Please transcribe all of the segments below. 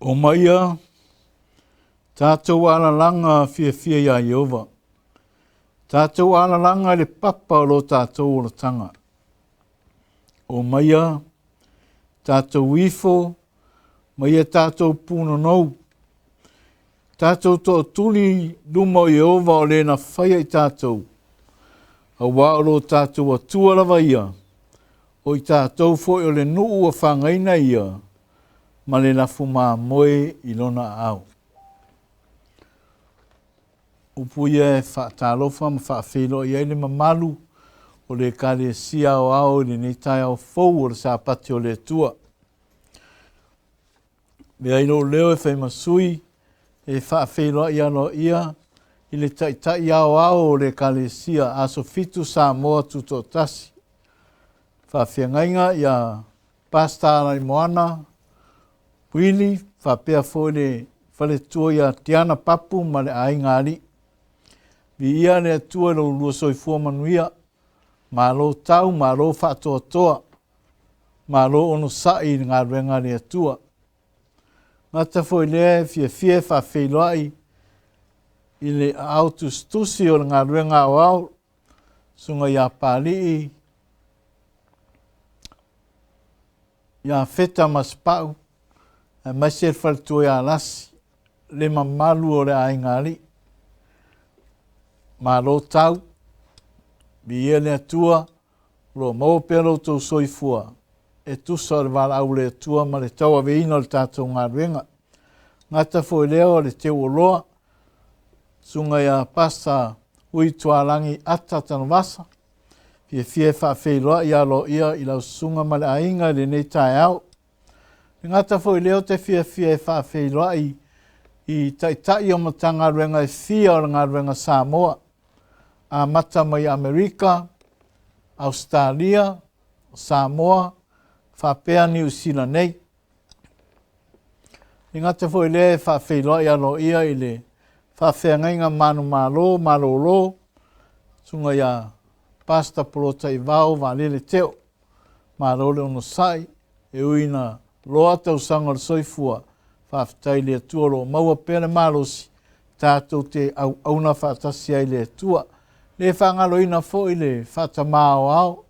Omaia tatou alalaga fiafia iā Ieova, tatou alalaga i le papa o lo tatou olataga. Omaia tatou ifo ma ia tatou punonou, tatou tootuli i luma o Ieova o le na faia i tatou, auā o lo tatou Atua lava ia, o i tatou foi o le nuu ua fagaina ia ma le lafu mamoe i lona aao. Upu ia e faatalofa ma faafeiloai ai le mamalu o le Ekalesia Aoao i lenei taeao fou o le Sapati o le Atua. Avea ai lou leo e fai ma sui e faafeiloai aloaia i le Taitai Aoao o le Ekalesia Aso Fitu Samoa Tutoatasi, faafeagaiga ia Pastor Alaimoana Wili faapea foi le faletua ia Tiana Papu ma le Aiga Alii. Viia le Atua i lo ulua soifua manuia. Malo tau, malo faatoatoa, malo onosai i le galuega a le Atua. Gata foi lea e fiafia e faafeiloai i le aao tusitusi o le galuega aoao, susuga ia Papalii ia Feta Masepau, aemaise le faletua ia Lasi, le mamalu o le aiga alii. Malo tau, viia le Atua, o lo o maua pea lo outou soifua e tusa o le valaau a le Atua ma le tauaveina o le tatou galuega. Gata foi lea o le teuoloa, susuga ia Pastor Ui Tualagi Ata Tanuvasa, fiafia e faafeiloai aloaia i lau susuga ma le aiga i lenei taeao. E gata foi lea ou te fiafia e faafeiloai i taitai o Matagaluega e fia o le galuega Samoa, amata mai Amerika, Ausetalia, Samoa, faapea Niu Sila nei. E gata foi lea e faafeiloai aloaia i le faafeagaiga manumalo malolo, susuga ia Pastor Polataivao Vaalele Teo. Malo le onosai, e ui ina loa tausaga o le soifua, faafetai i le Atua o lo o maua pea le malosi tatou te auauna faatasi ai i le Atua. E le faagaloina foi le faatama aoao,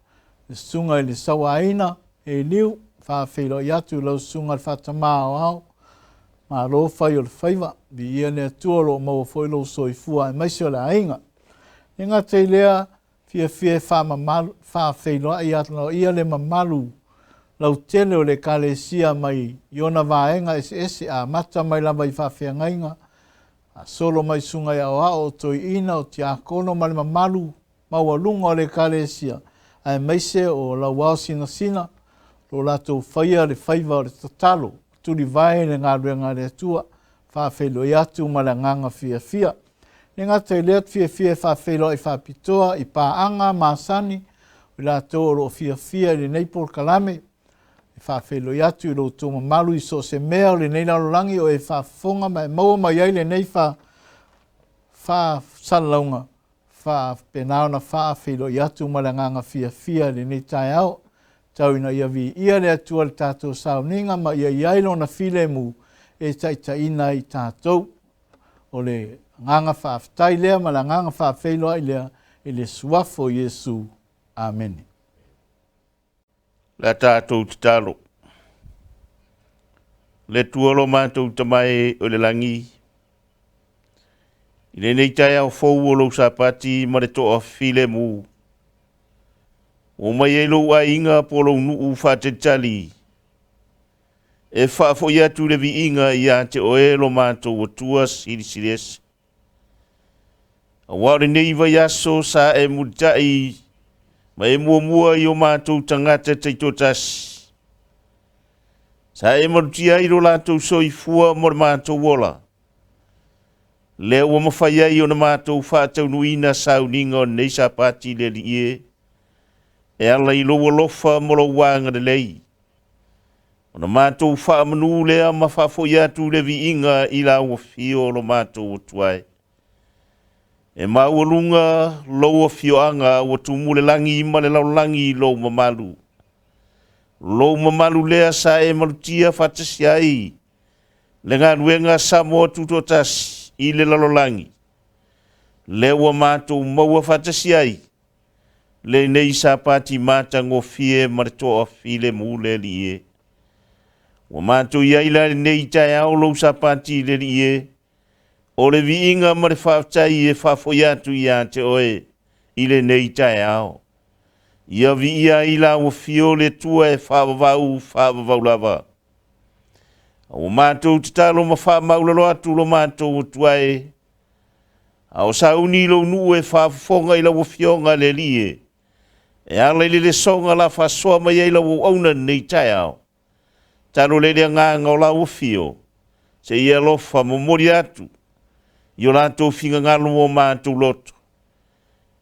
le susuga i le Sauaina Eliu, faafeiloai atu i lau susuga i le faatama aoao, malo fai o le faiva, viia le Atua o lo o maua foi lou soifua aemaise o le aiga. E le gata i lea, fiafia e faamamalu, faafeiloai aloaia le mamalu lautele o le Ekalesia mai i ona vaega eseese, amata mai lava i faafeagaiga, faasolo mai susuga i aoao, o toeaiina, o tiakono ma le mamalu maualuga o le Ekalesia, aemaise o lauao sinasina o lo o latou faia le faiva o le tatalo, tulivae le galuega a le Atua, faafeiloai atu ma le agaga fiafia. E le gata i lea, ou te fiafia e faafeiloai faapitoa i paaga masani, o i latou o lo o fiafia i lenei polokalame, e faafeiloai atu i lo outou mamalu i so o se mea o lenei lalolagi o e faafofoga ma e maua mai ai lenei faasalalauga, faapena ona faafeiloai atu ma le agaga fiafia i lenei taeao. Tau ina ia viia le Atua i le tatou sauniga ma ia i ai Lona filemu e taitaiina ai i tatou. O le agaga faafetai lea ma le agaga faafeiloai lea i le suafa o Iesu. Amene. Le a tatou tatalo. Le Atua lo matou Tama e o le lagi, i lenei taeao fou o lou Sapati ma le toafilemu, ua omai ai lou aiga po o lou nuu faatalitali e faafoi atu le viiga ia te oe lo matou Atua Silisili Ese. Aua o lenei vaiaso sa e mulitai ma e muamua i o matou tagata taitoatasi, sa e malutia ai lo latou soifua mo le matou ola, lea ua mafai ai ona matou faataunuuina sauniga o lenei Sapati le Alii e, e ala i lou alofa ma lou agalelei, ona matou faamanu lea ma faafoi atu le viiga i lau afio o lo matou Atua e. E maualuga lou afioaga ua tumu le lagi ma le lalolagi i lou mamalu. Lou mamalu lea sa e malutia faatasi ai Le galuega a Samoa Tutoatasi i le lalolagi, lea ua matou maua faatasi ai lenei Sapati matagofie ma le toafilemu le Alii e. Ua matou i ai la i lenei taeao lou Sapati i le Alii e, o le viiga ma le faafetai e faafoi atu ia te oe i lenei taeao. Ia viia ai lau Afio le Atua e faavavau faavavau lava. A ua matou tatalo ma faamaulalo atu lo matou Atua e, a o sauni lou nuu e faafofoga i lau Afioga le Alii e, e ala i le lesoga la faasoa mai ai lau auauna i lenei taeao. Talo lea i le agaga o lau Afio, se i alofa momoli atu i o latou finagalo mo matou loto.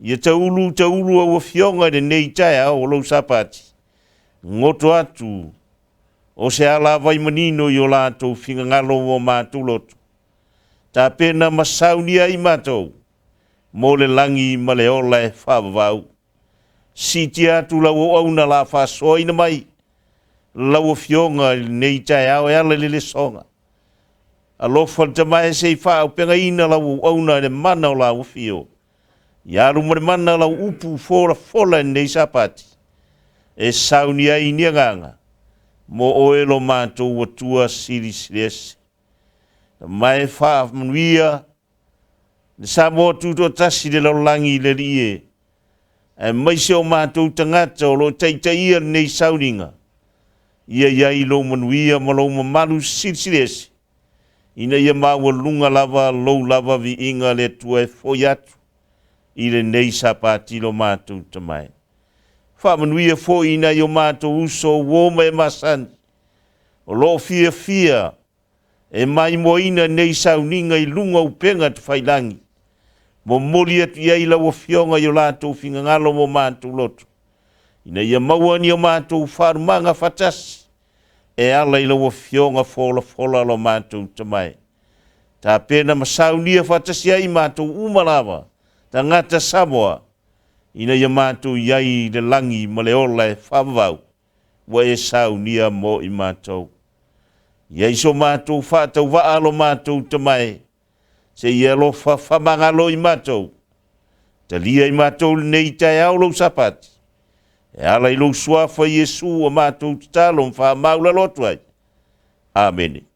Ia taulu taulu au Afioga i lenei taeao o lou Sapati, goto atu o se alavai manino i o latou finagalo mo matou loto. Tapena ma saunia ai matou mo le lagi ma le ola e faavavau. Siitia atu lau auauna la faasoaina mai lau Afioga i lenei taeao e ala i le lesoga. Alofa le Tama e se i faaaupegaina lau auauna i le mana o lau Afio. Ia alu ma le mana lau upu folafola i lenei Sapati, e saunia ai ni agaga mo oe lo matou Atua Silisili Ese. Ma e faamanuia le Samoa Tutoatasi i le lalolagi i le Alii e, aemaise o matou tagata o lo o taitaia lenei sauniga, ia i ai lou manuia ma lou mamalu silisili ese, ina ia maualuga lava lou lava viiga le Atua e foi atu i lenei Sapati lo matou Tama e. Faamanuia foi i nai o matou uso uo ma e masani, o lo o fiafia e maimoaina nei sauniga i luga o upega tafailagi, momoli atu i ai lau Afioga i o latou finagalo mo matou loto, ina ia maua ni o matou faalumaga faatasi e ala i lau Afioga folafola lo matou Tama e. Tapena ma saunia faatasi ai matou uma lava, tagata Samoa, ina ia matou i ai i le lagi ma le ola e faavavau, ua e saunia mo i matou. Ia i so matou faatauvaa lo matou Tama e, se i alofa faamagalo i matou. Talia i matou lenei taeao lou Sapati, e ala i lou suafa Iesu ua matou tatalo ma faamaulalo atu ai. Amene.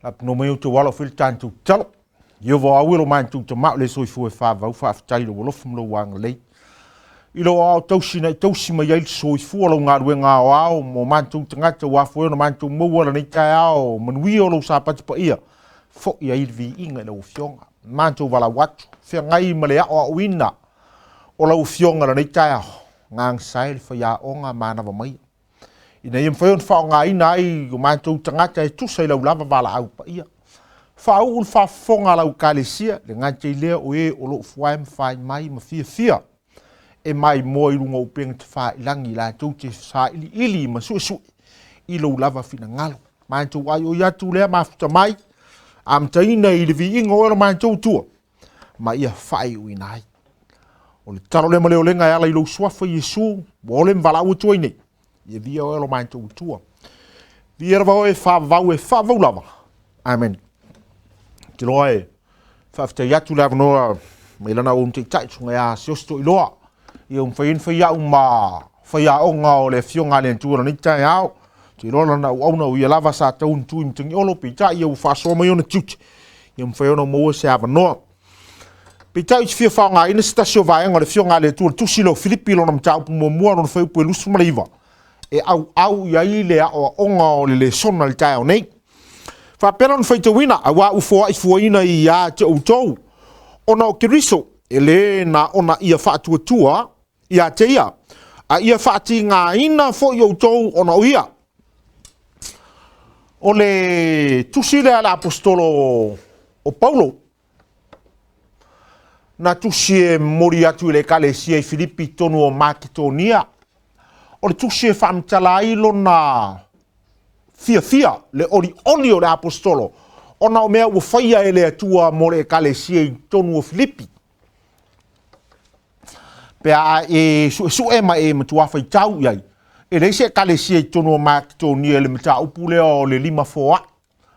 Lapunoa mai outou alo fai le tatou tatalo. Ieova o au e lo matou Tama o le soifua e faavavau, faafetai i lou alofa ma lou agalelei. I lou aoao tausi na e tausi mai ai le soifua o lau galuega aoao mo matou tagata ua afua ai ona matou maua lenei taeao manuia o lou Sapati paia, foi ai le viiga i lau Afioga. Matou valaau atu, feagai ma le aoaoina o lau Afioga i lenei taeao, gagasae le faiaoga manava maia. ina ia mafai ona faaaogaina ai o matou tagata e tusa i lau lava valaau paia. Faauu le faafofoga a lau Ekalesia, le gata i lea o e o lo o fuae ma fai mai ma fiafia e maimoa i luga o upega tafailagi latou te sailiili ma suesue i lou lava finagalo. Matou aioi atu lea mafuta mai, amataina i le viiga o oe lo matou Atua, ma ia faaiuina ai. O le talo lea ma le olega e ala i lou suafa Iesu, ua ole ma valaau atu ai nei, ia via oe lo matou Atua. Via lava oe faavavau e faavavau lava. Amen. Te loa e faafetai atu le avanoa mai lana ou taitai susuga ia Siaosi Toiloa. Ia ua mafai ai ona fai au ma faiaoga o le Afioga a le Atua i lenei taeao. Te iloa lana auauna o ia lava sa tau ona tu i Matagiolo, peitai ia ua faasoa mai ona tiute, ia mafai ona maua se avanoa. Peitai ou te fia faaaogaina se tasi o vaega o le Afioga a le Atua i le tusi lea o Filipi lona mataupu muamua lona fuaiupu e 29 e auau i ai le aoaoga o le lesona i le taeao nei. Faapea lona faitauina, auā ua foai fuaina ia te outou, ona o Keriso, e lē na ona ia faatuatua ia te ia, a ia faatigaina foi outou ona o ia. O le tusi lea a le aposetolo o Paulo, na tusi e momoli atu i le ekalesia i Filipi i totonu o Maketonia. O le tusi e faamatala ai lona fiafia, le olioli o le aposetolo, ona o mea ua faia e le Atua mo le ekalesia i totonu o Filipi. Pe a e suesue ma e matua faitau i ai, e leai se ekalesia i totonu o Maketonia i le mataupu lea o le lima foai,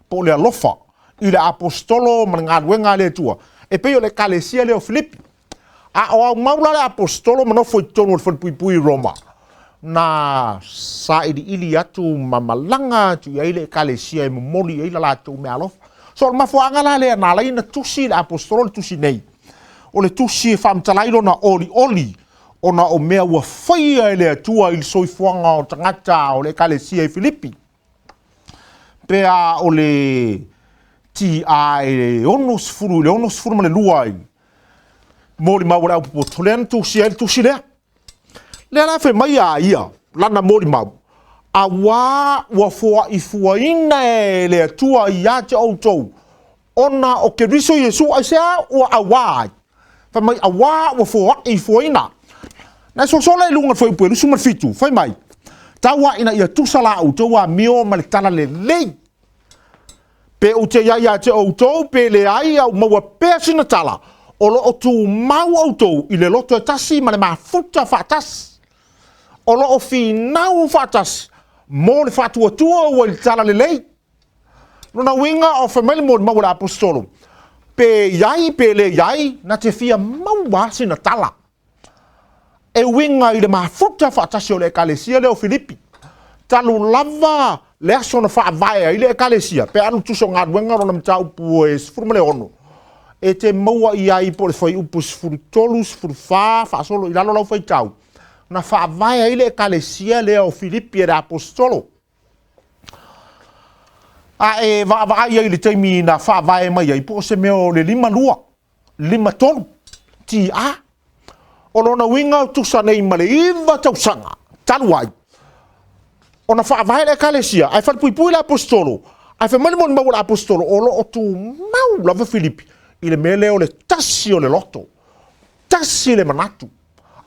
po o le alofa i le aposetolo ma le galuega a le Atua, e pei o le ekalesia lea o Filipi. A o aumau la le aposetolo ma nofo i totonu o le falepuipui i Roma, na sailiili atu ma malaga atu i ai le ekalesia e momoli i ai la latou meaalofa. So o le mafuaaga la lea na ala ai ona tusi le aposetolo le tusi nei, o le tusi e faamatala ai lona olioli ona o mea ua faia e le Atua i le soifuaga o tagata o le ekalesia i Filipi. Pe a o le TA e 60 i le 62 ai, molimau a le aupopoto, lea na tusia ai le tusi lea. Lea la fai mai a ia, lana molimau, auā ua foaifuaina e le Atua ia te outou, ona o Keriso Iesu, aisea ua auā ai? Fai mai, auā ua foaifuaina. Na e sosola i luga o le fuaiupu e 27, fai mai, tau lava ina ia tusa la outou amio ma le talalelei. Pe ou te i ai ia te outou pe leai, a ua maua pea sina tala, o lo o tumau outou i le loto e tasi ma le mafuta faatasi. O lo o finau faatasi mo le faatuatua ua i le talalelei. Lona uiga, o fai mai le molimau a le aposetolo, pe i ai pe le i ai, na te fia maua sina tala. E uiga i le mafuta faatasi o le Ekalesia lea o Filipi. Talu lava le aso na faavae ai le Ekalesia, pe alu tusa o galuega lona mataupu e 16, e te maua i ai po o le fuaiupu 13, 14, faasolo i lalo lau faitau, na faavae ai le Ekalesia lea o Filipi e le Aposetolo. A e vaavaai ai i le taimi na faavae mai ai, po o se mea o le 52, 53, TA. O lona uiga o tusa nei ma le 9 tausaga talu ai ona faavae le Ekalesia, ae falepuipui le Aposetolo, ae fai mai le molimau a le Aposetolo, o lo o tumau lava Filipi i le mea lea o le tasi o le loto, tasi le manatu.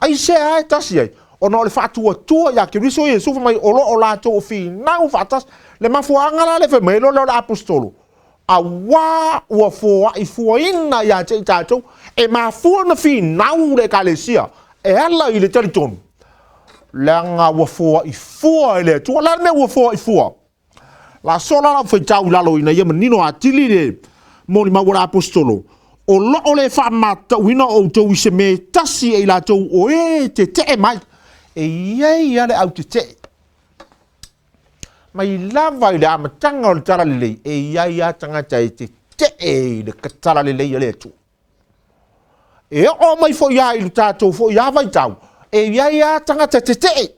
Aisea e tasi ai? Ona o le faatuatua ia Keriso Iesu fai mai o lo o latou o finau faatasi. Le mafuaaga la lea fai mai ai loa lea o le Aposetolo, auā ua foaifuaina ia te i tatou, e mafua ona finau le Ekalesia e ala i le talitonu, leaga ua foaifua e le Atua. O le a le mea ua foaifua? La sola lau faitau i lalo ina ia manino atili le molimau a le aposetolo, o lo o le faamatauina outou i se mea e tasi e i latou o e tetee mai. E i ai lava le au tetee. Mai lava i le amataga o le Talalelei, e i ai lava tagata e tetee i le Talalelei a le Atua. E oo mai foi lava i le tatou foi lava vaitau, e i ai lava tagata tetee.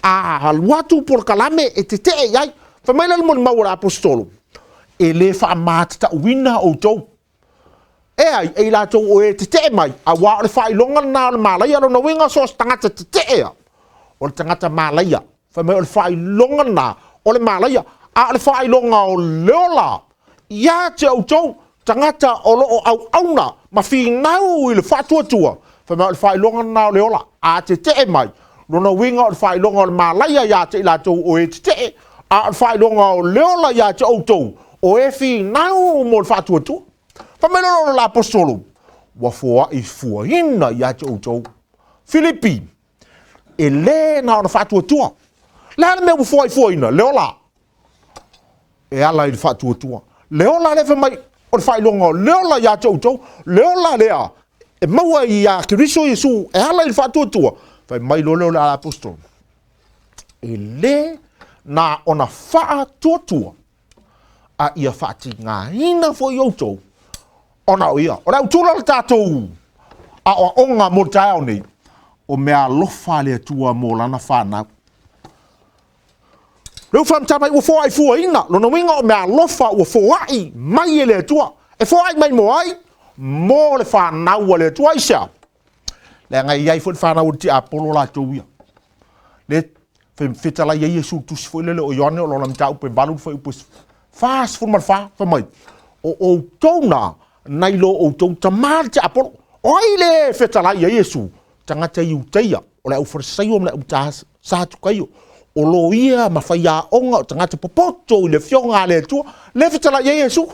A alu atu polokalame e tetee i ai. Fai mai la le molimau a le Aposetolo, e le faamatatauina outou. E ai, e i latou o e tetee mai, auā o le faailoga lena o le malaia. Lona uiga so o se tagata tetee lava, o le tagata malaia. Fai mai o le faailoga lena o le malaia, a o le faailoga o le ola ia te outou tagata o lo o auauna ma finau i le faatuatua. Fai mai o le faailoga lena o le ola. A tetee mai, lona uiga o le faailoga o le malaia ia te i latou o e tetee, a o le faailoga o le ola ia te outou o e finau mo le faatuatua. Fai mai loa le aposetolo, ua foai fuaina ia te outou. Filipi, e le na ona faatuatua. Le a le mea ua foai fuaina? Le ola. E ala i le faatuatua. Le ola lea fai mai, o le faailoga o le ola ia te outou, le ola lea e maua ia Keriso Iesu e ala i le faatuatua. Fai mai loa lea o le aposetolo, e le na ona faatuatua, a ia faatigaina foi outou ona o ia. O le autula o le tatou aoaoga mo le taeao nei, o mea alofa a le Atua mo lana fanau. Lea ua faamatala mai ua foai fuaina, lona uiga o mea alofa ua foai mai e le Atua. E foai mai mo ai? Mo le fanau a le Atua. Aisea? Leaga e i ai foi le fanau o le tiapolo latou ia. Le fetalai ai Iesu i le tusi foi lele o Ioane o lona mataupu e 8 le fuaiupu e 44, fai mai, o outou na, nai lo outou tama le tiapolo. O ai le fetalai ai Iesu? Tagata Iutaia, o le aufarisaio ma le au Satukaio, o loia ma faiaoga o tagata popoto i le afioga a le Atua, le fetalai ai Iesu.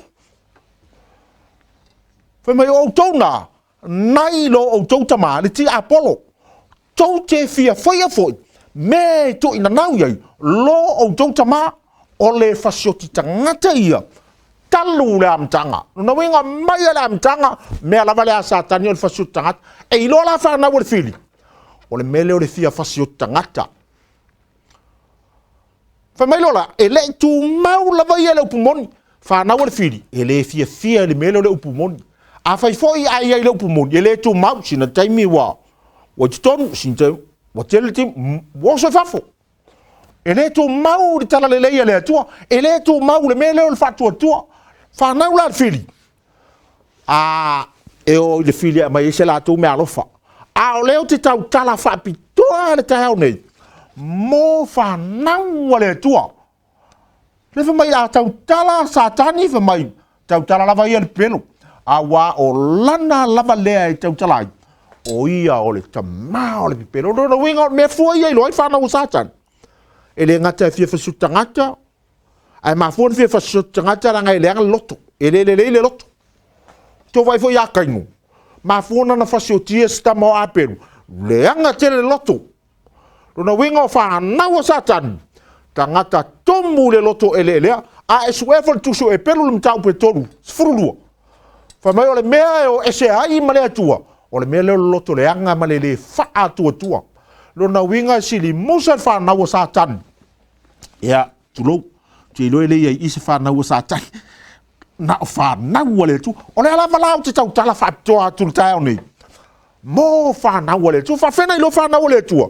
Fai mai, o outou na, nai lo outou tama, le tiapolo, tou te fia faia foi mea e tuuinanau i ai lo outou tama, o le fasioti tagata ia talu le amataga. Lona uiga mai a le amataga, mea lava lea a Satani o le fasioti tagata. E iloa la fanau a le fili, o le mea lea o le fia fasioti tagata. Fai mai loa la, e le i tumau lava ia le upu moni. Fanau a le fili, e le fiafia i le mea lea o le upu moni. Afai foi a i ai le upu moni, e le tumau, sina taimi ua ua i totonu, sina taimi ua tele le taimi, ua oso i fafo. E le tumau le talalelei a le Atua, e le tumau le mea lea o le faatuatua. Fanau la le fili, a e o i le fili e aumai ai se latou meaalofa. A o lea ou te tautala faapitoa le taeao nei, mo fanau a le Atua. Le fai mai a tautala Satani, fai mai, tautala lava ia le pelo, auā o lana lava lea e tautala ai, o ia o le tamā o le pepelo. O lona uiga o le mea fua ia iloa ai fanau a Satani. E le gata e fia fasioti tagata, ae mafua ona fia fasioti tagata leaga e leaga le loto, e le lelei le loto. Tou vaai foi ia Kaino, mafua ona na fasiotia se tama o Apelu, leaga tele le loto. Lona uiga o fanau a Satani, tagata tumu le loto eleelea, a e suea foi le tusi o Epelu le mataupu e 3, 12. Fai mai o le mea e o ese ai ma le Atua, o le mea lea o le loto leaga ma le le faatuatua. Lona uiga e sili musa le fanau a Satani. Ia, tulou, ou te iloa e le i ai i se fanau a Satani. Na o fanau a le Atua. O lea lava la ou te tautala faapitoa atu i le taeao nei, mo fanau a le Atua. Faafena iloa fanau a le Atua.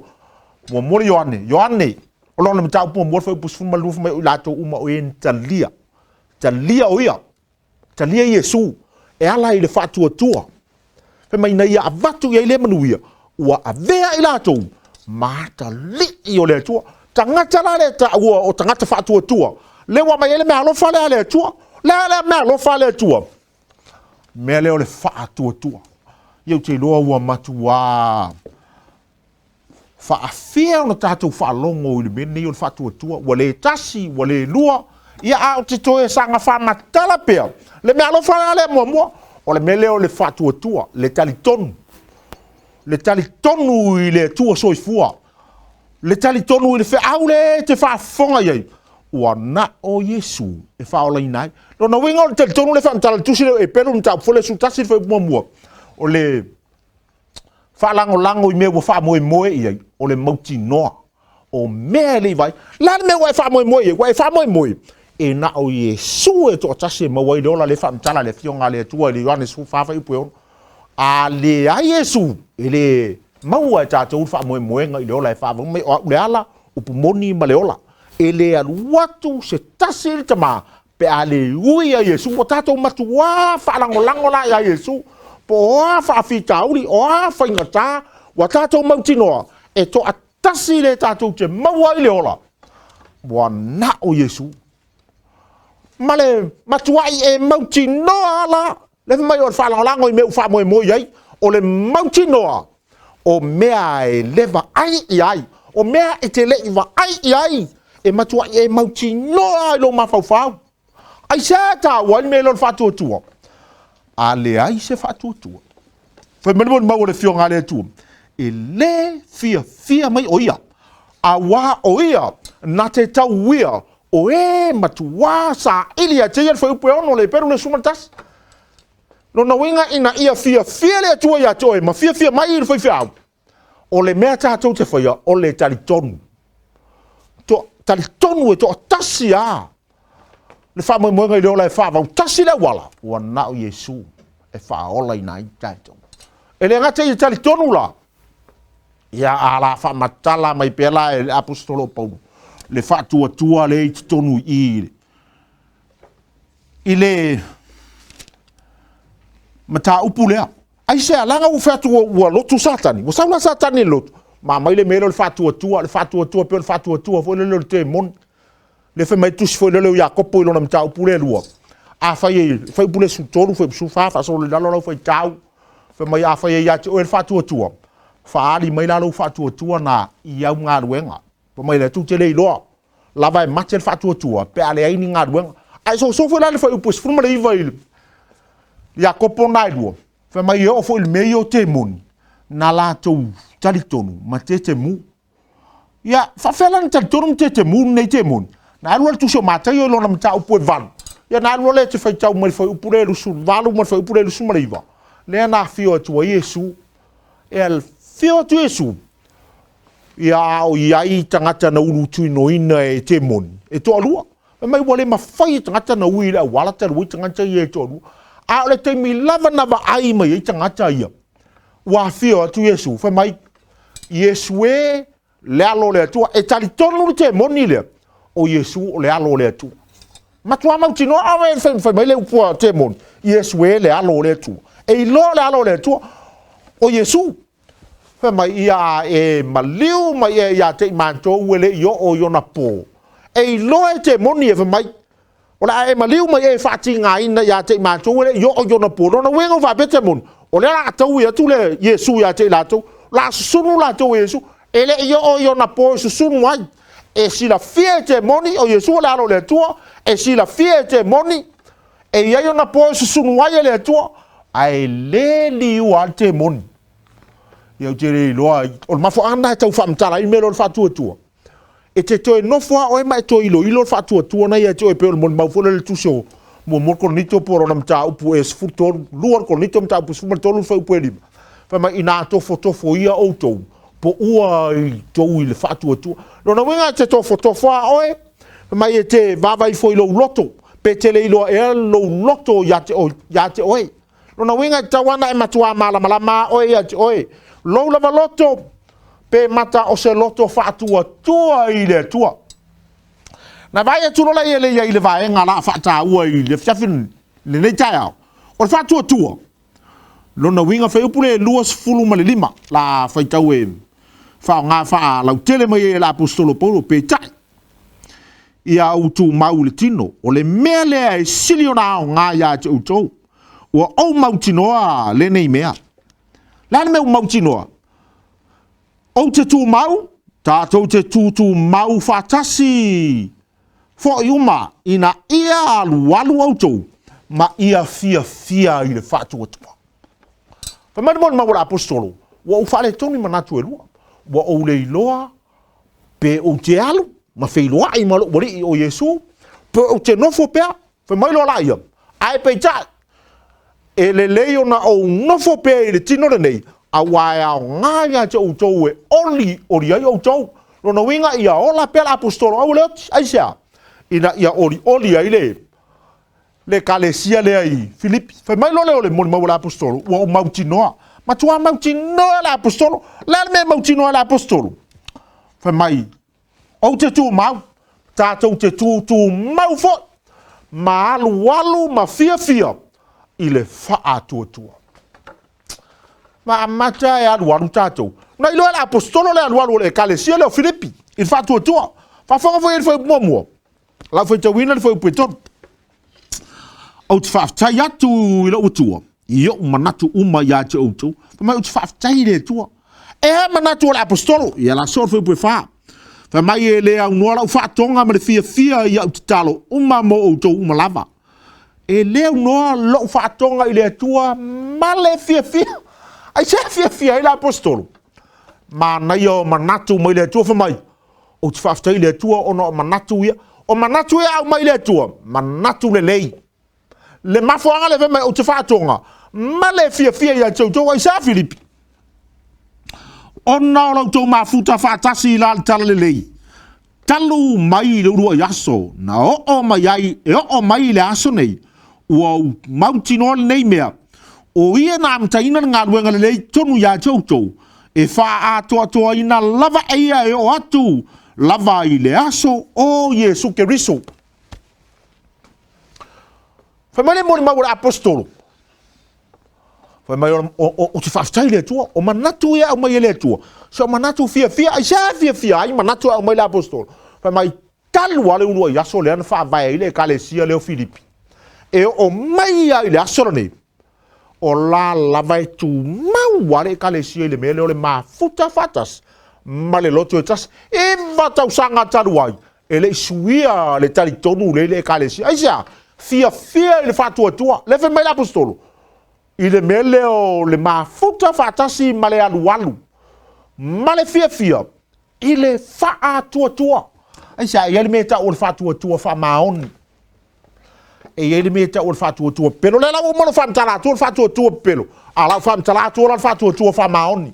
Muamua le Ioane. Ioane, o lona mataupu muamua le fuaiupu 12 fai mai o i latou uma o e na talia. Talia o ia. Talia Iesu e ala i le faatuatua. Fai mai ina ia avatu i ai lea manuia, ua avea i latou ma atalii o le Atua. Tagata la lea taua o tagata faatuatua, lea ua aumai ai le meaalofa lea a le Atua. Le a le meaalofa a le Atua? Mea lea o le faatuatua. Ia ou te iloa ua matuā faafia ona tatou faalogo i le mea lenei o le faatuatua, ua le tasi, ua le lua, ia a ou te toe saga faamatala pea, le mea alofa la lea muamua, o le mea lea o le faatuatua, le talitonu, le talitonu i le Atua soifua, le talitonu i le feau lea e te faafofoga i ai, ua na o Iesu e faaolaina ai. Lona uiga o le talitonu lea e faamatala i le tusi lea o Epelu, le mataupu foi lea 11 le fuaiupu muamua, o le faalagolago i mea ua faamoemoe i ai, o le mautinoa. O mea e le i vaai. O le a le mea ua e faamoemoe i ai? Ua e faamoemoe e na o Iesu e toatasi e maua ai le ola, lea e faamatala le Afioga a le Atua i le Ioane 14 fuaiupu e 6. A leai Iesu, e le maua e tatou le faamoemoega i le ola e faavau mai o au le ala, upu moni ma le ola. E le alu atu se tasi i le Tama pe a le ui ia Iesu. Ua tatou matuā faalagolago la ia Iesu, po o a faafitauli, o a faigata, ua tatou mautinoa e toatasi le tatou te maua ai le ola, ua na o Iesu. Ma le matuai e mautinoa la, le fai mai o le faalagolago i mea ua faamoemoe i ai, o le mautinoa o mea e le vaai i ai, o mea e te le i vaai i ai, e matuai e mautinoa i lou mafaufau. Aisea e taua ai le mea lea o le faatuatua? A leai se faatuatua, fai mai le molimau a le Afioga a le Atua, e le fiafia mai o ia, auā o ia na te tauia o e matuā saili ia te ia le fuaiupu e 6 o le Eperu le 11. Lona uiga ina ia fiafia le Atua ia te oe ma fiafia mai i le faifeau, o le mea tatou te faia o le talitonu. To, talitonu e toatasi a le faamoemoega i le ola e faavau tasi le auala, ua na o Iesu e faaolaina ai tatou. E le gata i le talitonu la, ia a la faamatala mai pea la e le aposetolo o Paulo le faatuatua lea i totonu i i i le mataupu lea. Aisea, leaga ua fai atu ua lotu Satani, ua sau la Satani i le lotu, ma aumai le mea lea o le faatuatua, le faatuatua pei o le faatuatua foi lele o le temoni. Lea fai mai tusi foi lele o Iakopo i lona mataupu lea lua. Afai e fuaiupu le 13, fuaiupu 14, faasolo i lalo lau faitau, fai mai afai e ia te oe le faatuatua, faaali mai la lou faatuatua na i au galuega. Fai mai le Atua te le iloa lava e mate le faatuatua pe a leai ni galuega. Ae soso foi la le fuaiupu 19 i Iakopo na e lua, fai mai e oo foi i le mea ia o temoni, na latou talitonu ma tetemu. Ia, faafefea la na talitonu ma tetemu lenei temoni? Na alu lava le tusi o Mataio i lona mataupu e 8. Ia na alu loa lea e te faitau mai le fuaiupu lea e 28 ma le fuaiupu lea e 29, lea na afio atu ai Iesu. E afio atu Iesu, ia a o i ai tagata na ulutuinoina e temoni, e toalua. Fai mai ua le mafai e tagata na ui i le auala talu ai tagata ia e toalua. A o le taimi lava na vaai mai ai tagata ia, ua afio atu Iesu, fai mai, Iesu e, le alo o le Atua. E talitonu le temoni lea, o Iesu o le alo o le Atua. Matua mautinoa, a e fai, fai mai le upu a temoni, Iesu e le alo o le Atua. E iloa le alo o le Atua, o Iesu. Fai mai, ia e maliu mai e ia te i matou e le i oo i ona pō. E iloa e temoni e fai mai, O le a e maliu mai e faatigaina ia te i matou e le i oo i ona pō. Lona uiga ua faapea temoni, o lea o le a taui atu le Iesu ia te i latou, o le a susunu latou e Iesu, e le i oo i ona pō e susunu ai. E silafia e temoni o Iesu o le Alo o le Atua, e silafia e temoni e i ai ona pō e susunu ai e le Atua, ae le liua lava le temoni. Ia ou te le iloa, o le mafuaaga lena e tau faamatala ai le mea lea o le faatuatua. E te toe nofo lava oe ma e toe iloilo le faatuatua na ia te oe pei o le molimau foi lea i le tusi o muamua Korinito po o lona mataupu e 13, 2 Korinito mataupu 13 le fuaiupu e 5. Fai mai, inā tofotofoia outou, poua outou i le faatuatua. Lona uiga e te tofotofo lava oe, fai mai e te vaavaai ifo i lou loto, pe te le iloa ea lou loto ia te oe. Ia te oe. Lona uiga e tatau lava ona e matuā malamalama lava oe ia te oe. Lou lava loto, pe mata o se loto faatuatua i le Atua. Na vaai atu loa lea ia i le vaega la faataua i le afiafi lenei taeao, o le faatuatua, lona uiga fuaiupu le 25 la faitau e faaaoga faalautele mai ai e le aposetolo Paulo, peitai, ia ou tumau i le tino, o le mea lea e sili ona aoga ia te outou, ua ou mautinoa lenei mea. Le a le mea ua mautinoa? Ou te tumau, tatou te tutumau faatasi foi uma ina ia alualu outou ma ia fiafia i le faatuatua. Fai mai le molimau a le aposetolo, ua ou faaletonu i manatu e lua, ua ou le iloa pe ou te alu ma feiloai ma lou Alii o Iesu, pe ou te nofo pea. Fai mai loa la ia, ae peitai, e lelei ona ou nofo pea i le tino lenei, auā e aoga ia te outou e olioli ai outou. Lona uiga ia ola pea le aposetolo aua le oti. Aisea? Ina ia olioli ai le le ekalesia lea i Filipi. Fai mai loa lea o le molimau a le aposetolo, ua ou mautinoa. Matua mautinoa le aposetolo. Le a le mea e mautinoa ai le aposetolo? Fai mai, ou te tumau, tatou te tutumau foi, ma alualu ma fiafia i le faatuatua. Ma amata e alualu tatou. Na iloa e le aposetolo le alualu o le ekalesia lea o Filipi i le faatuatua. Faafofoga foi i le fuaiupu muamua. Lau faitauina le fuaiupu e tolu. Ou te faafetai atu i lou Atua i ou manatu uma ia te outou. Fai mai ou te faafetai i le Atua. E a manatu o le aposetolo? Ia la soo le fuaiupu e fa. Fai mai e le aunoa lau faatoga ma le fiafia i au tatalo uma mo outou uma lava. E le aunoa lou faatoga i le Atua ma le fiafia. Aisea fiafia ai le aposetolo? Manaia o manatu mai le Atua fai mai, Ou te faafetai i le Atua ona o manatu ia. O manatu ia aumai i le Atua, manatu lelei. Le mafuaaga lea fai mai ou te faatoga ma le fiafia ia te outou. Aisea Filipi? Ona o la outou mafuta faatasi i la le tala lelei, talu mai i le uluai aso na oo mai ai, e oo mai i le aso nei, ua ou mautinoa lenei mea, o ia na amataina le galuega lelei tonu ia te outou, e faaatoatoaina lava e ia e oo atu lava i le aso o Iesu Keriso. Fai mai le molimau a le aposetolo, fai mai ou te faafetai i le Atua, o manatu ia e aumai e le Atua, se o manatu fiafia, aisea e fiafia ai manatu e aumai le aposetolo? Fai mai, talu lava le uluai aso lea na faavae ai le ekalesia lea o Filipi, e oo mai lava i le aso lenei, o la lava e tumau lava le ekalesia i le mea lea o le mafuta faatasi ma le loto e tasi. 9 tausaga talu ai, e le i suia le talitonu lea i le ekalesia. Aisea? Fiafia i le faatuatua. Lea fai mai le aposetolo, i le mea lea o le mafuta faatasi ma le alualu ma le fiafia i le faatuatua. Aisea? E i ai le mea e tau o le faatuatua faamaoni. E i ai le mea e tau o le faatuatua pepelo. Lea la ua uma ona faamatala atu le faatuatua pepelo, a o lau faamatala atu la le faatuatua faamaoni.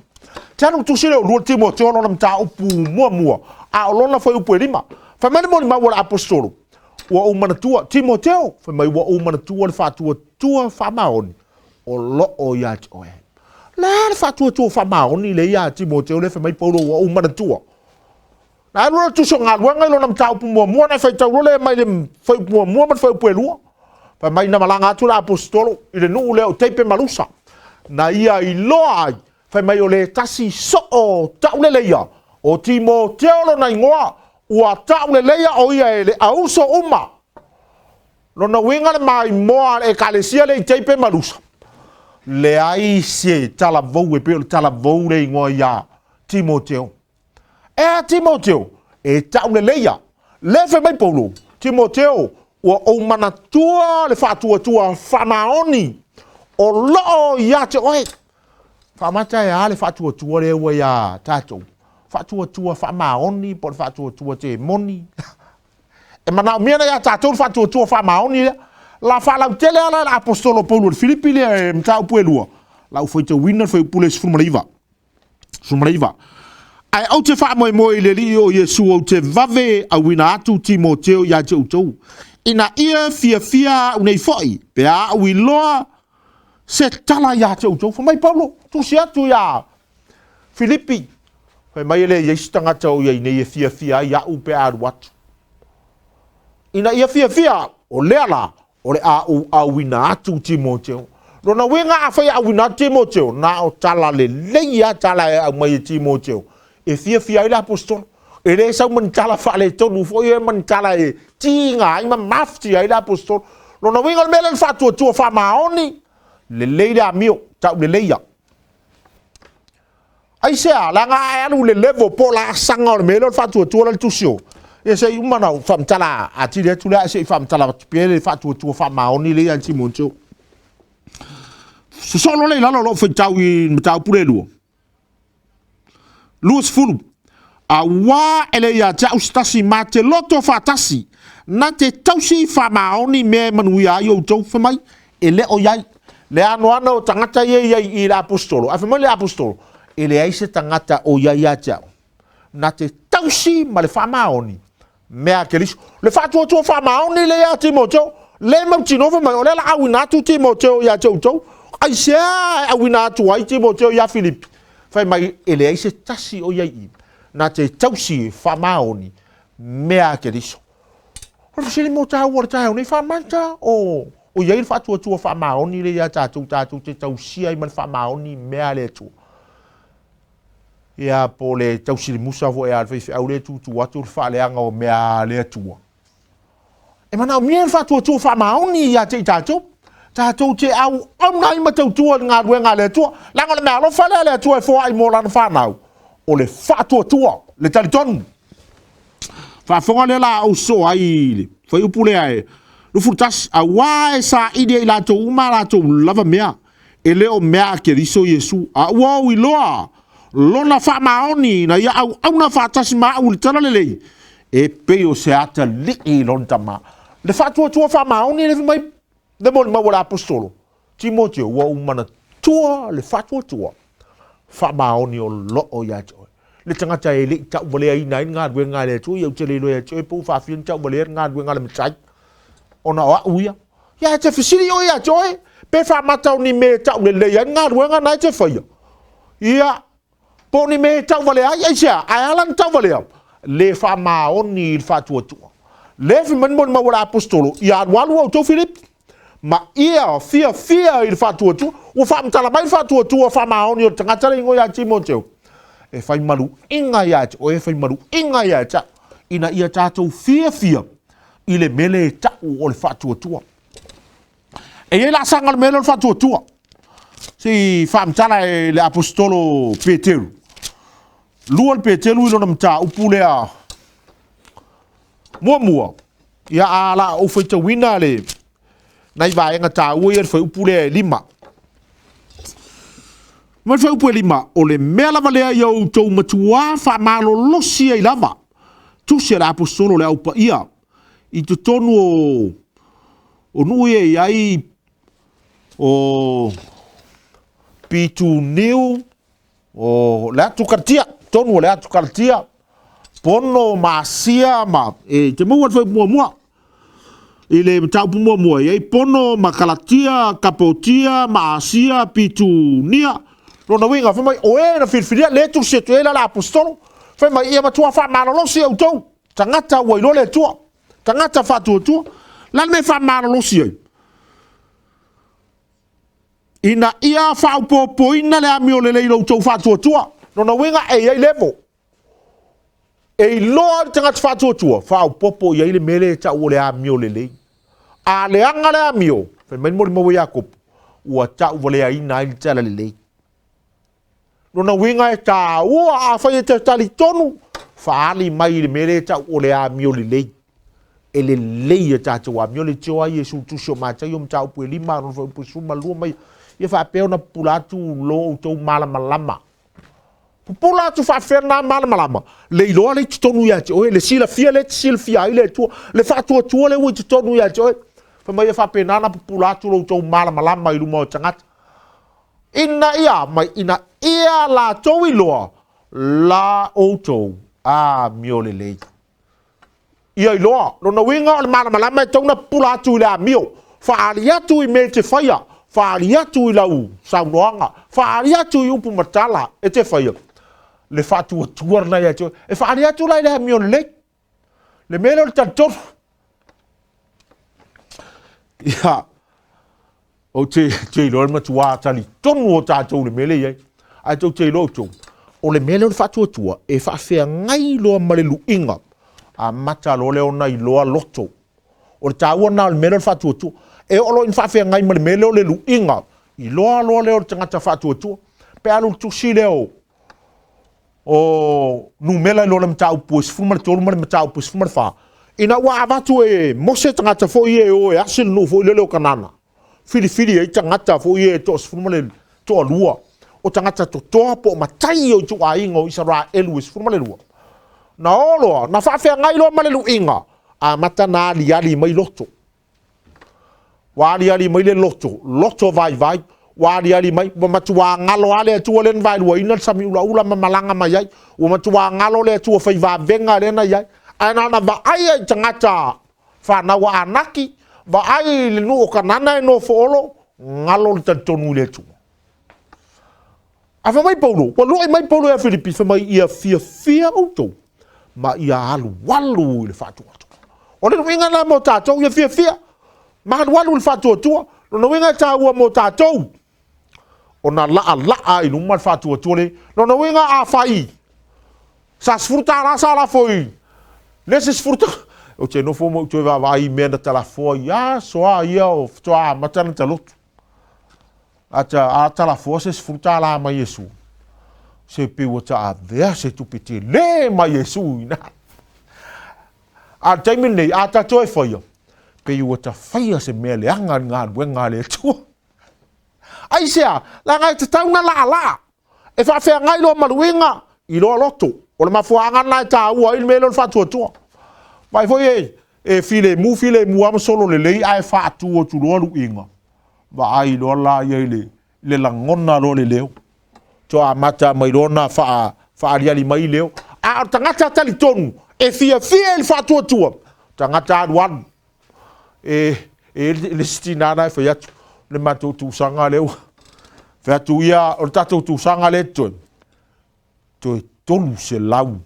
Te alu tusi lea o 2 Timoteo lona mataupu muamua, a o lona fuaiupu e 5. Fai mai le molimau a le aposetolo, ua ou manatua, Timoteo, fai mai ua ou manatua le faatuatua faamaoni o loo ia te oe. Le a le faatuatua faamaoni lea ia Timoteo lea fai mai Paulo ua ou manatua. Na alu le tusi o galuega i lona mataupu muamua, na faitau loa lea mai le fuaiupu muamua ma le fuaiupu e lua. Fai mai na malaga atu le aposetolo i le nuu lea o Teipe ma Lusa. Na ia iloa ai, fai mai o le tasi soo tauleleia, o Timoteo lona igoa, ua tauleleia o ia e le auso uma. Lona uiga le maimoa a le ekalesia lea i Teipe ma Lusa. Leai se talavou e pei o le talavou le igoa ia Timoteo. E a Timoteo, e tauleleia. Le fai mai Paulo, Timoteo, ua ou manatua le faatuatua faamaoni o loo ia te oe. Faamata e a le faatuatua lea ua ia tatou? Faatuatua faamaoni po o le faatuatua temoni. E manaomia na ia tatou le faatuatua faamaoni lea. La faalautele ala le aposetolo Paulo i le Filipi lea e mataupu e lua. Lau faitauina le fuaiupu lea 19. 19. Ae ou te faamoemoe i le Alii o Iesu ou te vave auina atu Timoteo ia te outou, ina ia fiafia au nei foi, pe a au iloa se tala ia te outou. Fai mai Paulo, tusi atu ia Filipi, fai mai e le i ai se tagata o i ai nei e fiafia ai au pe a alu atu. Ina ia fiafia au, o lea la, o le a ou auina atu Timoteo. Lona uiga afai e auina atu Timoteo, na o tala lelei lava tala e aumai e Timoteo, e fiafia ai le aposetolo. E le sau ma ni tala faaletonu foi ia ma ni tala e tiga ai ma mafutia ai le aposetolo. Lona uiga o le mea lea o le faatuatua faamaoni, lelei le amio, tau lelei ia. Aisea? Leaga a e alu i le level po o laasaga o le mea lea o le faatuatua la le tusi o. Ia se i uma ona ou faamatala atili atu lea, ae se i faamatala atu pea le faatuatua faamaoni lea ia Timoteo. Sosoo loa lea i lalo o lou faitau i le mataupu lea e lua. 20. Auā e le ia te au se tasi ma te loto faatasi, na te tausi faamaoni mea e manuia ai outou. Fai mai, e le o i ai. Le anoano o tagata ia i ai i le aposetolo, ae fai mai le aposetolo, e leai se tagata o i ai ia te au, na te tausi. tausi ma le faamaoni mea a Keriso. Le faatuatua faamaoni lea ia Timoteo, le mautinoa fai mai o lea la auina atu Timoteo ia te outou. Aisea e auina atu ai Timoteo ia Filipi? Fai mai e leai se tasi o i ai i na te tausi faamaoni mea a Keriso. O le fesili mo tāua o le taeao nei, faamata o o i ai le faatuatua faamaoni lea ia tatou, tatou te tausia ai ma le faamaoni mea a le Atua. Ia, po o le tausilimusa foi a le faifeau lea e tutu atu le faaleaga o mea a le Atua. E manaomia le faatuatua faamaoni ia te i tatou. Tatou te auauna ai ma tautua i le galuega a le Atua. Leaga o le meaalofa lea a le Atua e foai mo lana fanau, o le faatuatua, le talitonu. Faafofoga lea la ou sosoo ai i le fuaiupu lea e 21, auā e saili e i latou uma a latou lava mea, e le o mea a Keriso Iesu, a ua ou iloa lona faamaoni ina ia auauna faatasi ma au i le talalelei, e pei o se atalii i lona tama. Le faatuatua faamaoni le fai mai le molimau a le aposetolo Timoteo, ua ou manatua le faatuatua faamaoni o loo ia te oe. Le tagata e le i tauvaleaina ai le galuega a le Atua, ia ou te le iloa ia te oe po ua faafia ona tauvalea le galuega a le Matai, ona o au ia. Ia e te fesili oe ia te oe, pe faamata o ni mea e taulelei ai le galuega na e te faia. Ia, po o ni mea e tauvalea ai, aisea, ae ala ona tauvalea, le faamaoni i le faatuatua. Le fai mai le molimau a le aposetolo, ia alualu outou Filipi, ma ia fiafia i le faatuatua. Ua faamatala mai le faatuatua faamaoni o le tagata le igoa ia Timoteo, e fai maluiga ia te oe, e fai maluiga ia te au, ina ia tatou fiafia i le mea lea e tau o le faatuatua. E i ai laasaga o le mea lea o le faatuatua. Se i faamatala e le aposetolo Peteru. Lua le Peteru i lona mataupu lea muamua. Ia a la ou faitauina le nai vaega taua ia le fuaiupu lea e lima. Ma le fuaiupu e lima, o le mea lava lea ia outou matuā faamalolosi ai lava. Tusi a le aposetolo le Au Paia i totonu o o nuu ia e i ai o Pituniu, o le atu Karatia, tonu o le atu Karatia, Pono ma Asia ma e te maua le fuaiupu muamua. I le mataupu muamua, e i ai Pono ma Kalatia, Kapotia ma Asia, Pitunia. Lona uiga, fai mai, o e na filifilia, le tusi atu i ai la le aposetolo, fai mai, ia matua faamalolosi outou, tagata ua iloa le Atua, tagata faatuatua. O le a le mea e faamalolosi ai? Ina ia faaopoopoina le amio lelei i lo outou faatuatua. Lona uiga, e i ai level. E iloa le tagata faatuatua, faaopoopo i ai le mea lea e tau o le amio lelei. A leaga le amio, fai mai le molimau a Iakopo, ua tauvaleaina ai le talalelei. Lona uiga e taua, afai e te talitonu, faaali mai i le mea lea e tau o le amio lelei. E lelei a tatou amio le tio ai Iesu tusi o Mataio mataupu e lima, lona fuaiupu e 12 mai, ia faapea ona pupula atu lo outou malamalama. Pupula atu faapefea lena malamalama? Le iloa lea i totonu ia te oe, le silafia lea e te silafia ai le Atua, le faatuatua lea ua i totonu ia te oe. Fai mai e faapena ona pupula atu lo outou malamalama i luma o tagata. Ina ia mai, ina ia latou iloa la outou amio lelei. Ia iloa, lona uiga o le malamalama e tatau ona pupula atu i le amio, faaali atu i mea e te faia, faaali atu i lau saunoaga, faaali atu i upu ma tala e te faia, le faatuatua lena ia te oe. E faaali atu la i le amio lelei. Le mea lea o le talitonu. Ia, ou te, te iloa le matua talitonu o tatou i le mea lea e i ai. Ae tou te iloa outou, o le mea lea o le faatuatua, e faafeagai loa ma le luiga, amata loa lea ona iloa loto. O le taua lena o le mea lea o le faatuatua. E oo loa ina faafeagai ma le mea lea o le luiga, iloa loa lea o le tagata faatuatua. Pe alu le tusi lea o o numera i lo le mataupu e 13 ma le mataupu e 14, ina ua avatu e Mose tagata foi ia e o e asi le nuu foi lele o Kanana, filifili ai tagata foi ia e toasefulu ma le toalua, o tagata totoa po o matai o ituaiga o Isaraelu e 12. Na o loa, na faafeagai loa ma le luiga, amata na aliali mai loto. Ua aliali mai le loto, loto vaivai. Ua aliali mai, ua matuā galo lava le Atua lea na vaeluaina le sami ulaula ma malaga mai ai. Ua matuā galo le Atua fai vavega lea na i ai. Ae na ona vaaia i tagata fanau a Anaki, vaai i le nuu o Kanana e nofo olo, galo le talitonu i le Atua. Ae fai mai Paulo, ua lu'i mai Paulo ia Filipi, fai mai, ia fiafia outou ma ia alualu i le faatuatua. O le luiga lena mo tatou, ia fiafia ma alualu i le faatuatua. Lona uiga e taua mo tatou ona laalaa i luma le faatuatua le. Lona uiga a fai sa $10 sa lafo i le isi 10, ou te nofo ma ou toe vaavaai i mea na talafoa i aso a ia o faatoa amata na talotu. Ata a talafoa se $10 mai Iesu, se pei ua taavea se tupe tele mai Iesu i ina. A le taimi lenei, a ta toe faia, pei ua ta faia se mea leaga i le galuega a le Atua. Aisea? Leaga e tatau ona laalaa. E faafeagai loa ma luiga i loa loto. O le mafuaaga lena e taua ai le mea lea o le faatuatua. Vaai foi e, e filemu filemu lava ma solo lelei ae faatu atu loa luiga. Vaai loa la ia i le, le lagona loa le leo. Toe amata mai loa ona faa, faaaliali mai leo. A o le tagata talitonu e fiafia i le faatuatua, tagata alualu. E, e le isi tinā na e fai atu, le matou tuusaga lea ua fai atu ia, o le tatou tuusaga lea e totoe, toe 300,000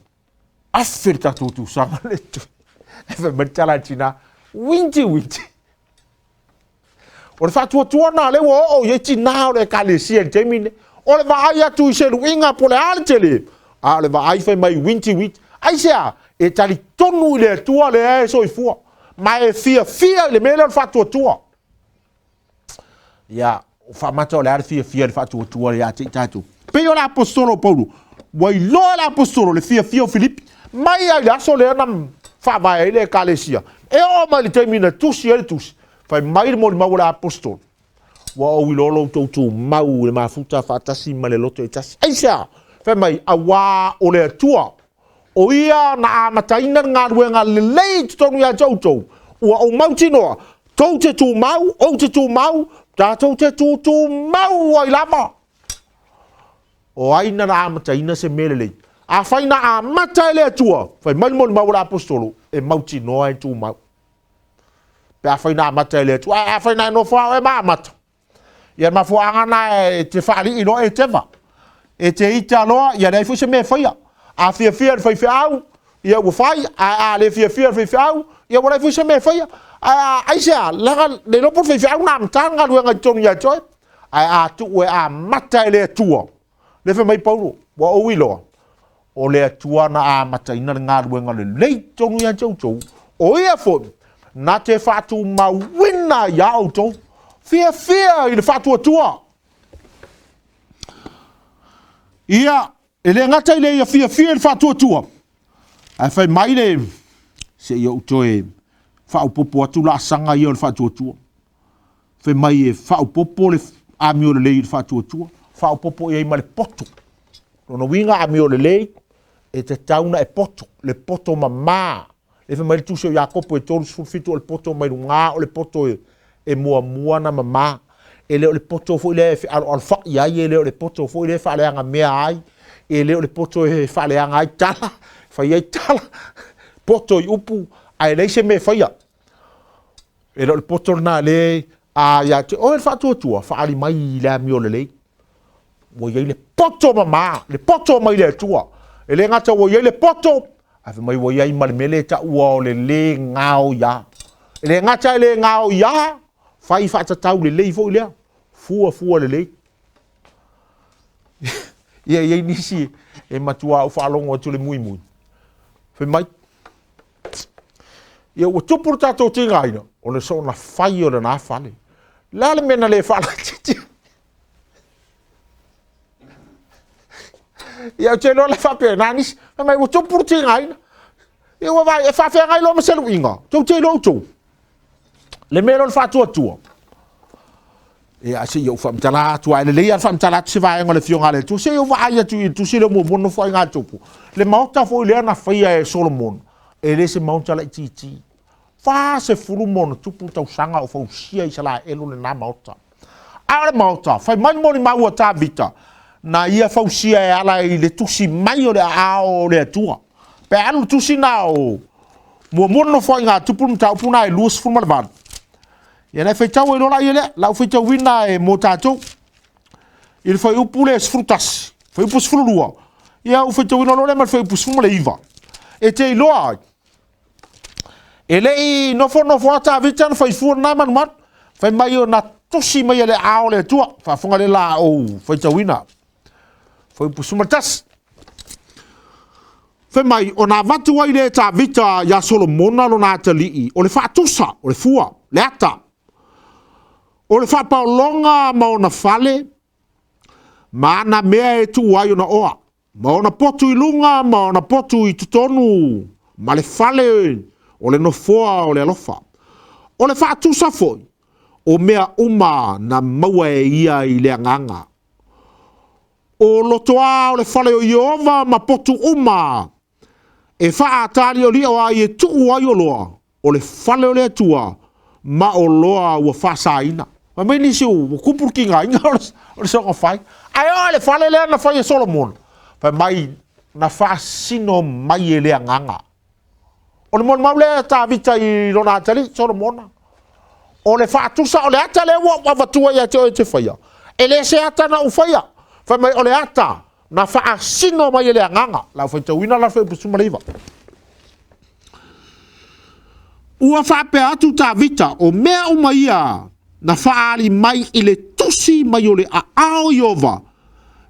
le tatou tuusaga lea e totoe. E fai mai le tala a le tinā, uiti uiti. O le faatuatua lena lea ua oo i ai tinā o le ekalesia i le taimi lenei. O le vaai atu i se luiga po o le a le tele, a o le vaai fai mai uiti uiti. Aisea? E talitonu i le Atua lea e soifua, ma e fiafia i le mea lea o le faatuatua. Ia, faamata o le a le fiafia i le faatuatua ia te i tatou. Pei o le aposetolo o Paulo, ua iloa e le aposetolo le fiafia o Filipi, mai lava i le aso lea na faavae ai le ekalesia, e oo mai i le taimi na tusi ai le tusi, fai mai le molimau a le aposetolo, ua ou iloa lo outou tumau i le mafuta faatasi ma le loto e tasi. Aisea? Fai mai, auā o le Atua, o ia na amataina le galuega lelei i totonu ia te outou, ua ou mautinoa, tou te tumau, ou te tumau, tatou te tutumau ai lava. O ai na amataina se mea lelei? Afai na amata e le Atua, fai mai le molimau a le aposetolo, e mautinoa e tumau. Pe afai na amata e le Atua, ae afai na e nofo lava oe ma amata, ia le mafuaaga lena e te faalii loa e teva. E te ita loa, ia leai foi se mea e faia. A fiafia le faifeau, ia ua fai, ae a le fiafia le faifeau, ia ua leai foi se mea e faia. Ae aisea, leaga le iloa po o le faifeau na amata le galuega i totonu ia te oe. Ae a tuu e amata e le Atua, lea fai mai Paulo, ua ou iloa, o le Atua na amataina le galuega lelei i totonu ia te outou, o ia foi na te faatumauina iā outou. Fiafia i le faatuatua. Ia, e le gata i le ia fiafia i le faatuatua, ae fai mai le, se i ou toe faaopoopo atu laasaga ia o le faatuatua. Fai mai e faaopoopo le amio lelei i le faatuatua, faaopoopo i ai ma le poto. Lona uiga amio lelei, e tatau ona e poto, le poto mamā. Lea fai mai le tusi o Iakopo e 37 o le poto mai lugā o le poto e, e muamua ona mamā. E le o le poto foi lea e fealoalofa'i ai, e le o le poto foi lea e faaleagamea ai, e le o le poto e faaleaga ai tala, fai ai tala, poto i upu, ae leai se mea e faia. E le o le poto lena lea a ia te oe le faatuatua, faaali mai i le amio lelei. Ua i ai le poto mamā, le poto mai le Atua. E le gata ua i ai le poto, ae fai mai ua i ai ma le mea lea e taua o le lē gaoiā. E le gata e le gaoiā, fai faatatau lelei foi lea, fuafua lelei. Ia, e i ai nisi e matua ou faalogo atu le muimui. Fai mai, ia ua tupu le tatou tigaina, o le soona fai o lena fale. Le a le mea na le faalaitiiti? Ia, ou te iloa le faapena nisi. Fai mai, ua tupu le tigaina. Ia ua vaai, e faafeagai loa ma se luiga. Tou te iloa outou. Le mea lea o le faatuatua. Ia, se i ou faamatala atu, ae lelei lava le faamatala atu se vaega o le Afioga a le Atua. Se i ou vaai atu i le tusi lea muamua Nofoaiga a le Tupu. Le maota foi lea na faia e Solomona, e le se maota laitiiti. 40 ma ona tupu tausaga o fausia Isaraelu lena maota. A o le maota, fai mai le molimau a Tavita, na ia fausia e ala i le tusi mai o le aao o le Atua. Pe alu le tusi na o muamua le nofoaiga a Tupu le mataupu na e 28. Ia na e faitau ai loa la ia lea, lau faitauina e mo tatou. I le fuaiupu le 11, fuaiupu 12, ia ou faitauina loa lea ma le fuaiupu 19. E te iloa ai, E le i nofonofo lava Tavita na fai fua lena malumalu. Fai mai o na tusi mai e le ao o le Atua. Faafofoga le la ou faitauina. Fuaiupu 11. Fai mai, ona avatu ai lea e Tavita iā Solomona lona atalii, o le faatusa, o le fua, le ata, o le faapaologa ma ona fale, ma ana mea e tuu ai ona oa. ma ona potu i luga ma ona potu i totonu, ma le fale o le nofoa o le alofa. O le faatusa foi o mea uma na maua e ia i le agaga. O lotoā o le fale o Ieova ma potu uma e faatāliolio ai e tuu ai oloa, o le fale o le Atua ma oloa ua faasaina. Fai mai nisi ua kupu le tigaina o le soga fai. Ae oo i le fale lea na fai e Solomona, fai mai na faasino mai e le agaga. O le molimau lea a Tavita i lona atalii, Solomona. O le faatusa, o le ata lea ua ou avatua ia te oe e te faia, e le se ata na ou faia. Fai mai o le ata na faasino mai e le agaga. La faitauina la fuaiupu 19. Ua faapea atu Tavita, o mea uma ia na faaali mai i le tusi mai o le aao o Ieova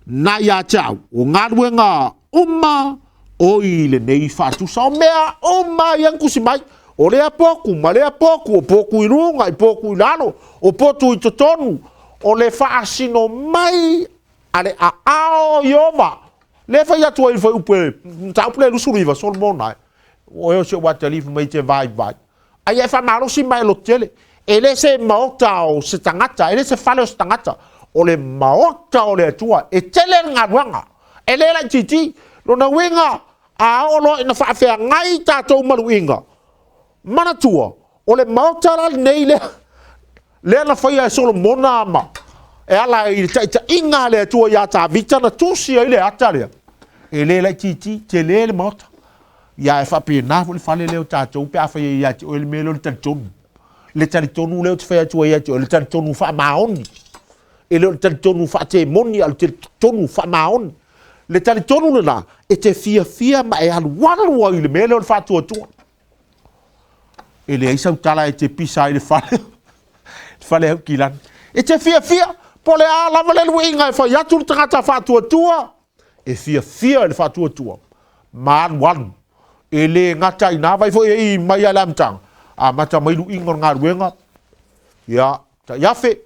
na ia te au, o galuega uma o i lenei faatusa. O mea uma ia na tusi mai, o lea potu ma lea potu, o potu i luga, i potu i lalo, o potu i totonu, o le faasino mai a le aao o Ieova. Le fai atu ai le fuaiupu e mataupu le 29, Solomona e. O eo se ua talifu mai te vai vai. Ai e faamalosi ma e lototele. E le se maota o se tagata, e le se fale o se tagata. O le maota o le Atua. E tele le galuega. E le laitiiti. Lona uiga, a oo loa ina faafeagai tatou maluiga, manatua, o le maota la lenei lea, lea na faia e Solomona ma e ala i le taitaiga a le Atua ia Tavita na tusi ai le ata lea. E le laitiiti, tele le maota. Ia e faapena foi le fale lea o tatou pe a fai ai ia te oe le mea lea o le talitonu. Le talitonu lea ou te fai atu ai ia te oe, le talitonu faamaoni. E le o le talitonu faatemoni, a o le talitonu faamaoni. Le talitonu lena, e te fiafia ma e alualu ai i le mea lea o le faatuatua. E leai sau tala e te pisa ai le fale, le fale Aukilani. E te fiafia, po o le a lava le luiga e fai atu le tagata faatuatua, e fiafia i le faatuatua ma alualu. E le gata i nā vai foi e i mai a le amataga, amata mai luiga o le galuega, ia, tai afe,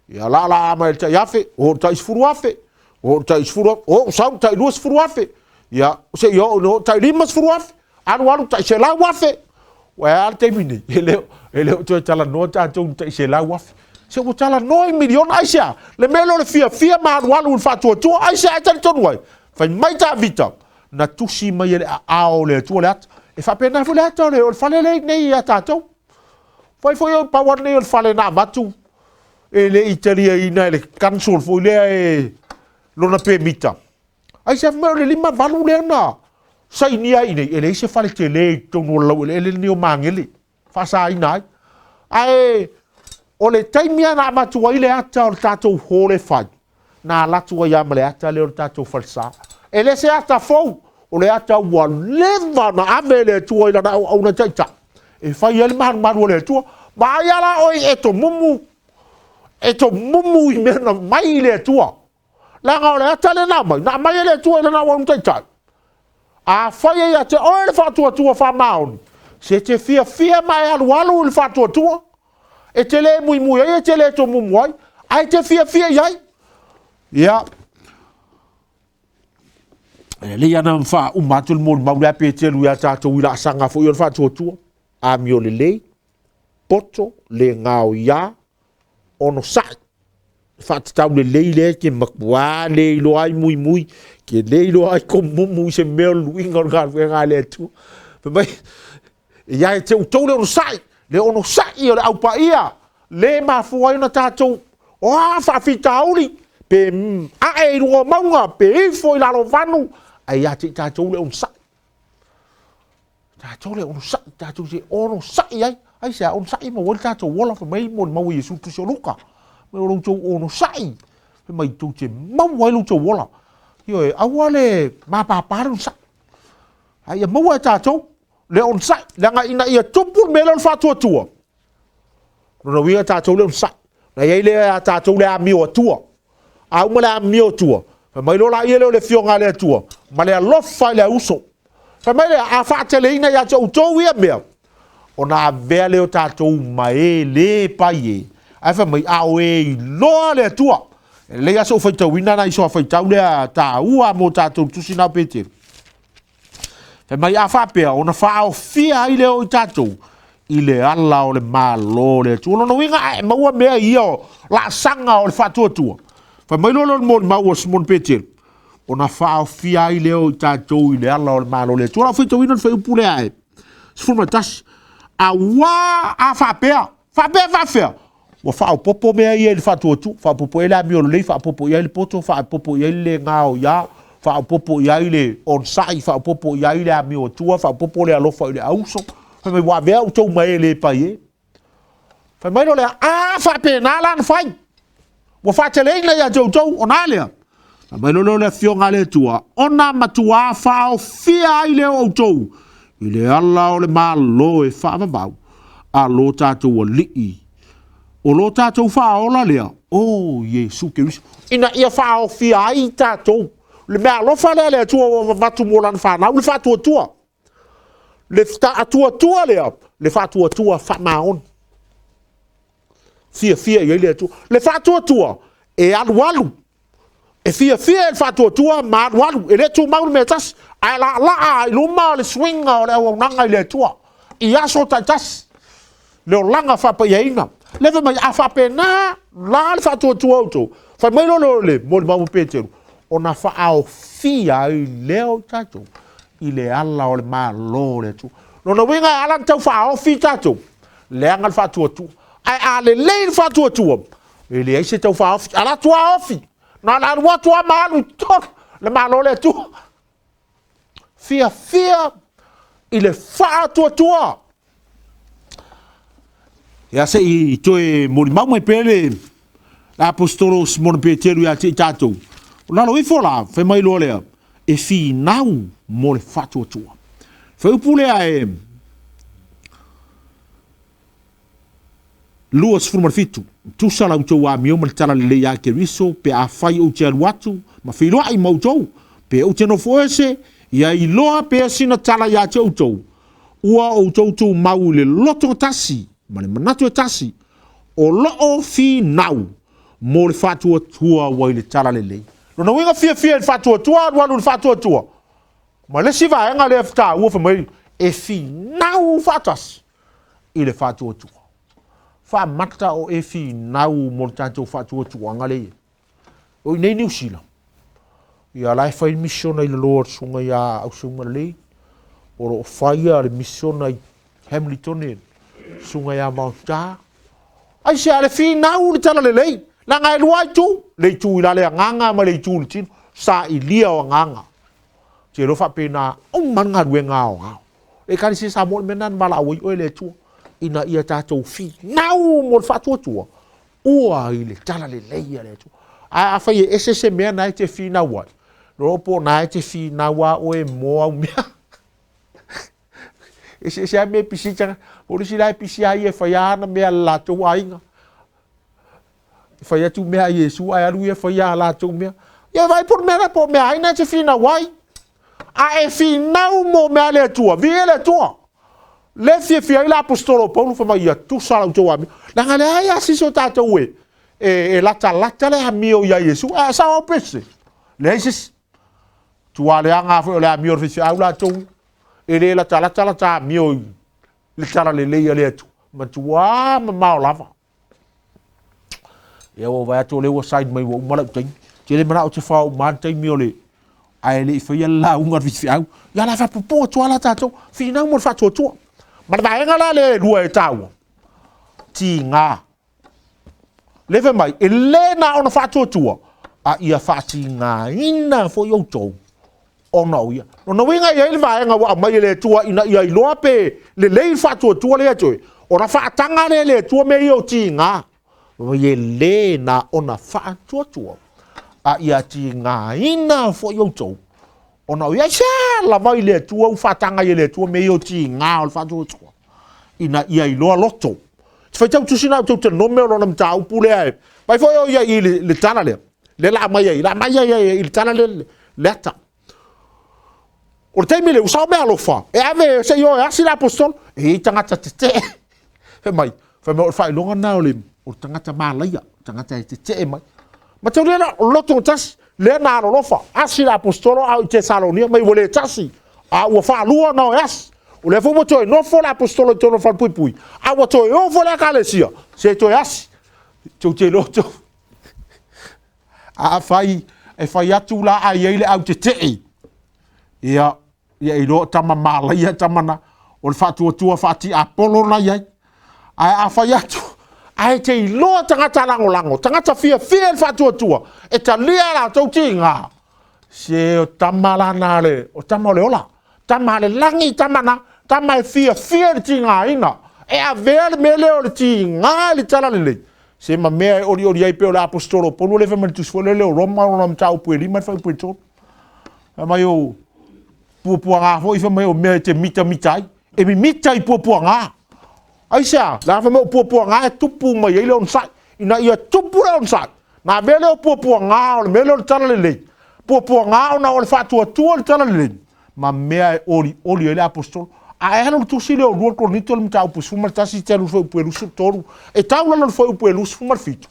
ia la la mai le tai afe, o tai 10,000, o tai 10,000, o sau tai 20,000, ia, se i oo no tai 50,000, alu alu tai 100,000. Ua e a le taimi nei, e le, e le o toe talanoa tatou i tai 100,000. Se ua talanoa i miliona, aisea? Le mea lea o le fiafia ma alualu i le faatuatua, aisea e talitonu ai? Fai mai Tavita, na tusi mai e le aao o le Atua le ata. E faapena foi le ata o le, o le fale lea nei ia tatou. Fai foi o pau nei o le fale na avatu, e le i taliaina e le council foi lea e lona pemita. Aisea fai mai o le 58 lea na sainia ai i inei, e leai se fale tele i totonu o le laueleele lenei o Magele, faasaina ai. Ae o le taimi lava na avatu ai le ata o le tatou hall e fai, na alu atu ai lava ma le ata lea o le tatou falesa. E le se ata fou, o le ata ua leva ona ave e le Atua i lana auauna taitai e fai ai le malumalu o le Atua. Vaai lava la oe e tomumu, e tomumu i mea na mai i le Atua. Leaga o le ata lea na aumai, na aumai e le Atua i lana auauna taitai. Afai e ia te oe le faatuatua faamaoni, se te fiafia ma e alualu i le faatuatua, e te le muimui ai, e te le tomumu ai, ae te fiafia i ai. Ia, e lelei ana faauma atu le molimau lea Peteru ia tatou i laasaga foi o le faatuatua. Amio lelei, poto, le gaoiā, onosai, faatatau lelei lea e te matuā le iloa ai muimui, ke le iloa ai tomumu i se mea o le luiga o le galuega a le Atua. Fai mai, ia e te outou le onosai, le onosai o le au paia, le mafua ai ona tatou, O a faafitauli, pe ae i luga o mauga, pe ifo i lalo o vanu, ae ia te i tatou le onosai. Tatou le onosai, tatou te onosai ai. Aisea, onosai e maua ai le tatou ola, fai mai molimau a Iesu i le tusi o Luka. Fai mai o lo outou onosai, fai mai tou te maua ai lo outou ola. Ioe, aua le mapapa le onosai. A ia maua e tatou le onosai, leaga ina ia tupu le mea lea o le faatuatua, lona uiga tatou le onosai. Na i ai lea ia tatou le amio atua. A uma le amio atua, fai mai loa laia lea o le Afioga a le Atua, ma le alofa i le auuso. Fai mai lea, a faateleina ia te outou ia mea, ona avea lea o tatou ma e lē pai e. Ae fai mai, a o e iloa le Atua. E lelei lava sou faitauina nai soa faitau lea taua mo tatou tusi na o Peteru. Fai mai a faapea, ona faaofia ai lea o i tatou i le ala o le Malo o le Atua. Lona uiga a e maua mea ia o laasaga o le faatuatua. Fai mai loa lea o le molimau a Simona Peteru, ona faaofia ai lea o i tatou i le ala o le Malo o le Atua. O lau faitauina le fuaiupu lea e 11. Auā a faapea, faapea faafea, ua faaopoopo mea ia i le faatuatua, faaopoopo i ai le amio lelei, faaopoopo i ai le poto, faaopoopo i ai le le gaoia, faaopoopo i ai le onosai, faaopoopo i ai le amio atua, faaopoopo le alofa i le auso. Fai mai, ua avea outou ma e le pai e. Fai mai loa lea, a faapena la na fai, ua faateleina ia te outou, ona a lea? Fai mai loa lea o le Afioga a le Atua, ona matuā faaofia ai lea o outou i le ala o le Malo e faavavau a lo tatou Alii, o lo tatou Faaola lea, o Iesu Keriso, ina ia faaofia ai tatou. Le mea alofa lea a le Atua ua avatu mo lana fanau, le faatuatua. Le atuatua lea, le faatuatua faamaoni. Fiafia i ai le Atua. Le faatuatua e alualu. E fiafia i le faatuatua ma alualu. E le tumau le mea tasi, ae laalaa i luma le suiga o le auaunaga i le Atua i aso taitasi. Le olaga faapaiaina. Le fai mai, a faapena la le faatuatua outou, fai mai loa lea o le molimau a Peteru, ona faaofia ai lea o tatou i le ala o le Malo o le Atua. Lona uiga e ala ona tau faaofi tatou, leaga le faatuatua. Ae a lelei le faatuatua, e leai se tau faaofi. Alu atu lava ofi, na ona alu atu lava ma alu i totonu le Malo o le Atua. Fiafia i le faatuatua. Ia se i toe molimau mai pea le aposetolo o Simona Peteru ia te i tatou. O lalo ifo la, fai mai loa lea, e finau mo le faatuatua. Fuaiupu lea e 27, Tusa la outou amio ma le talalelei ia Keriso, pe afai ou te alu atu ma feiloai ma outou, pe ou te nofo ese, ia iloa pea sina tala ia te outou, ua outou tumau i le loto tasi ma le manatu e tasi, o lo o finau mo le faatuatua ua i le talalelei. Lona uiga fiafia i le faatuatua, alualu i le faatuatua. Ma le isi vaega lea taua fai mai, e finau faatasi i le faatuatua. Faamata o e finau mo le tatou faatuatuaga lea e i ai. O i nei Niu Sila, ia la e fai le misiona i lalo a le susuga ia Auseuma Lelei, o lo o faia le misiona i Hamilton e le susuga ia Maota. Aisea le finau i le talalelei, leaga e lua itu, le itu i la le agaga ma le itu i le tino, sailia o agaga. Te iloa faapena uma le galuega aoao. Le Ekalesia Samoa, le mea lena na valaau ai oe e le Atua, ina ia tatou finau mo le faatuatua, ua i le talalelei a le Atua. Ae afai e ese se mea na e te finau ai, loa po o na e te finau a oe mo au mea. Eseese lava mea e pisi ai tagata. Po o le isi la e pisi lava ia e fai lava ana mea a le latou aiga. E fai atu mea a Iesu ae alu ia fai a latou mea. Ia vaai po o le mea lena po o mea ai na e te finau ai. A e finau mo mea a le Atua, viia le Atua. Le fiafia ai le aposetolo o Paulo fai mai ia tusa la outou amio. Leaga leai lava se isi o tatou e, e, e latalata le amio ia Iesu. Ae sao au pese. Leai se isi. Tua leaga foi o le amio o le faifeau latou. E le latalata la ta amio i le talalelei a le Atua. Matua mamao lava. Ia ua vaai atu o lea ua sign mai ua uma lau taimi. Tele manao te whao uma le taimi o le ae le i faia le lauga a le faifeau. Ia la faapuupuu atu lava la tatou, finau mo le faatuatua. Ma le vaega la lea e lua e taua, tiga. Lea fai mai, e le na ona faatuatua, a ia faatigaina foi outou ona o ia. Lona uiga e i ai le vaega ua aumai e le Atua ina ia iloa pe lelei le faatuatua lea ia te oe, ona faataga lea e le Atua mea ia o tiga. E le na ona faatuatua, a ia tigaina foi outou ona o ia. Aisea lava i le Atua ua faataga ai e le Atua mea ia o tiga o le faatuatua? Ina ia iloa loto. Te faitau tusi na outou Tenome o lona mataupu lea e vai foi o ia i le tala lea. Lea la aumai ai, la aumai ai i le tala lea le ata. O le taimi lea, ua sao meaalofa, e ave se i o e asi le aposetolo. E i ai tagata tetee. Fai mai, fai mai o le faailoga lena o le, o le tagata malaia, tagata e tetee mai. Ma tau lea, o loto tasi, lea na alolofa, asi le aposetolo a o i Tesalonia, mai ua le tasi, a ua faalua ona o e asi. O lea foi ua toe nofo le aposetolo i totonu o le falepuipui, a ua toe o foi le ekalesia, se toe asi. Tou te iloa tou. Afai e fai atu la a i ai le au tetee, ia, ia iloa tama malaia tama na, o le faatuatua faatiapolo na i ai. Ae a fai atu, ae te iloa tagata lagolago, tagata fiafia i le faatuatua, e talia latou tiga, se o tama la na le, o tama o le ola, tama a le lagi tama na, tama e fiafia i le tigaina, e avea le mea lea o le tiga i le talalelei, se ma mea e olioli ai pei o le aposetolo o Paulo lea fai mai le tusi foi lele o Roma lona mataupu e 5 le fuaiupu e 3. Fai mai o puapuaga foi fai mai o mea e te mitamita ai. E mimita i puapuaga. Aisea? Leaga fai mai o puapuaga e tupu mai ai le onosai. Ina ia tupu le onosai, na avea lea o puapuaga o le mea lea o le talalelei. Puapuaga ona o le faatuatua i le talalelei ma mea e olioli ai le aposetolo. A e alu i le tusi lea o 2 Korinito le mataupu 11 telu i le fuaiupu e 23, e tau lalo i le fuaiupu e 27,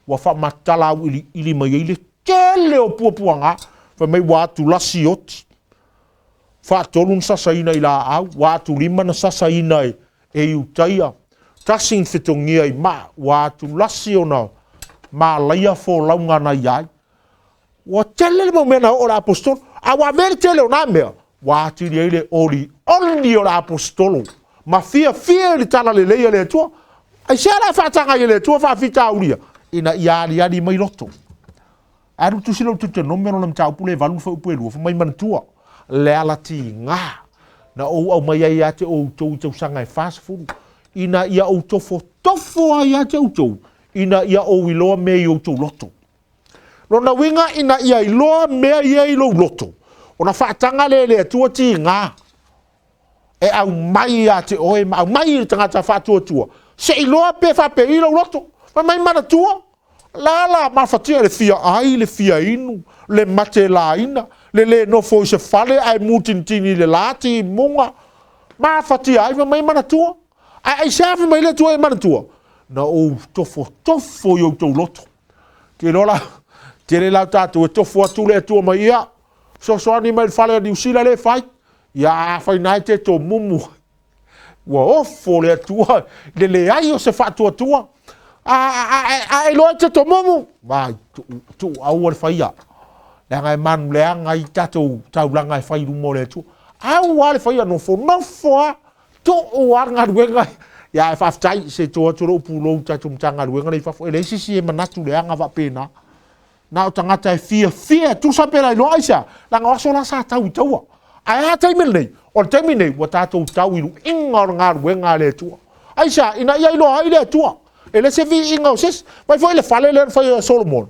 ua faamatala auiliili mai ai le tele o puapuaga. Fai mai ua atulasi oti, faatolu na sasaina i laau, ua atulima na sasaina e Iutaia, tasi na fetogia i maa, ua atulasi ona malaia folauga na ia ai. Ua tele le mau mea na oo le aposetolo, a ua avea le tele o na mea, ua atili ai le olioli o le aposetolo, ma fiafia i le talalelei a le Atua. Aisea la e faataga ai e le Atua faafitauli ia? Ina ia aliali mai loto. Alu tusi lou Deuteronome lona mataupu le valu fuaiupu e lua, fai mai manatua le ala tiga na ou aumai ai ia te outou i tausaga e 40, ina ia ou tofotofo ai ia te outou, ina ia ou iloa mea i outou loto. Lona uiga ina ia iloa mea ia i lou loto, ona faataga lea e le Atua tiga e aumai ia te oe ma aumai i le tagata faatuatua, se iloa pe faapei lou loto. Fai mai manatua, la la mafatia le fia ai, le fia inu, le mate laina, le le nofo i se fale ae mutinitini i le la timuga, mafatia ai, fai mai manatua. Ae aisea fai mai le Atua e manatua? Na ou tofotofo i outou loto. Te iloa la, tele la tatou e tofo atu le Atua mai ia, fesoasoani mai le fale a Niu Sila le fai. Ia afai na e te tomumu. Ua ofo le Atua i le leai o se faatuatua. A e iloa e te tomumu, vai, tuu aua le faia. Leaga e manu leaga ai tatou taulaga e fai i luma o le Atua. Aua le faia, nofonofo lava. Tuu lava le galuega. Ia ae faafetai, se to atu lou pulou i tatou Matagaluega lea i fafo. E leai se isi e manatu leaga faapena. Na o tagata e fiafia e tusa pe lailoa aisea, leaga o aso la sa tau i taua. Ae a taimi lenei? O le taimi lenei ua tatou tau i luiga o le galuega a le Atua. Aisea? Ina ia iloa ai le Atua. E le se viiga o se isi. Vaai foi le fale lea na fai e Solomona.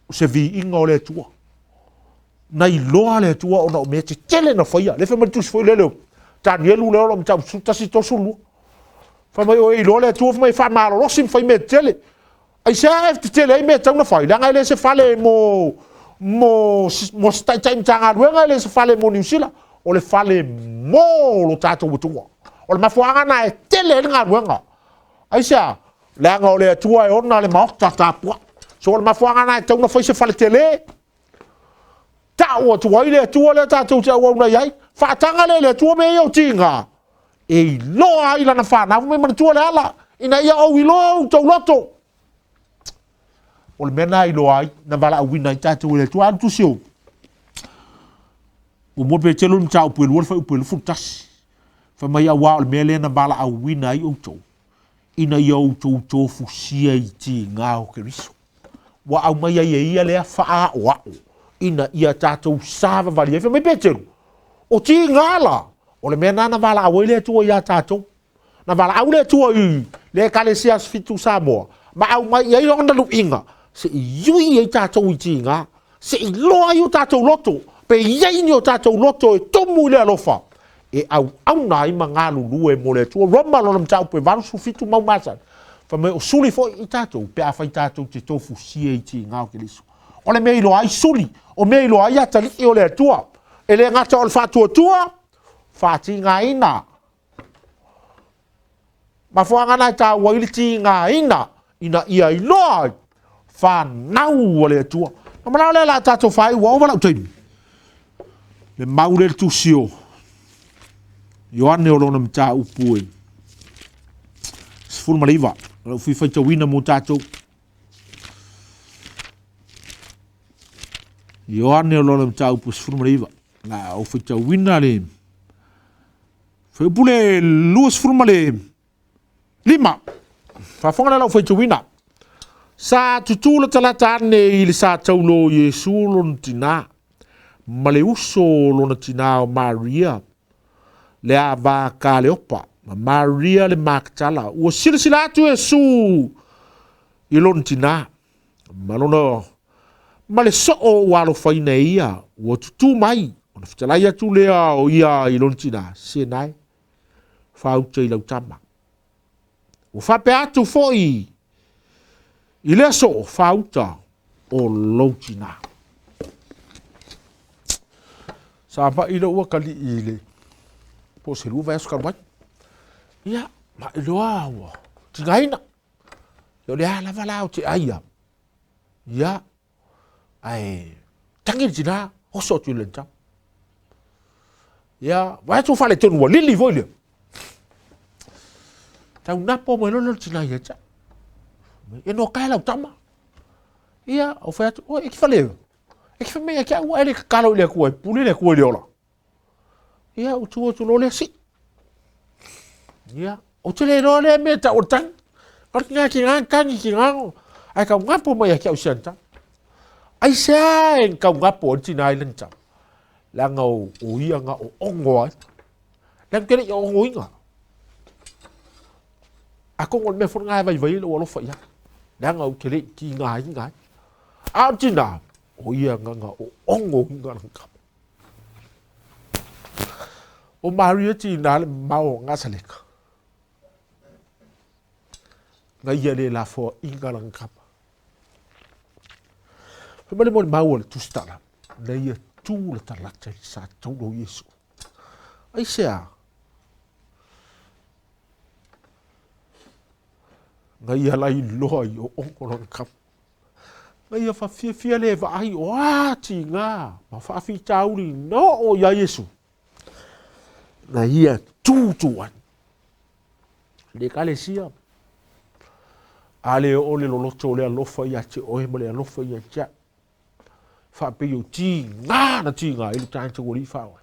O se viiga o le Atua. Na iloa le Atua ona o mea tetele na faia. Lea fai mai le tusi foi lele o Tanielu lea o lo o mataupu 11 32. Fai mai o e iloa le Atua fai mai e faamalolosi ma fai mea tetele. Aisea e tetele ai mea e tatau ona fai? Leaga e le se fale mo mo mo se taitai Matagaluega, e le se fale mo Niu Sila, o le fale mo lo tatou Atua. O le mafuaaga lena e tele ai le galuega. Aisea? Leaga o le Atua e ona le maota tapuai. So o le mafuaaga lena e tatau ona fai se fale tele, tau atu ai le Atua lea tatou te auauna i ai, faataga lea e le Atua mea ia o tiga, e iloa ai lana fanau mai manatua le ala, ina ia ou iloa outou loto. O le mea na iloa ai, na valaauina ai tatou e le Atua. Alu tusi o Muamua Petelo le mataupu e lua le fuaiupu e 21. Fai mai auā o le mea lea na valaauina ai outou. Ina ia outou tofusia i tiga o Keriso. Ua aumai ai e ia lea faaaoao ina ia tatou savavali ai. Fai mai Peteru, o tiga la, o le mea lena na valaau ai le Atua ia tatou. Na valaau le Atua i le Ekalesia Aso Fitu Samoa, ma aumai i ai lona luiga, se i ui ai tatou i tiga, se i loa ai o tatou loto, pe i ai ni o tatou loto e tumu i le alofa, e auauna ai ma galulue mo le Atua. Roma lona mataupu e 87 mau masani. Fai mai o suli foi i tatou pe afai tatou te tofusia i tiga o Keriso. O le mea i iloa ai suli, o mea i iloa ai atalii o le Atua. E le gata o le faatuatua, faatigaina. Mafuaaga na e taua ai le tigaina ina ia iloa ai fanau a le Atua. Na manao lea la tatou fai ua ova lau taimi. Le mau le tusi o Ioane o lona mataupu e 19. O lau fia faitauina mo tatou. Ioane o lona mataupu 19. La ou faitauina le Fuaiupu le 25. Faafofoga lea lau faitauina. Sa tutū latalata ane i le sa taulo o Iesu lona tinā, ma le uso o lona tinā o Maria, le ava Kaleopa, ma Maria le Makatala. Ua silasila atu Iesu i lona tinā, ma lona ma le soo ua alofaina e ia, ua tutū mai, ona fetalai atu lea o ia i lona tinā, Se nae, faauta i lau tama. Ua faapea atu foi i lea soo, faauta o lou tinā. Sa mai lou atalii i le po o se lua vaiaso talu ai. Ia, mai loa ua tigaina. O le a lava la o te ai a. Ia, ae tagi le tina, oso atu i le tau. Ia, vaai atu faaletonu ua lili foi lea. Tau napo mai loa le tina ia te au. E no kae lau tama. Ia, o fai atu, oi, e ki fale, e ki fai mai ia ke au, e le kakalo i le Atua, e pule le Atua i le ola. Ia, ou tu atu loa lea sii. Ia, ou te le iloa lea mea tau o le tagi. O le tinā tinā tagi tinā, ae tau gapo mai ia te au si ana tama. Aisea e tau gapo ai le tinā i lana tama? Leaga o, o ia na oono ai. Leaga te le i oonoina. Atonu o le mea foi lena e vaivai ai lou alofa i ai. Leaga ou te le i tigaina ai. A o le tinā, o ia na na oonoina lana tama. O Maria tinā le mamao o Nasaleta. Na ia le lafoaiga lana tama. Fai mai le molimau a le tusitala, na ia tu latalata i le sa taula o Iesu. Aisea? Na ia lailoa i oogo lana tama. Na ia faafiafia le vaai o a tiga ma faafitauli na oo iā Iesu. Na ia tūtū ai. Le ekalesia, a le oo le loloto o le alofa ia te oe ma le alofa ia te au. Faapei o tiga na tiga ai lo tatou Alii Faaola.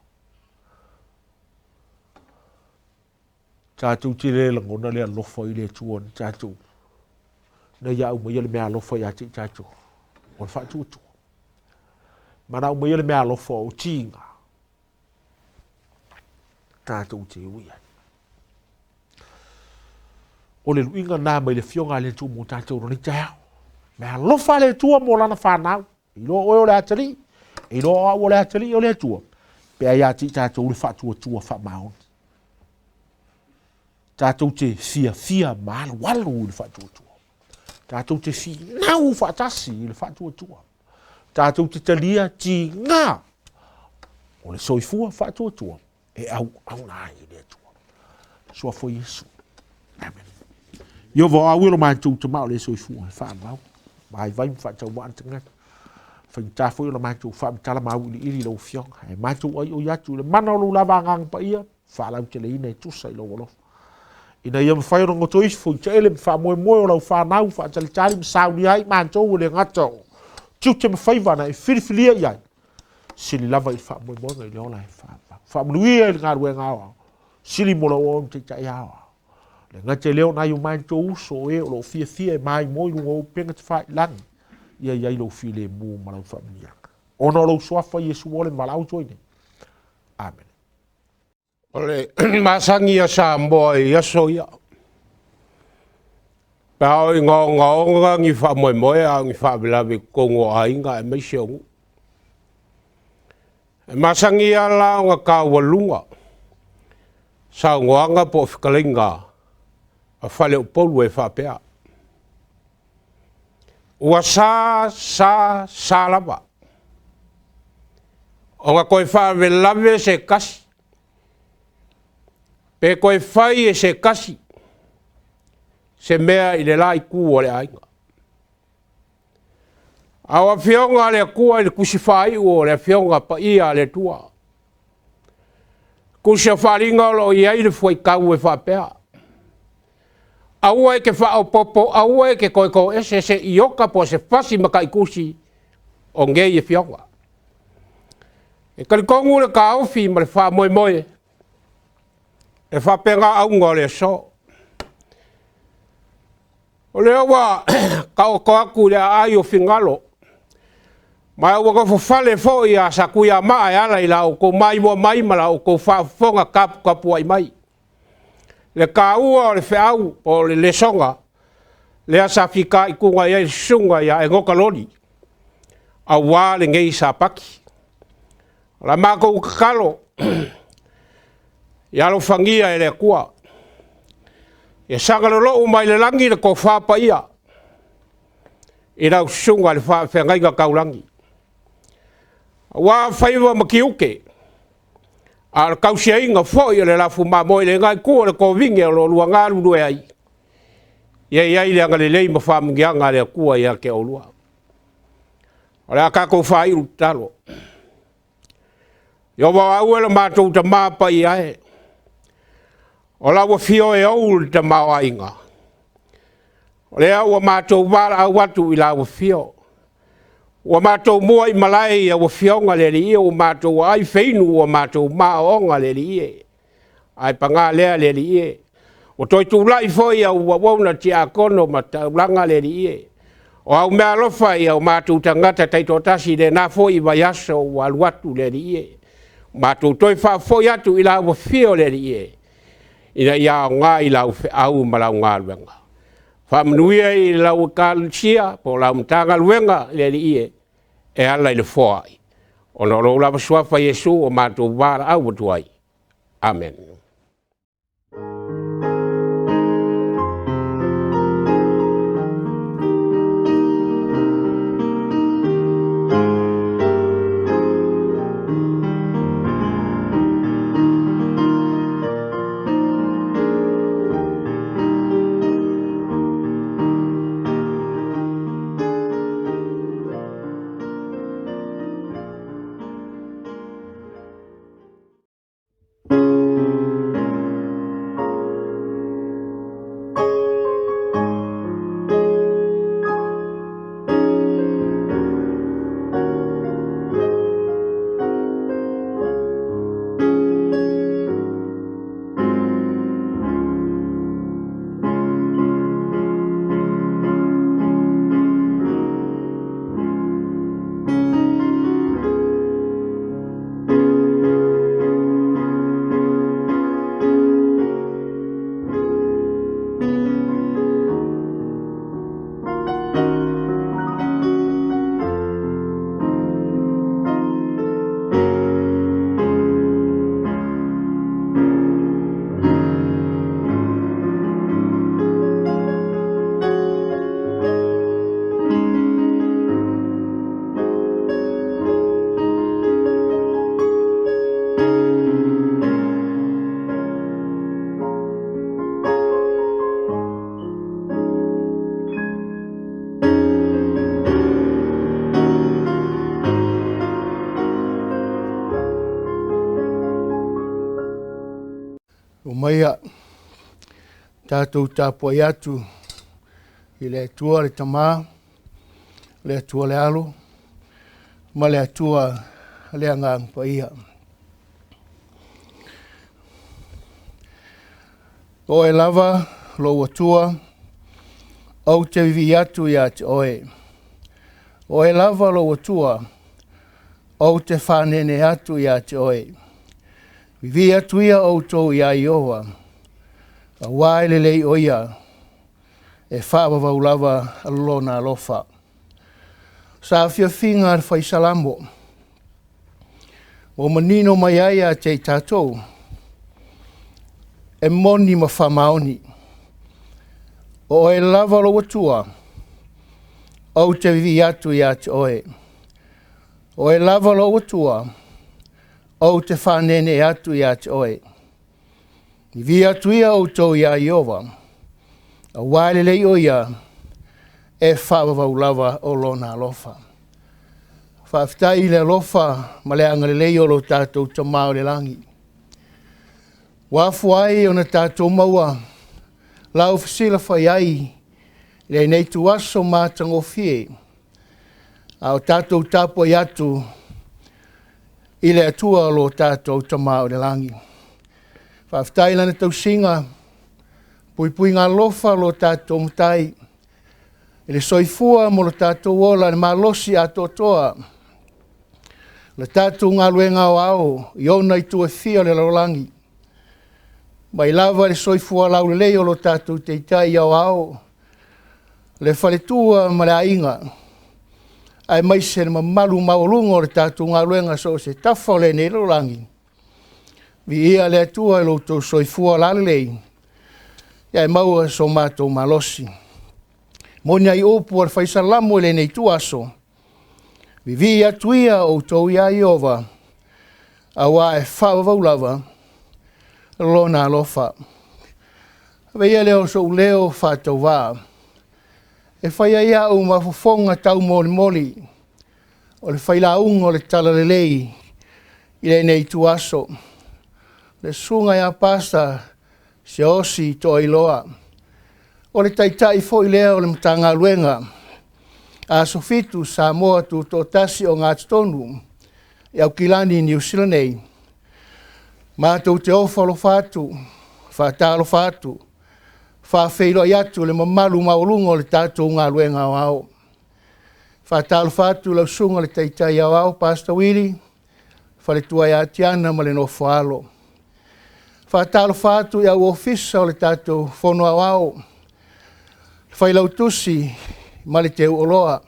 Tatou te le lagona le alofa i le Atua na tatou na ia aumaia le mea alofa ia te i tatou o le faatuatua. Ma na aumaia le mea alofa o tiga tatou te ui ai. O le luiga na mai le afioga a le Atua mo tatou lenei taeao. Mea alofa a le Atua mo lana fanau. E iloa oe o le atalii, e iloa o au o le atalii o le Atua, pe a ia te i tatou le faatuatua faamaoni. Tatou te fiafia ma alualu i le faatuatua. Tatou te finau faatasi i le faatuatua. Tatou te talia tiga o le soifua faatuatua e auauna ai i le Atua. Suafa o Iesu. Amen. Ieova o au e lo matou tama o le soifua e faavau, vaivai ma faatauvaa le tagata. Faigata foi o la matou faamatala ma auiliili i lau Afioga. Ae matou aioi atu i le mana o lou lava agaga paia, faalauteleina e tusa i lou alofa. Ina ia mafai ona goto ifo i taele ma faamoemoe o lau fanau, faatalitali ma saunia ai matou e le gata o tiute ma faiva na e filifilia i ai, sili lava i le faamoemoega i le ola e faavavau. Faamanuia i le galuega aoao, sili mo lau oe ma taitai aoao. Le gata i lea o nai o matou uso o e o lo o fiafia e maimoa i luga o upega tafailagi, ia i ai lou filemu ma lau faamanuiaga. Ona o lou suafa Iesu o le valaau atu ai nei. Amene. O le masani a Samoa i aso ia, pe a oo ina ogaoga ni faamoemoe a o ni faalavelave i totonu o aiga aemaise o nuu. E masani lava la ona taualuga saunoaga po o fetalaiga a faleupolu e faapea, Ua sa sa sa lava ona toe faalavelave se tasi pe toe fai e se tasi se mea i le la itu o le aiga. A o Afioga a le Atua i le Tusi Faaiu o le Afioga Paia a le Atua, Tusi o Faaaliga o lo o i ai le fuaitau e faapea, aua e te faaopoopo, aua e te toe toese se iota po o se fasi mataitusi o nei afioga. E talitonu le taofi ma le faamoemoe, e faapena auga o le aso. O lea ua taoto atu i le aai o finagalo, ma ua nofofale foi a Satuiamaa e ala i la outou maimoa mai ma la outou faafofoga taputapuai mai le taua o le feau po o le lesona lea sa fitaituga i ai le susuga ia Enoka Loli aua lenei Sapati. O la matou tatalo, ia alofagia e le Atua, ia saga lolou mai le lagi le tofa paia i lau susuga i le faafeagaiga taulagi, aua faiva ma tiute, a o le tausiaina foi o le lafu mamoe i lena itu o le tovine o lo o oulua galulue ai, ia i ai le agalelei ma faamanuiaga a le Atua ia te oulua. O le a tatou faaiu i le tatalo. Ieova o au e lo matou Tama Paia e, o lau afio e ou le tamaoaiga, o lea ua matou valaau atu i lau afio, ua matou mua i malae i lau Afioga le Alii e, ua matou aai feinu ua matou maoona le Alii e. Ae paga lea le Alii e, ua toe tulai foi au auauna tiakono ma taulaga le Alii e. O au meaalofa ia o matou tagata taitoatasi i lena foi vaiaso ua alu atu le Alii e. Matou toe faafoi atu i lau afio le Alii e, ina ia aoga i lau feau ma lau galuega. Faamanuia i lau ekalesia po o lau Matagaluega le Alii e, e ala i le foai, ona o lou lava suafa Iesu ua matou valaau atu ai. Amene. Omaia tatou tapuai atu i le Atua le Tama, le Atua le Alo, ma le Atua le Agaga Paia. O oe lava lou Atua, ou te vivii atu ia te oe. O oe lava lou Atua, ou te fanene atu ia te oe. Vivii atu ia outou iā Ieova, auā e lelei o ia, e faavavau lava lona alofa. Sa afiafiga a le Fai Salamo, ua manino mai ai ia te i tatou, e moni ma faamaoni. O oe lava lou Atua, ou te vivii atu ia te oe. O oe lava lou Atua, ou te fanene atu ia te oe. Vivii atu ia outou iā Ieova, auā e lelei o ia, e faavavau lava o lona alofa. Faafetai i le alofa ma le agalelei o lo tatou Tamā o le lagi. Ua afua ai ona tatou maua lau fesilafai ai i lenei ituaso matagofie, a o tatou tapuai atu i le Atua lo tatou Tamā o le lagi. Faafetai i Lana tausiga, puipuiga alofa o lo tatou Matai, i le soifua ma lo tatou ola i le malosi atoatoa, le tatou galuega aoao i ona itu e fia o le lalolagi, mai lava i le soifua laulelei o lo tatou Taitai aoao, le faletua ma le aiga, aemaise le mamalu maualuga o le tatou galuega so o se tafa o lenei lalolagi. Viia le Atua i lo outou soifua lalelei, ae maua so matou malosi. Moni ai upu a le Fai Salamo i lenei ituaso, vivii atu ia outou iā Ieova, auā e faavavau lava lona alofa. Ave ia lea o sou leo faatauvā, e fai ai au ma fofoga taumolimoli o le failauga o le talalelei i lenei ituaso. Le susuga ia Pasa Siaosi Toailoa, o le Taitai foi lea o le Matagaluega Aso Fitu Samoa Tutoatasi Ogatotonu i Aukilani, Niu Sila nei, matou te ofo alofa atu, faatalofa atu, faafeiloai atu le mamalu maualuga o le tatou galuega aoao. Faatalofa atu lau susuga i le Taitai Aoao Pastor Willie, faletua ia Tiana ma le nofo a alo. Faatalofa atu i au ofisa o le tatou Fono Aoao, le Failautusi ma le Teuoloa,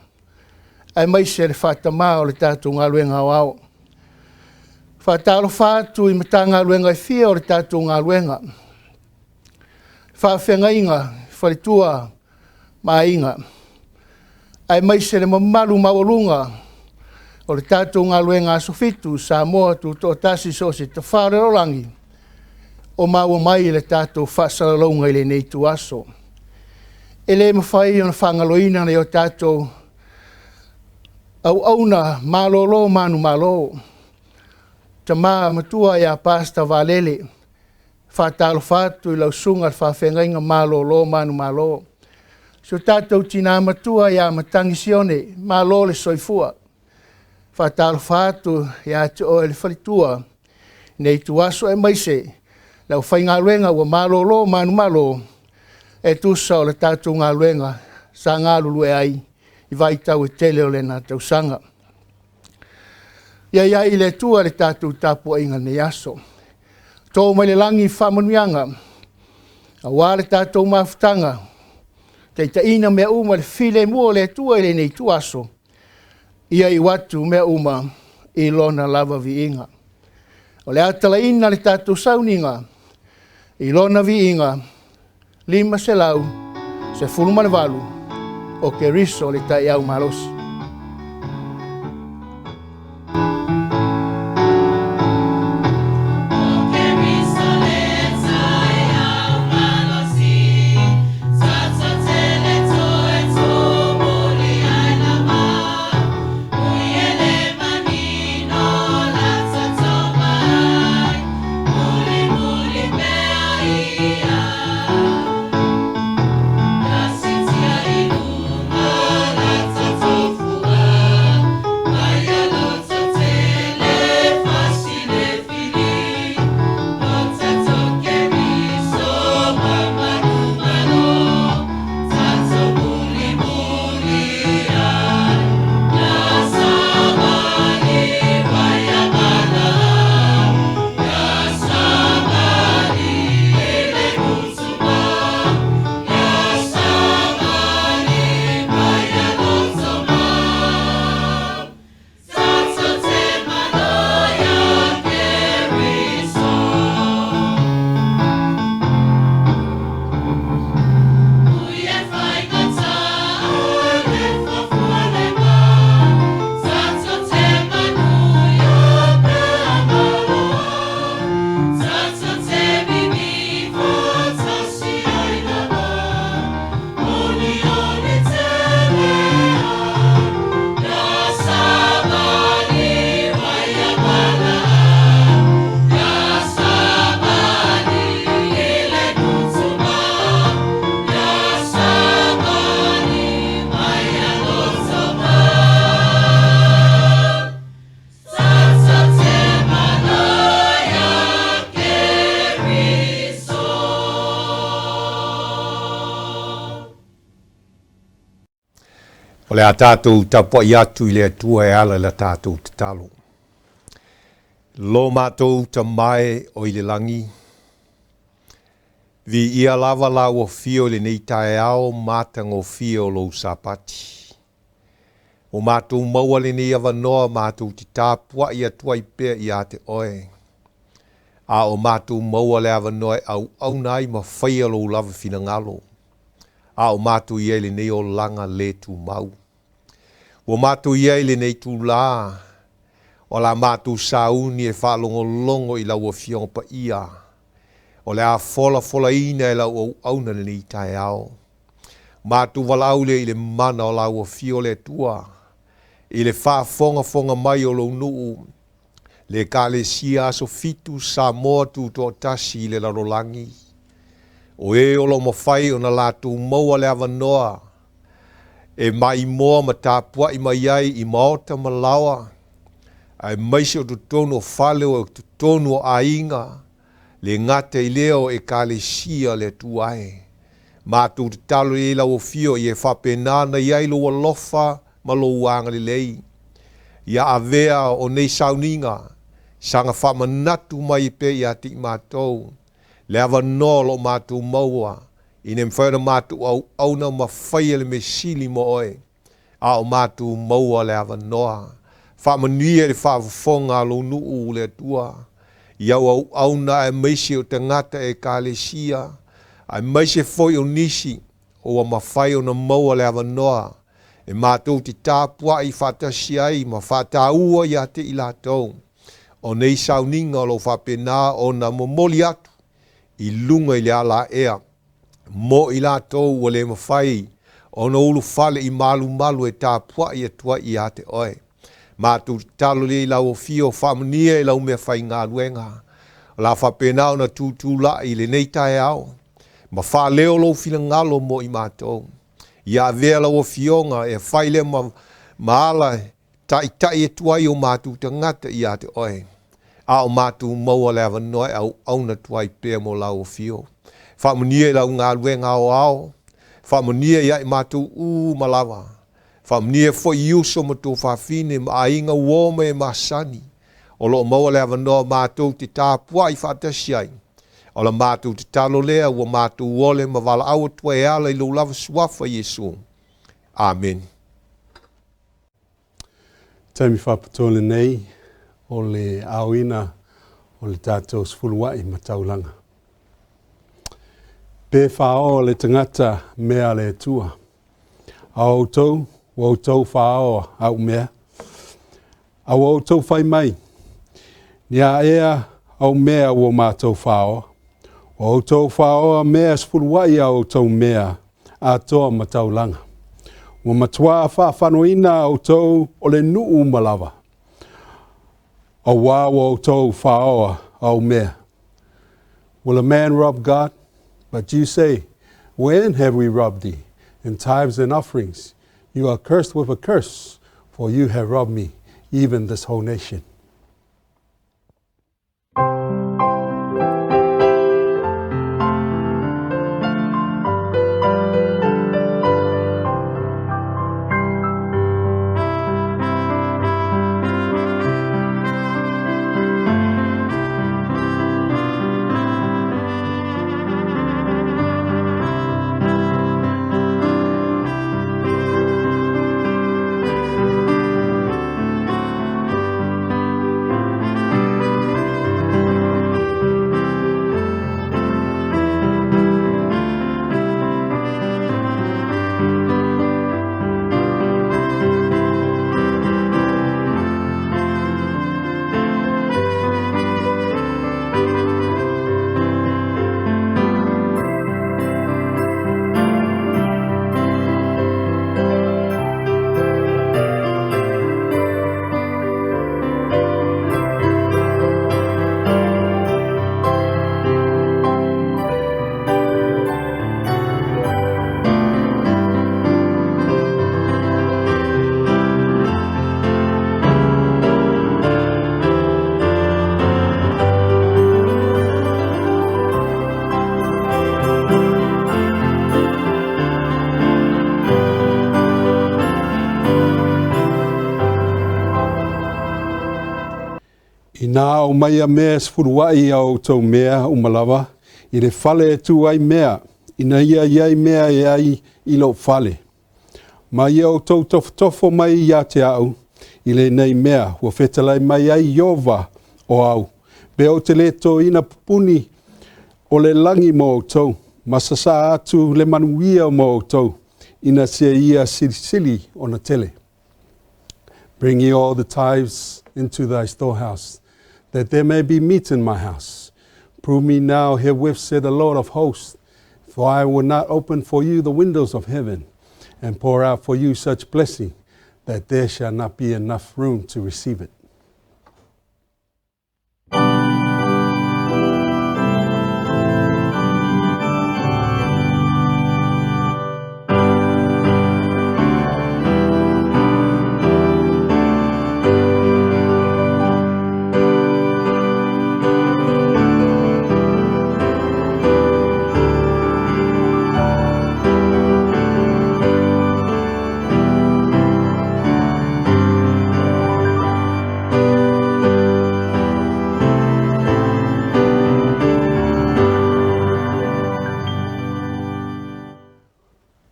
aemaise le faatamā o le tatou galuega aoao. Faatalofa atu i Matagaluega e fia o le tatou galuega, faafeagaiga, faletua ma aiga, aemaise le mamalu maualuga o le tatou galuega Aso Fitu Samoa Tutoatasi so o se tafa o le lalolagi o maua mai le tatou faasalalauga i lenei ituaso. E le mafai ona faagaloina nai o tatou auauna malolo manumalo, tama matua ia Pastor Valele, faatalofa atu i lau susuga i le faafeagaiga malolo manumalo. Si o tatou tina matua ia Matagi Sione, malo le soifua. Faatalofa atu ia te oe le faletua, nei ituaso aemaise le aufaigaluega ua malolo manumalo e tusa o le tatou galuega sa galulue ai i vaitau e tele o lena tausaga. Ia i ai le Atua i le tatou tapuaiga i lenei aso. To mai le lagi faamanuiaga, aua le tatou mafutaga, taitaiina mea uma i le filemu o le Atua i lenei ituaso, ia iu atu mea uma i lona lava viiga. O le a talaina le tatou sauniga i lona viiga 518 o Keriso le taiau malosi. O le a tatou tapuai atu i le Atua e ala i la tatou tatalo. Lo matou Tama e o i le lagi, viia lava Lau Afio i lenei taeao matagofie o Lou Sapati. Ua matou maua lenei avanoa matou te tapuai atu ai pea ia te Oe, a o matou maua le avanoa e auauna ai ma faia Lou lava finagalo, a o matou i ai i lenei olaga le tumau. Ua matou i ai i lenei itulā, o la matou sauni e faalogologo i lau Afioga Paia, o le a folafolaina e lau auauna lenei taeao. Matou valaau lea i le mana o lau Afio le Atua, i le faafogafoga mai o lou nuu, le Ekalesia Aso Fitu Samoa Tutoatasi i le lalolagi, o e o lo o mafai ona latou maua le avanoa e maimoa ma tapuai mai ai i maota ma laoa, aemaise o totonu o fale o totonu o aiga, le gata i lea o Ekalesia a le Atua e. Matou tatalo i ai lau Afio ia e faapena ona i ai lou alofa ma lou agalelei. Ia avea o nei sauniga saga faamanatu mai pea ia te i matou le avanoa o lo o matou maua ina ia mafai ona matou auauna ma faia le mea sili mo oe, a o matou maua le avanoa. Faamanuia i le faafofoga a lou nuu, le Atua, i au auauna aemaise o tagata Ekalesia, aemaise foi o nisi ua mafai ona maua le avanoa e matou te tapuai faatasi ai ma faataua ia te i latou o nei sauniga o lo o faapena ona momoli atu i luga i le alaea mo i latou ua le mafai ona ulufale i malumalu e tapuai atu ai ia te oe. Matou tatalo lea i lau Afio, faamanuia i lau meafaigaluega, o le a faapena ona tutulai i lenei taeao ma faaleo lou finagalo mo i matou. Ia avea lau Afioga e fai lea ma, ma ala e taitai atu ai o matou tagata ia te oe, a o matou maua le avanoa e auauna atu ai pea mo lau Afio. Faamanuia i lau galuega aoao, faamanuia ia i matou uma lava. Faamanuia foi i uso ma tuafafine ma aiga uo ma e masani, o lo o maua le avanoa matou te tapuai faatasi ai. O la matou tatalo lea ua matou ole ma valaau atu ai e ala i lou lava Suafa Iesu. Amene. Taimi faapitoa lenei o le aoina o le tatou sefuluai ma taulaga. Pe faaoa le tagata mea a le Atua, a o outou, ua outou faaoa au mea. A ua outou fai mai, ni a ea au mea ua matou faaoa? Ua outou faaoa mea sefuluai a outou mea atoa ma taulaga. Ua matuā faafanoina outou o le nuu uma lava, auā ua outou faaoa au mea. Will a man rob God? But you say, When have we robbed thee? In tithes and offerings. You are cursed with a curse, for you have robbed me, even this whole nation. Inā aumaia mea e sefuluaʻi a outou mea uma lava i le fale e tu ai mea, ina ia i ai mea e ai i lou fale. Ma ia outou tofotofo mai ia te aʻu i lenei mea ua fetalai mai ai Ieova o au, pe ou te le toina pupuni o le lagi mo outou, ma sasaa atu le manuia mo outou, ina se ia silisili ona tele. Bring ye all the tithes into thy storehouse, that there may be meat in my house. Prove me now herewith, said the Lord of hosts, for I will not open for you the windows of heaven, and pour out for you such blessing, that there shall not be enough room to receive it.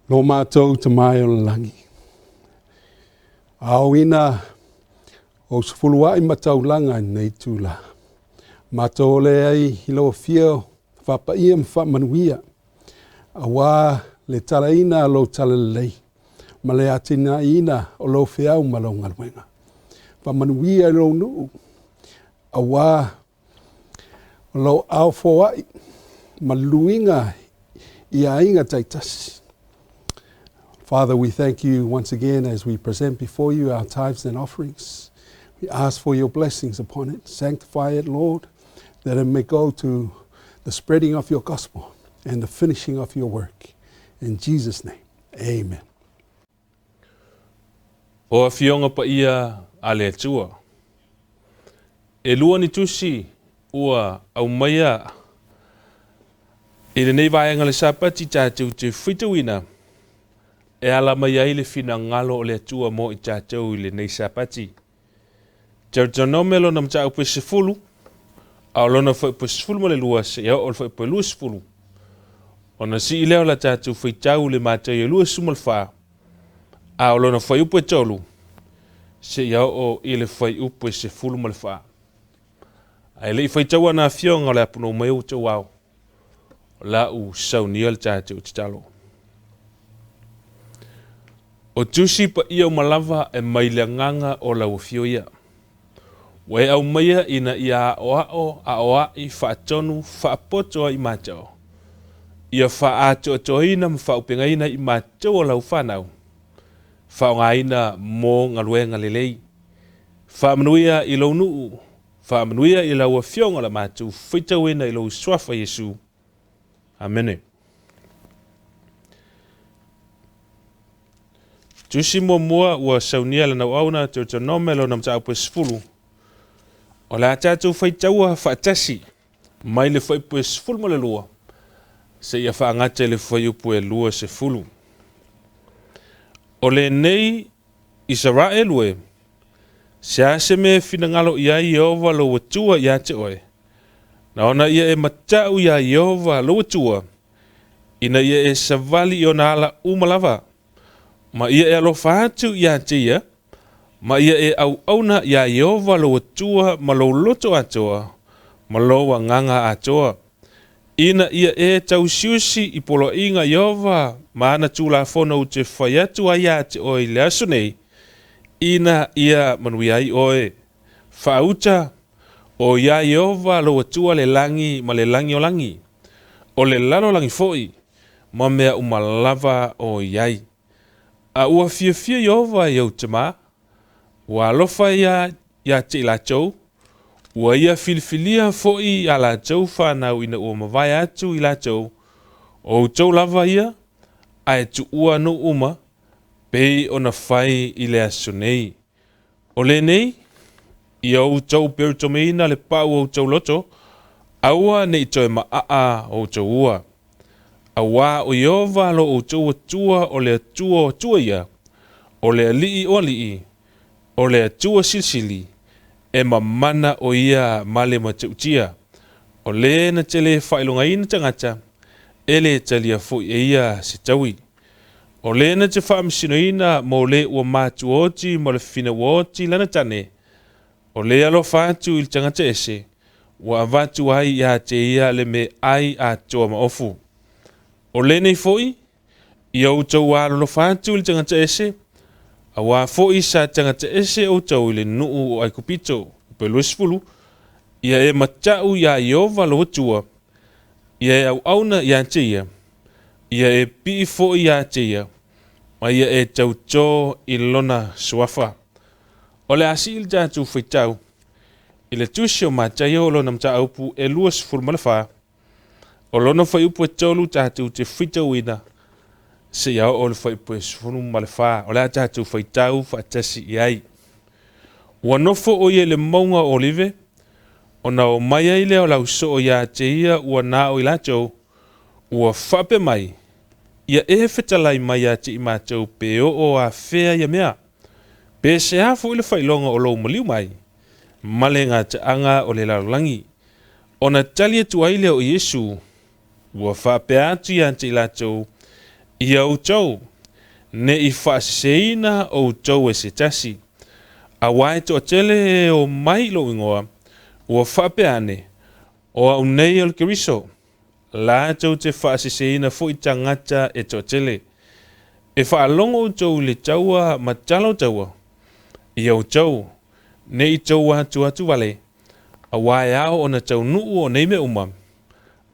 Lo matou Tama e o le lagi. Aoina o sefuluaʻi ma taulaga i lenei itulā. Matou ole ai i lau afio faapaia ma faamanuia, auā le talaina o lou talalelei ma le atinaeina o lou feau ma lau galuega. Faamanuia i lou nuu, auā o lou ao foai ma luiga i aiga taitasi. Father, we thank you once again as we present before you our tithes and offerings. We ask for your blessings upon it. Sanctify it, Lord, that it may go to the spreading of your gospel and the finishing of your work. In Jesus' name, amen. O Afioga Paia a le Atua, e lua ni tusi ua aumaia i lenei vaega o le Sapati tatou te faitauina e ala mai ai le finagalo o le Atua mo i tatou i lenei Sapati. Deuteronome lona mataupu e 10, a o lona fuaiupu e 12 seia oo i le fuaiupu e 20. Ona sii lea o la tatou faitau i le Mataio 24, a o lona fuaiupu e 3 seia oo i le fuaiupu e 14. Ae le i faitaua na afioga o le apunuu mai o outou ao, o la u saunia le tatou tatalo. O tusi paia uma lava e mai le agaga o lau afio ia. Ua e aumaia ina ia aoao, aoai, faatonu, faapoto ai i matou. Ia faaatoatoaina ma faaupegaina i matou o lau fanau, faaaogaina mo galuega lelei. Faamanuia i lou nuu, faamanuia i lau afioga o la matou faitauina i lou suafa Iesu. Amene. Tusi muamua ua saunia lana auauna Deuteronome lona mataupu e 10. O le a tatou faitaua faatasi mai le fuaiupu e 12 seia faagata i le fuaiupu e 20. O lenei Isaraelu e, se a se mea e finagalo i ai Ieova lou Atua ia te oe, na ona ia e mataʻu iā Ieova lou Atua, ina ia e savali i ona ala uma lava, ma ia e alofa atu iā te ia, ma ia e auauna iā Ieova lou Atua ma lou loto atoa, ma lou agaga atoa, ina ia e tausiusi i poloaiga a Ieova ma ana tulafono ou te fai atu ai iā te oe i le aso nei, ina ia manuia ai oe. Faauta, O iā Ieova lou Atua le lagi ma le lagi o lagi, o le lalolagi foi, ma mea uma lava o i ai. A ua fiafia Ieova i ou tama, ua alofa ia ia te i latou, ua ia filifilia foi a latou fanau ina ua mavae atu i latou, o outou lava ia, ae tuua nuu uma, pei ona fai i le aso nei. O lenei, ia outou perutomeina le pau o outou loto, aua ne i toe maaa outou ua. Auā o Ieova lo outou Atua o le Atua o atua ia, o le Alii o alii, o le Atua silisili, E mamana o ia ma le matautia. O le na te le faailogaina tagata, e le talia foi e ia se taui. O le na te faamasinoina mo le ua matuaoti ma le finauaoti lana tane, o le alofa atu i le tagata ese, ua avatu ai ia te ia le meaai atoa ma ofu. O lenei foi, ia outou alolofa atu i le tagata ese, auā foi sa tagata ese outou i le nuu o Aikupito. Pe 20, ia e mata'u iā Ieova lou Atua, ia e auauna iā te ia, ia e pii foi iā te ia, ma ia e tautō i lona suafa. O le a sii le tatou faitau i le Tusi o Mataio o lona mataupu e 24, o lona fuaiupu e 3 tatou te faitauina seia oo i le fuaiupu e 14. O le a tatou faitau faatasi i ai. Ua nofo o ia i le mauga o Olive, ona o mai ai lea o le ausoo iā te ia ua na o i latou, ua faapea mai, Ia e fetalai mai ia te i matou pe oo afea ia mea, pe se a foi le faailoga o lou maliu mai, ma le gataaga o le lalolagi. Ona tali atu ai lea o Iesu, ua faapea atu ia te i latou, Ia outou, ne i faaseseina outou e se tasi, auā e toatele e o mai i lou igoa, ua faapea ane, O au nei o le Keriso, latou te faaseseina foi tagata e toatele. E faalogo outou i le taua ma tala o taua, ia outou, ne i tou atuatu wale, auā e ao ona taunuu o nei mea uma,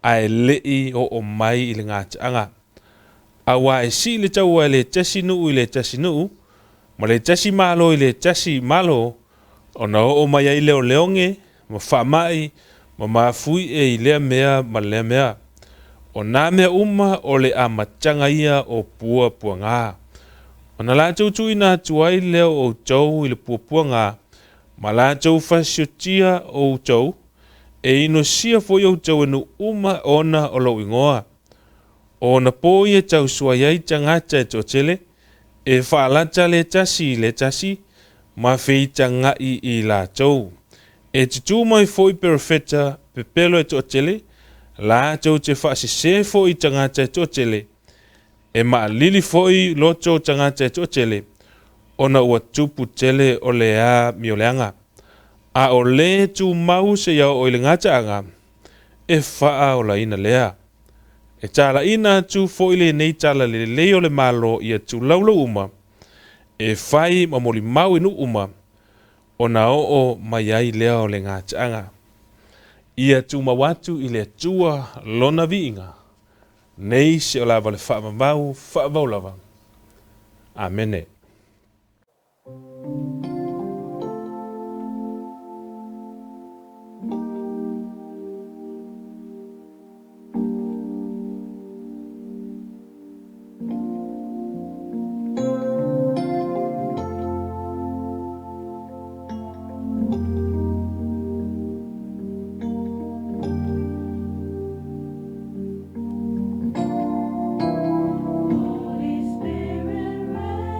ae le i oo mai i le gataaga. Auā e sii le taua e le tasi nuu i le tasi nuu, ma le tasi malo i le tasi malo, ona oo mai ai lea o leoge, ma faamai, ma mafuie i lea mea ma lea mea. O nā mea uma o le amataga ia o puapuagā. Ona latou tuuina atu ai lea o outou i le puapuagā, ma latou fasiotia outou, e inosia foi outou e nuu uma ona o lou igoa. O ona pō ia e tausuai ai tagata e toatele, e faalata le tasi i le tasi, ma feitagaʻi i latou. E tutū mai foi perofeta pepelo e toatele, latou te faasesē foi i tagata e toatele, e maalili foi loto o tagata e toatele, ona ua tupu tele o le amioleaga. A o lē tumau seia oo i le gataaga, e faaolaina lea. E talaina atu foi lenei tala lelei o le Malo i atulaulau uma, e fai ma molimau i nuu uma, ona oo mai ai lea o le gataaga. Ia tumau atu i le Atua lona viiga, nei se o lava le faavavau faavavau lava. Amene. Holy Spirit, rain.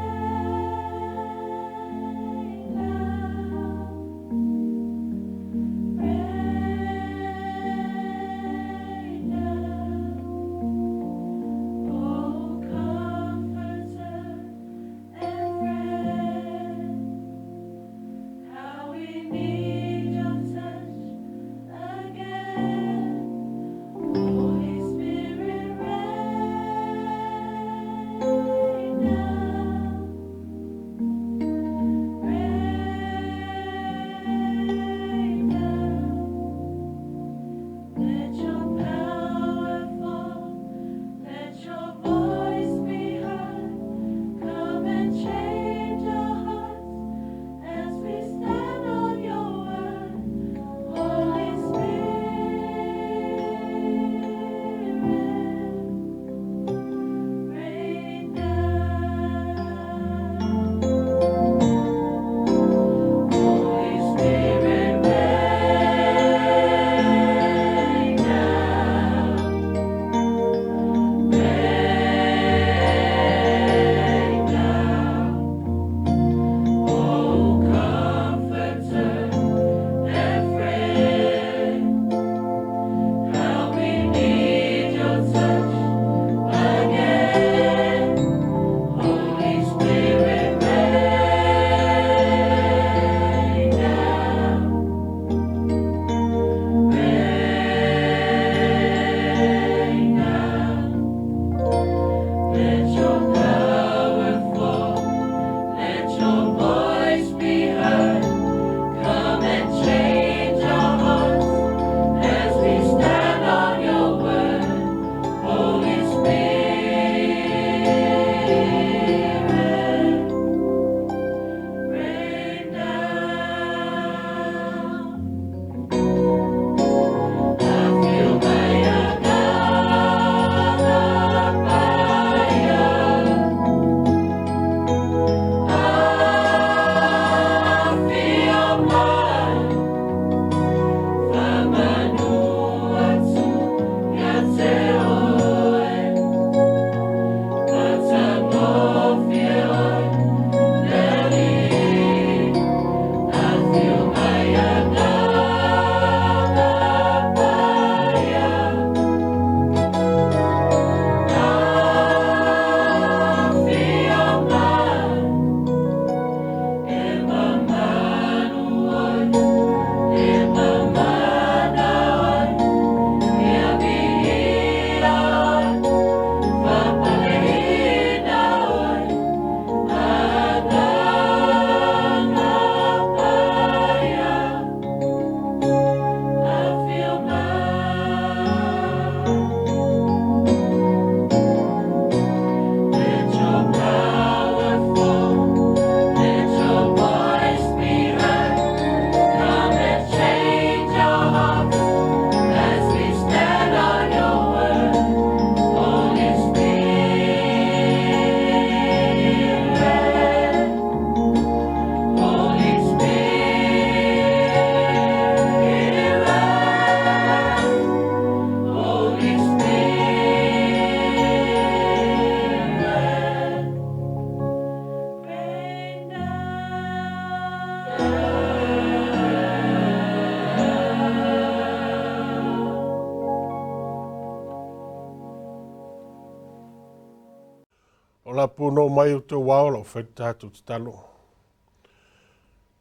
Malapuno mai o tau ao lau fai tatou tatalo.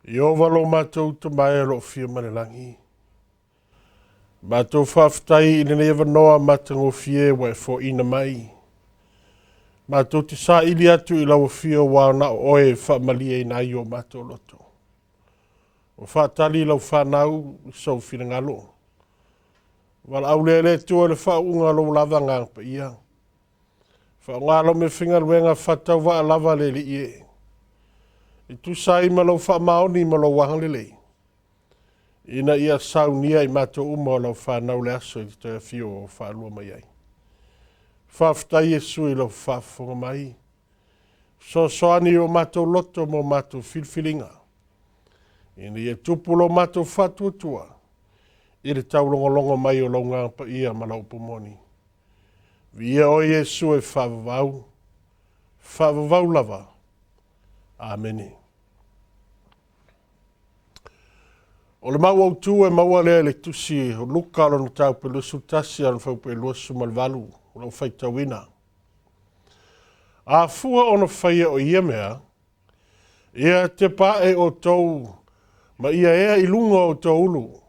Ieova lo matou Tama e o lo o afio mai le lagi. Matou faafetai i lenei avanoa matagofie ua e foaiina mai. Matou te saili atu i lau afio aua na o oe e faamalieina ai o matou loto. Ua faatali lau fanau i sou finagalo. Valaau lea e le Atua i le faauuga o lou lava Agaga Paia. Faaaoga lau meafaigaluega faatauvaa lava le Alii e. E tusa ai ma lou faamaoni ma lou agalelei, ina ia saunia i matou uma o lau fanau le aso i te toe afio o faalua mai ai. Faafetai Iesu i lau faafofoga mai. Fesoasoani i o matou loto ma o matou filifiliga, ina ia tupu lo matou faatuatua i le taulogologo mai o lou Agaga Paia ma lau upu moni. Viia oe Iesu e faavavau, faavavau lava. Amene. O le mau autu e maua lea i le tusi o Luka lona mataupu e 21 a lona fuaiupu e 28, o lau faitauina. A fua ona faia o ia mea, ia tepa ae outou ma ia ea i luga o outou ulu,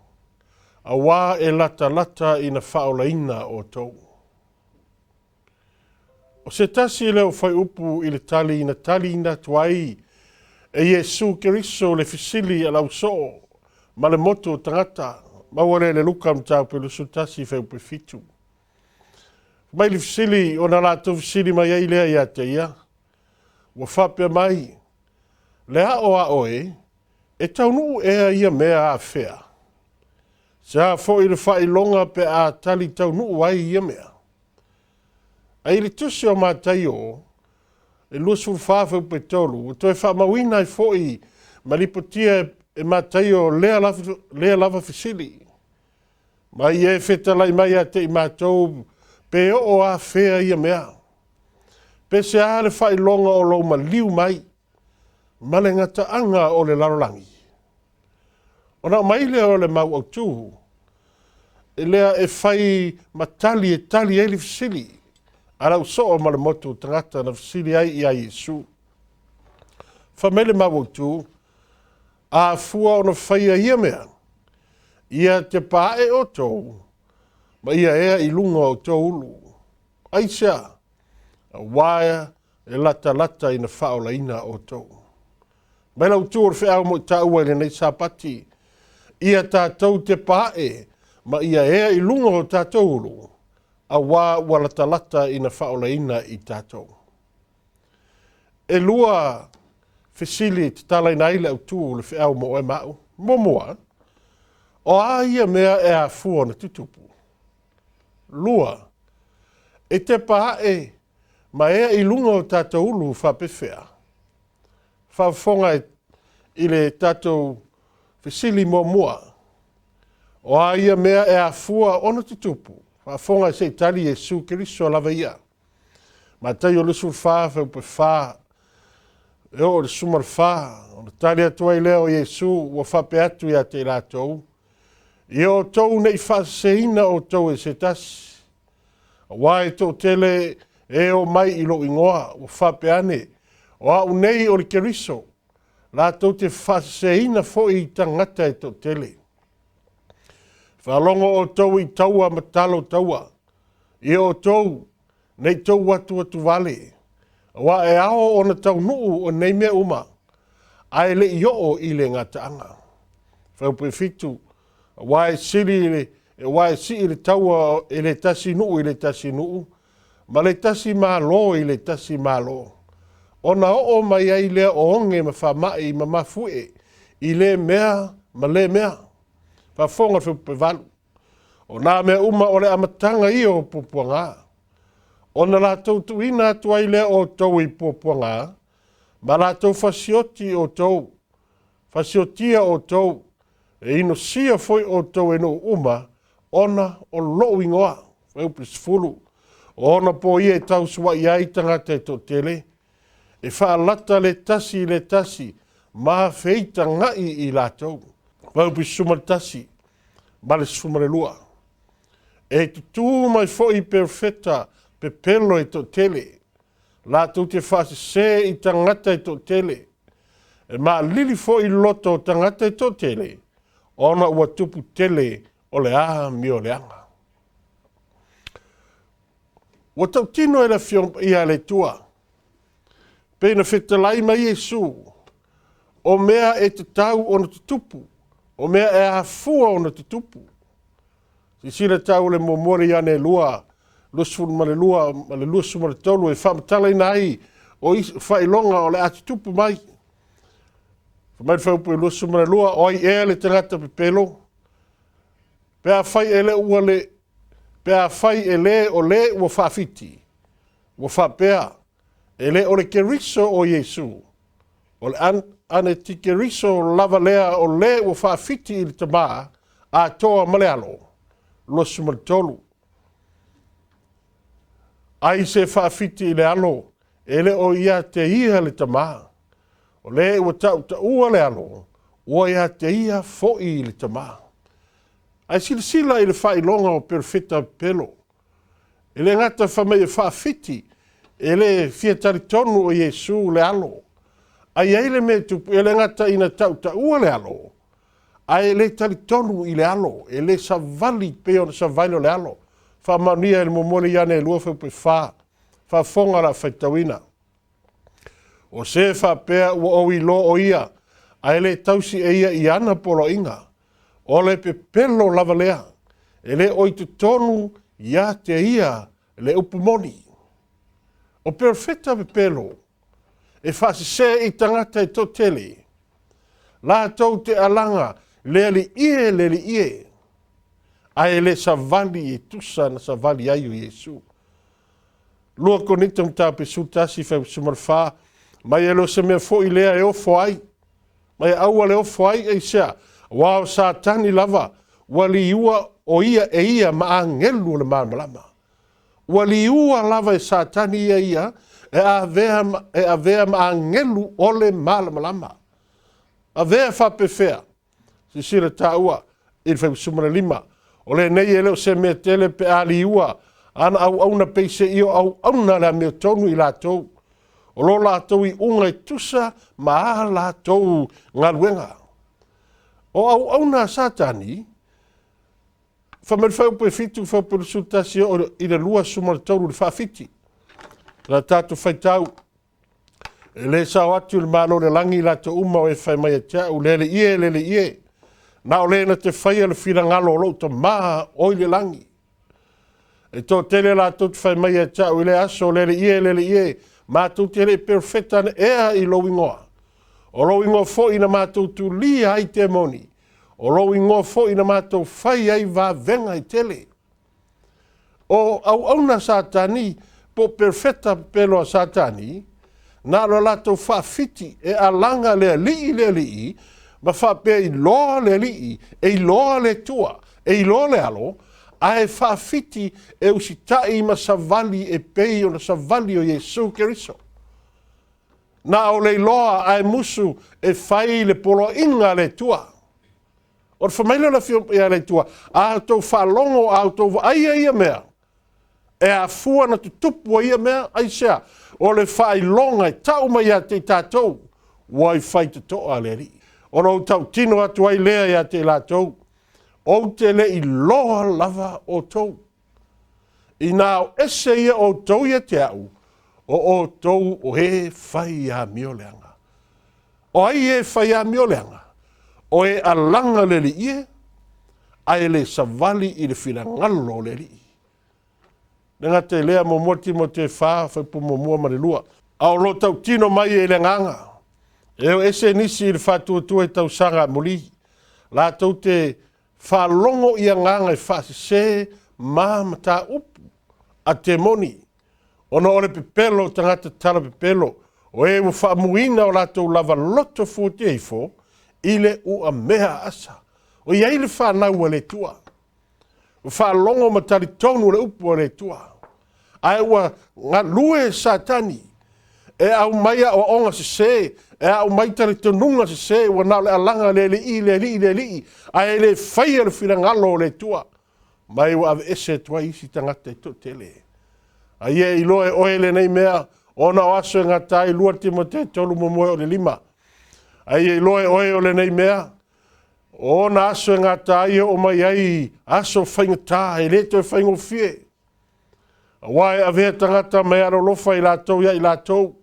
auā e latalata ina faaolaina outou. O se tasi lea o fuaiupu i le tali na taliina atu ai e Iesu Keriso le fesili a le ausoo ma le motu o tagata, maua lea i le Luka mataupu e 21 fuaiupu e 7. Mai le fesili ona latou fesili mai ai lea ia te ia, ua faapea mai, Le ao a oe, e taunuu ea ia mea afea? Se a foi le faailoga pe a tali taunuu ai ia mea? Ae i le tusi o Mataio, e 24 fuaiupu e 3, ua toe faamauina ai foi ma lipotia e Mataio lea lava fesili. Ma ia e fetalai mai ia te i matou pe oo afea ia mea. Pe se a le faailoga o lou maliu mai ma le gataaga o le lalolagi. Ona aumai lea o le mau autu, lea e fai ma tali e tali ai le fesili a lau soo ma le motu o tagata na fesili ai ia Iesu. Fai mai le mau autu, a fua ona faia ia mea, ia tepa ae outou ma ia ea i luga o outou ulu. Aisea? Auā e latalata ina faaolaina outou. Mai lau tu o le feau mo i tāua i lenei Sapati, ia tātou tepa ae ma ia ea i luga o tātou ulu, auā ua latalata ina faaolaina i tātou. E lua fesili e tatalaina ai le autu o le feau mo oe ma au. Muamua, o a ia mea e afua ona tutupu? Lua, e tepa ae ma ea i luga o tātou ulu faapefea? Faafofoga i le tatou fesili muamua. O a ia mea e afua ona tutupu? Faafofoga se i tali Iesu Keriso lava ia. Mataio 24, fuaiupu e 4, e oo i le 14, ona tali atu ai lea o Iesu ua faapea atu ia te i latou, Ia outou ne i faaseseina outou e se tasi, auā e toatele e o mai i lou igoa, ua faapea ane, o au nei o le Keriso, latou te faaseseina foi i tagata e toatele. Faalogo outou i taua ma tala o taua, ia outou ne i tou atuatuvale, auā e ao ona taunuu o nei mea uma, ae le i oo i le gataaga. Fuaiupu e 7, auā e sili le, auā e sii le taua e le tasi nuu i le tasi nuu, ma le tasi Malo i le tasi Malo, ona oo mai ai lea o oge ma faamai ma mafuie i lea mea ma lea mea. Faafofoga le fuaiupu e 8, o nā mea uma o le amataga ia o puapuaga, ona latou tuuina atu ai lea o outou i puapuaga, ma latou fasioti outou, fasiotia outou, e inosia foi outou e nuu uma, ona o lou igoa. Fuaiupu 10, o ona po ia e tausua'i ai tagata e toatele, e faalata le tasi i le tasi, ma feitaga'i i latou. Fuaiupu 11 ma le 12, e tutū mai foi perofeta pepelo e toatele, Latou te faasesē i tagata e toatele, e maalili foi loto o tagata e toatele, ona ua tupu tele o le amioleaga. Ua tautino e le Afioga Paia a le Atua, pei na fetalai mai Iesu, o mea e tatau ona tutupu, o mea e afua ona tutupu. Silasila tau le muamua le Ioane 2, 22 ma le 23 e faamatalaina ai o faailoga o le a tutupu mai. Fai mai le fuaiupu e 22, o ai ea le tagata pepelo? Pe afai e le ua le pe afai e le o le ua faafiti, ua faapea, e le o le Keriso o Iesu, o le Anetikeriso lava lea o le ua faafiti i le Tamā atoa ma le Alo. 23. Ai se faafiti i le Alo, e le o ia te ia le Tamā. O le ua tautaua le Alo, ua ia te ia foi le Tamā. Ae silasila i le faailoga o perofeta pepelo. E le gata fai mai e faafiti, e le fia talitonu o Iesu le Alo. Ae i ai le mea e tupu, e le gata ina tautaua le Alo, ae le talitonu i le Alo, e le savali pei ona savali o le Alo. Faamaonia e le muamua le Ioane 2 fuaiupu e 4, faafofoga o le a faitauina. O se faapea ua ou iloa o ia, ae le tausi e ia i ana poloaiga, o le pepelo lava lea, e le o i totonu ia te ia le upu moni. O perofeta pepelo, e faasesē i tagata e toatele, latou te alaga le alii e le alii e, ae le savali e tusa na savali ai o Iesu. 2 Korinito mataupu e 11 fuaiupu 14, mai e le o se mea foi lea e ofo ai, mai e aua le ofo ai, aisea, aua o Satani lava, ua liua o ia e ia ma agelu o le malamalama. Ua liua lava e Satani ia ia e avea ma agelu o le malamalama. Avea faapefea, silasila taua i le fuaiupu 15, o lenei e le o se mea tele pe a liua ana auauna peiseai o auauna le amiotonu i latou, o lo latou iuga e tusa ma a latou galuega. O auauna a Satani, fai mai le fuaiupu e 7, fuaiupu 21 oo i le 23 le faafiti. La tatou faitau, e le sao atu i le Malo o le lagi i latou uma o e fai mai ia te au, le alii e, le alii e, na o le na te faia le finagalo o lou Tamā o i le lagi. E toatele latou te fai mai ia te au i le aso, le alii e, le alii e, matou te le i perofeta ane ea i lou ingoa. O lou ingoa foi na matou tulia ai temoni. O lou ingoa foi na matou fai ai vavega e tele. O auauna Satani, po perofeta pepelo a Satani, na o latou faafiti e alaga le alii le alii, ma faapea iloa le alii, e iloa le Atua, e iloa le Alo, ae faafiti e usitai ma savali e pei ona savali o Iesu Keriso. Na o le iloa ae musu e fai le poloaiga a le Atua. O le fai mai lea o le Afioga ia le Atua, a outou faalogo, a outou vaaia ia mea, e afua na tutupu ai ia mea, aisea, o le faailoga e tau mai ia te i tatou, ua i faitotoa le Alii. Ona ou tautino atu ai lea ia te i latou, ou te le iloa lava outou. Ina o ese ia outou ia te au, o outou o e fai amioleaga. O ai e fai amioleaga? O e alaga le alii e, ae le savali i le finagalo o le Alii. Le gata i lea, muamua Timote 4, fuaiupu muamua ma le 2. A o lo tautino mai e le agaga, e o ese nisi i le faatuatua i tausaga amuli, latou te faalogo i agaga e faasesē ma mataupu a temoni, ona o le pepelo o tagata tala pepelo, o e ua faamuina o latou lava loto fuatia ifo i le uamea asa. O i ai le fanau a le Atua, ua faalogo ma talitonu le upu a le Atua, ae ua galue Satani e aumai aoaoga sesē, e aumai talitonuga sesē, ua na o le alaga le alii, le alii, le alii, ae le faia le finagalo o le Atua, mai ua aveese atu ai isi tagata e toatele. A ia e iloa e oe lenei mea, Ona o aso e gata ai 2 Timote 3:5. A ia iloa e oe o lenei mea, o ona aso e gata ai e oo mai ai aso faigata e le toe faigofie. Aua e avea tagata ma e alolofa i latou ia i latou,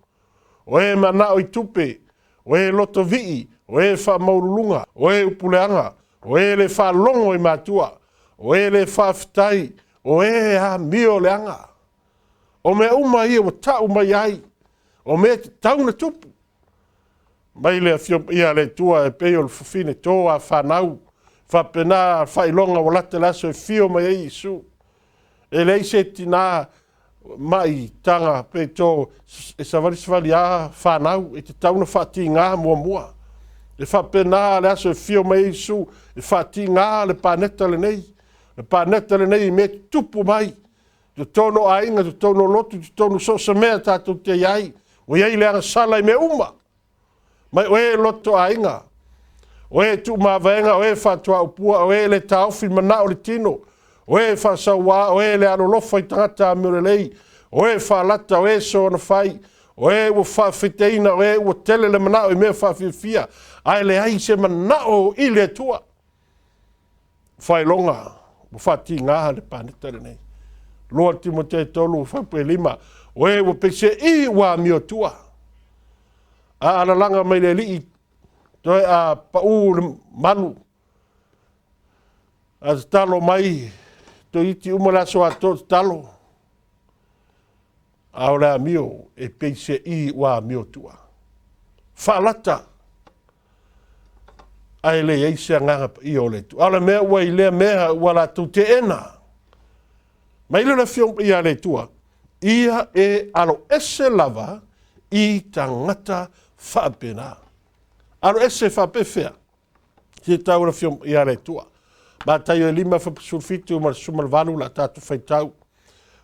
o e manao i tupe, o e lotovii, o e faamaualuluga, o e upuleaga, o e le faalogo i matua, o e le faafetai, o e amio leaga. O mea uma ia ua tau mai ai, o mea e tatau ona tupu. Mai le afio paia a le Atua e pei o le fafine to a fanau, faapena faailoga ua lata le aso e fio mai ai Iesu. E leai se tina mai taga pe to e savali savali a fanau, e tatau ona faatiga muamua. E faapena le aso e fio mai ai Iesu, e faatiga le paneta lenei. Le paneta lenei i mea tutupu mai, totonu o aiga, totonu o lotu, totonu o so o se mea tatou te i ai. Ua i ai le agasala i mea uma. Mai o e loto aiga, o e tuumavaega, o e faatuaupua, o e le taofi manao o le tino, o e faasauā, o e le alolofa i tagata amiolelei, o e faalata, o e soona fai, o e ua faafeteina, o e ua tele le manao i mea faafiafia, ae leai se manao i le Atua. Faailoga ua faatiga le paneta lenei. 2 Timote 3:5, o e ua peiseai ua amiotua, a alalaga mai le alii, toe a pau le malu, a tatalo mai, toeitiiti uma le aso atoa tatalo, a o le amio e peiseai ua amiotua. Faalata, ae leai se agaga paia o le Atua. A o le mea ua i lea mea ua latou teena. Mai le afioga paia a le Atua, ia e aloese lava i tagata faapena. Aloese faapefea, se tau le afioga paia a le Atua. Mataio e 5:17 ma le 18 la tatou faitau.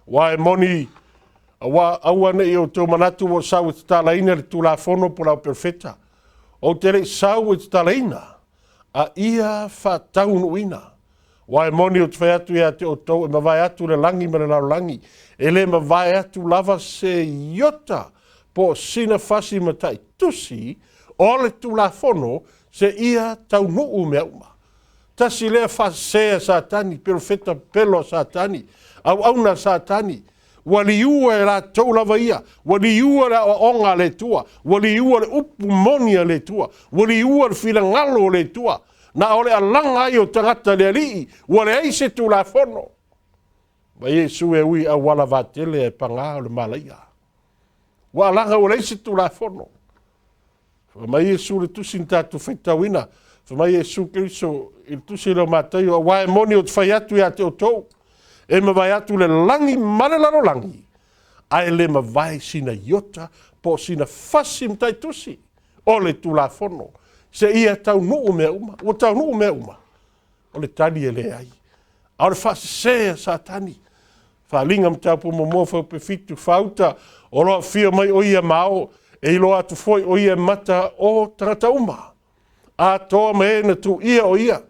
Aua e moni, aua aua ne i outou manatu ua sau e tatalaina le Tulafono po o le au perofeta. Ou te le i sau e tatalaina, a ia faataunuuina. Aua e moni ou te fai atu ia te outou e mavae atu le lagi ma le lalolagi, e le mavae atu lava se iota po o sina fasi mataitusi o le Tulafono se ia taunuu mea uma. Tasi lea faasese a Satani, perofeta pelo a Satani, auauna a Satani, ua liua e latou lava ia, ua liua le aoaoga a le Atua, ua liua le upu moni a le Atua, ua liua le finagalo o le Atua. Na o le alaga ai o tagata le alii, ua leai se Tulafono. Ma Iesu e ui auala vatele e pagā o le malaia. Ua alaga ua leai se Tulafono. Fai mai Iesu le tusi na tatou faitauina, fai mai Iesu Keriso i le tusi lea o Mataio, aua e moni ou te fai atu ia te outou, e mavae atu le lagi ma le lalolagi, ae le mavae sina iota po o sina fasi mataitusi o le Tulafono, seia taunuu mea uma. Ua taunuu mea uma. O le tali e leai. A o le faasese a Satani, Faaaliga mataupu muamua fuaiupu e 7, faauta o lo afio mai o ia ma ao, e iloa atu foi o ia e mata o tagata uma. Atoa ma e na tuuia o ia,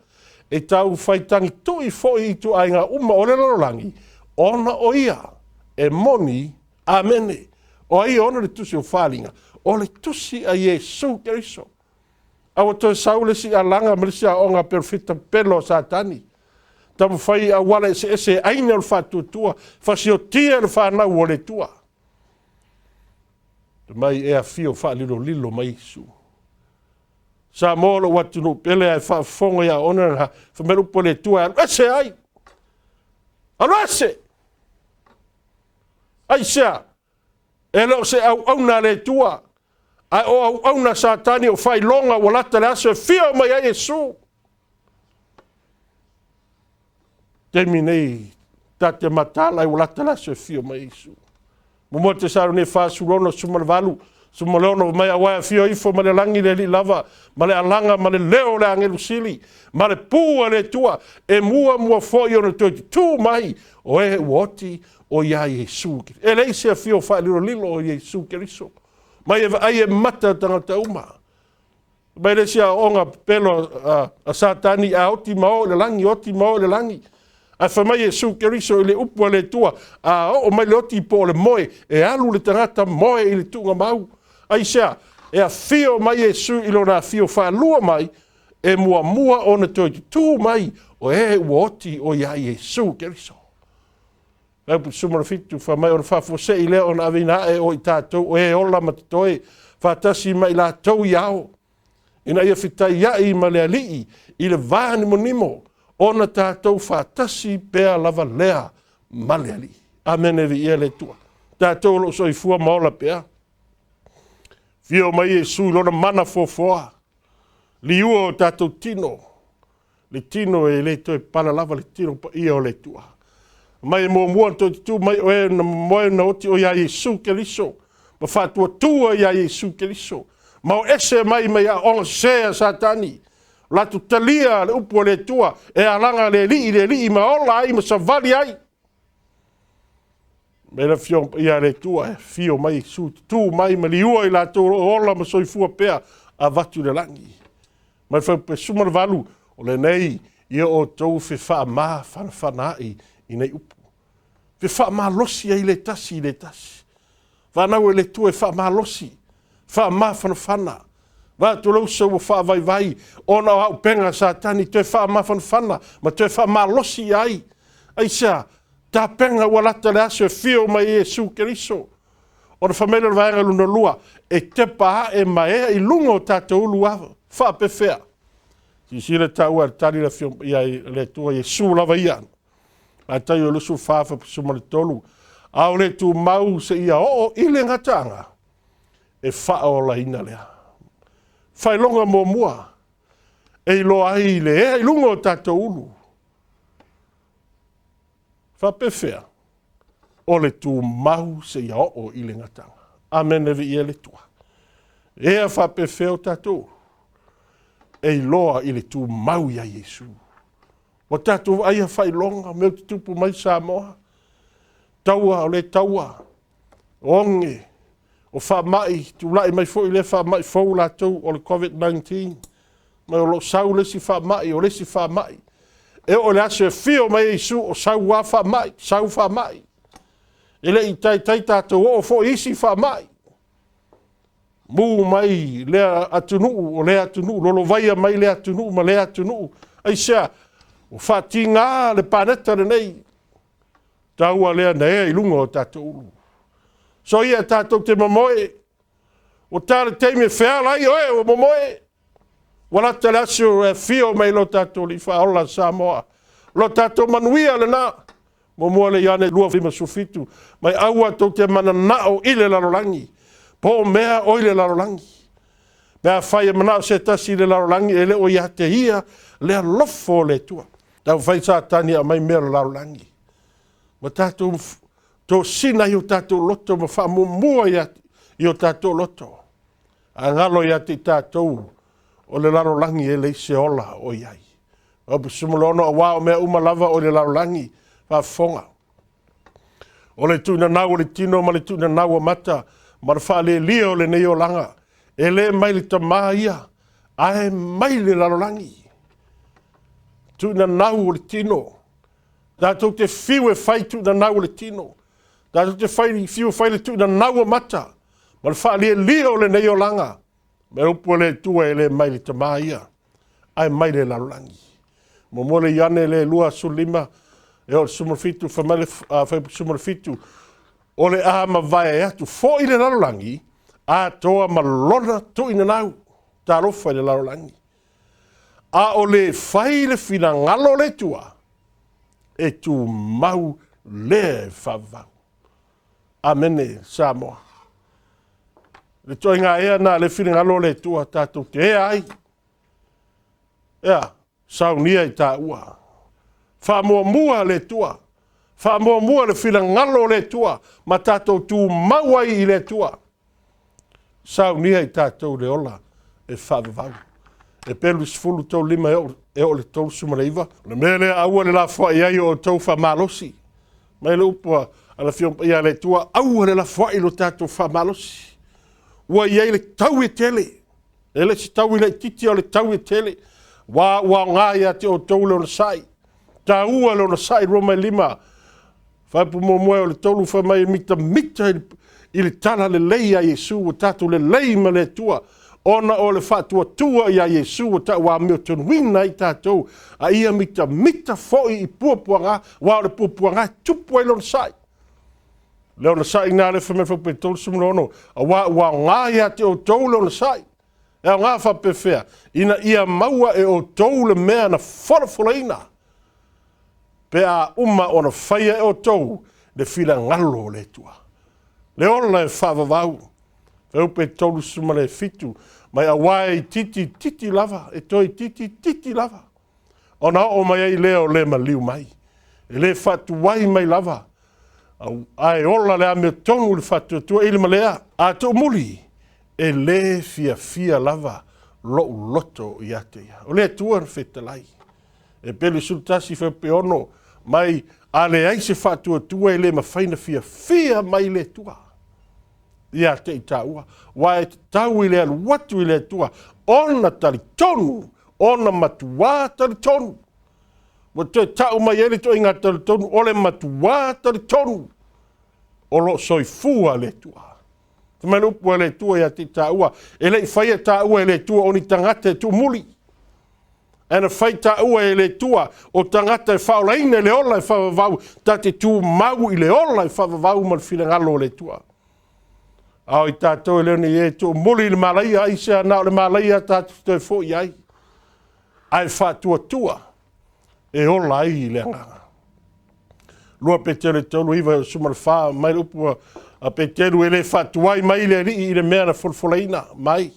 e tau faitagi tui foi i ituaiga uma o le lalolagi, ona o ia e moni. Amene. O ai e ona le tusi o Faaaliga? O le tusi a Iesu Keriso. A ua toe sau le isi alaga ma le isi aoga perofeta pelo a Satani. Taumafai i auala eseese e aina o le faatuatua, fasiotia le fanau o le Atua. Mai e afio faalilolilo mai Iesu. Samoa o lou atunuu pele ae faafofoga ia ona na fai mai le upu a le Atua e alu ese ai. Alu ese! Aisea? E le o se auauna a le Atua, ae o auauna a Satani o faailoga ua lata le aso e fia mai ai Iesu. Taimi nei, ta te mataala ua lata le aso e fia mai Iesu. Muamua Tesalonia 46, 18, 16, mai aua e afio ifo ma le lagi le alii lava, ma le alaga ma le leo o le agelu sili, ma le pū a le Atua, e muamua foi ona toe tutū mai, o e ua oti o ia Iesu. E leai se afio faalilolilo o Iesu Keriso. Mai e vaai e mata tagata uma. Mai le isi aoaoga pepelo a Satani, a oti ma o i le lagi, oti ma o i le lagi. Ae fai mai Iesu Keriso i le upu a le Atua, a oo mai le oti po o le moe, e alu le tagata moe i le tuugamau. Aisea? E afio mai Iesu i lona afio faalua mai, e muamua ona toe tutū mai o e ua oti o ia Iesu Keriso. Fuaiupu 17, fai mai ona faafuasei lea ona aveina ae o i tatou o e ola ma totoe faatasi ma i latou i ao, ina ia fetaiai ma le Alii i le va nimonimo, ona tatou faatasi pea lava lea ma le Alii. Amene, viia le Atua. Tatou o lo o soifua ma ola pea. Fio mai Iesu i lona mana foafoa, liua o tatou tino, le tino e le toe pala lava le tino paia o le Atua. Mai e muamua ona toe tutū mai oe na moe na oti o ia Iesu Keriso, ma faatuatua ia Iesu Keriso, ma o ese mai mai aoga sese a Satani, o latou talia le upu a le Atua, e alaga le alii le alii ma ola ai ma savali ai. Mai le afioga paia a le Atua e afio mai Iesu, tutū mai ma liua i latou o lo o ola ma soifua pea, avatu i le lagi. Mai le 18, o lenei ia outou fefaamafanafanaai i nei upu. Fefaamalosi ai le tasi i le tasi. Fanau e le Atua e faamalosi, faamafanafana. Vaeatu le uso ua faavaivai ona o auupega a Satani toe faamafanafana ma toe faamalosi ai. Aisea? Tapena ua lata le aso e fio mai ai Iesu Keriso. Ona fai mai lea o le vaega lona lua, e tepa ae ma ea i luga o tatou ulu a faapefea. Silasila taua e tali le Afioga ia le Atua Iesu lava ia. Mataio 24 13, a o le tumau seia oo i le gataaga, e faaolaina lea. Faailoga muamua, e iloa ai le ea i luga o tatou ulu. Faapefea, o le tumau seia oo i le gataaga. Amene, viia le Atua. Ea faapefea o tatou e iloa i le tumau ia Iesu. Ua tatou vaaia faailoga, mea tutupu mai Samoa, taua o le taua, oge, o faamai, tulai mai foi lea faamai fou latou o le COVID-19, mai o lo o sau le isi faamai, o le isi faamai. E oo i le aso e fio mai ai Iesu, o sau lava faamai, sau faamai. E le i taitai tatou oo foi i isi faamai. Mu mai lea atunuu, o lea atunuu, lolovaia mai lea atunuu ma lea atunuu. Aisea? Ua faatiga le paneta lenei. Taua lea na ea i luga o tatou ulu. Soia tatou te momoe. Ua ta le taimi e feala ai oe ua momoe. Ua lata le aso e afio mai lo tatou Alii Faaola Samoa. Lo tatou manuia lena. Muamua le Ioane 2:57, mai aua tou te mananao i le lalolagi, po o mea o i le lalolagi. Pe afai e manao se tasi i le lalolagi, e le o ia te ia le alofa o le Atua. Taumafai Satani e aumai mea o le lalolagi, ma tatou tosina i o tatou loto ma faamuamua i o tatou loto. A galo ia te i tatou o le lalolagi e leai se ola o i ai. 16, aua o mea uma lava o i le lalolagi, faafofoga. O le tuinanau o le tino ma le tuinanau o mata, ma le faalelia o lenei olaga, e le mai le Tama ia, ae mai le lalolagi. Tuinanau o le tino. Tatou te fiu e fai tuinanau o le tino. Tatou te fiu e fai le tuinanau o mata, ma le faalelia o lenei olaga. Mea upu a le Atua e le mai le Tama ia, ae mai le lalolagi. Muamua le Ioane le 25, e oo i le 17, fai mai le 17, o le a mavae atu foi le lalolagi, atoa ma lona tuinanau, talofa i le lalolagi. A o le fai le finagalo o le Atua, e tumau lea e faavavau. Amene, Samoa. Le toaiga ea na le finagalo o le Atua tatou te ea ai. Ea, saunia i taua. Faamuamua le Atua. Faamuamua le finagalo o le Atua ma tatou tumau ai i le Atua. Saunia i tatou le ola e faavavau. Heperu 10:35 e oo i le 39. O le mea lea aua le lafoai ai o outou faamalosi. Mai le upu a le Afioga Paia a le Atua, aua le lafoai lo tatou faamalosi. Ua i ai le tau e tele. E le se tau i laitiiti, o le tau e tele. Ua aoga ia te outou le onosai. Taua le onosai Roma e 5, Fuaiupu muamua o le 3 fai mai e mitamita i le tala lelei a Iesu ua tatou lelei ma le Atua ona o le faatuatua iā Iesu ua tauamiotonuina ai tatou a ia mitamita foi i puapuaga aua o le puapuaga e tupu ai le onosai. Le onosai lena lea fai mai le fuaiupu e 36 aua ua aoga ia te outou le onosai. E aoga faapefea ina ia maua e outou le mea na folafolaina pe a uma ona faia e outou le finagalo o le Atua. Le ola e faavavau, fuaiupu e 37, mai auā e itiiti itiiti lava, e toe itiiti itiiti lava, ona oo mai ai lea o le maliu mai. E le faatuai mai lava, ae ola le amiotonu i le faatuatua i le malea. A tuumuli, e le fiafia lava lou loto ia te ia. O le Atua na fetalai. Hebelu 11 fuaiupu e 6, mai a leai se faatuatua e le mafai ona fiafia mai le Atua ia te i taua, aua e tatau i le alu atu i le Atua ona talitonu, ona matuā talitonu. Ua toe tau mai ai le ituaiga talitonu o le matuā talitonu o lo o soifua le Atua. Fai mai le upu a le Atua ia te i taua, e le i faia taua e le Atua o ni tagata e tuumuli, ae na fai taua e le Atua o tagata e faaolaina i le ola e faavavau, ta te tumau i le ola e faavavau ma le finagalo o le Atua. A o i tatou e le o ni e tuumuli i le malaia, aisea na o le malaia tatou te toe foi ai, ae faatuatua e ola ai le agaga. 2 Peteru e 3, 9, 14, mai le upu a Peteru e le faatuai mai le Alii i le mea na folafolaina mai.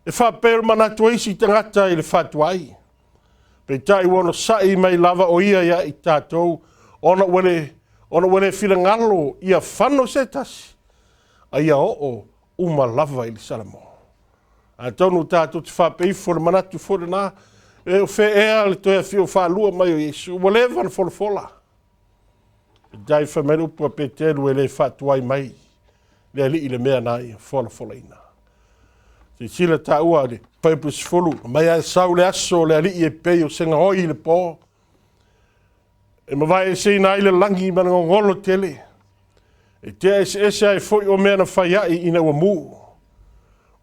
E faapea o le manatu o isi tagata i le faatuai. Peitai ua onosai mai lava o ia ia i tatou, ona ua le, ona ua le finagalo ia fano se tasi, a ia oo uma lava i le Salamo. Atonu tatou te faapea ifo le manatu foi lena, e o fea ea le toe afio faalua mai o Iesu, ua leva ona folafola. Peitai fai mai le upu a Peteru e le faatuai mai le Alii le mea na ia folafolaina. Silasila taua i le fuaiupu 10, mai ae sau le aso o le Alii e pei o se gaoi i le po, e mavaeeseina ai le lagi ma le gogolo tele, e tea eseese ai foi o mea na fai ai ina ua mu.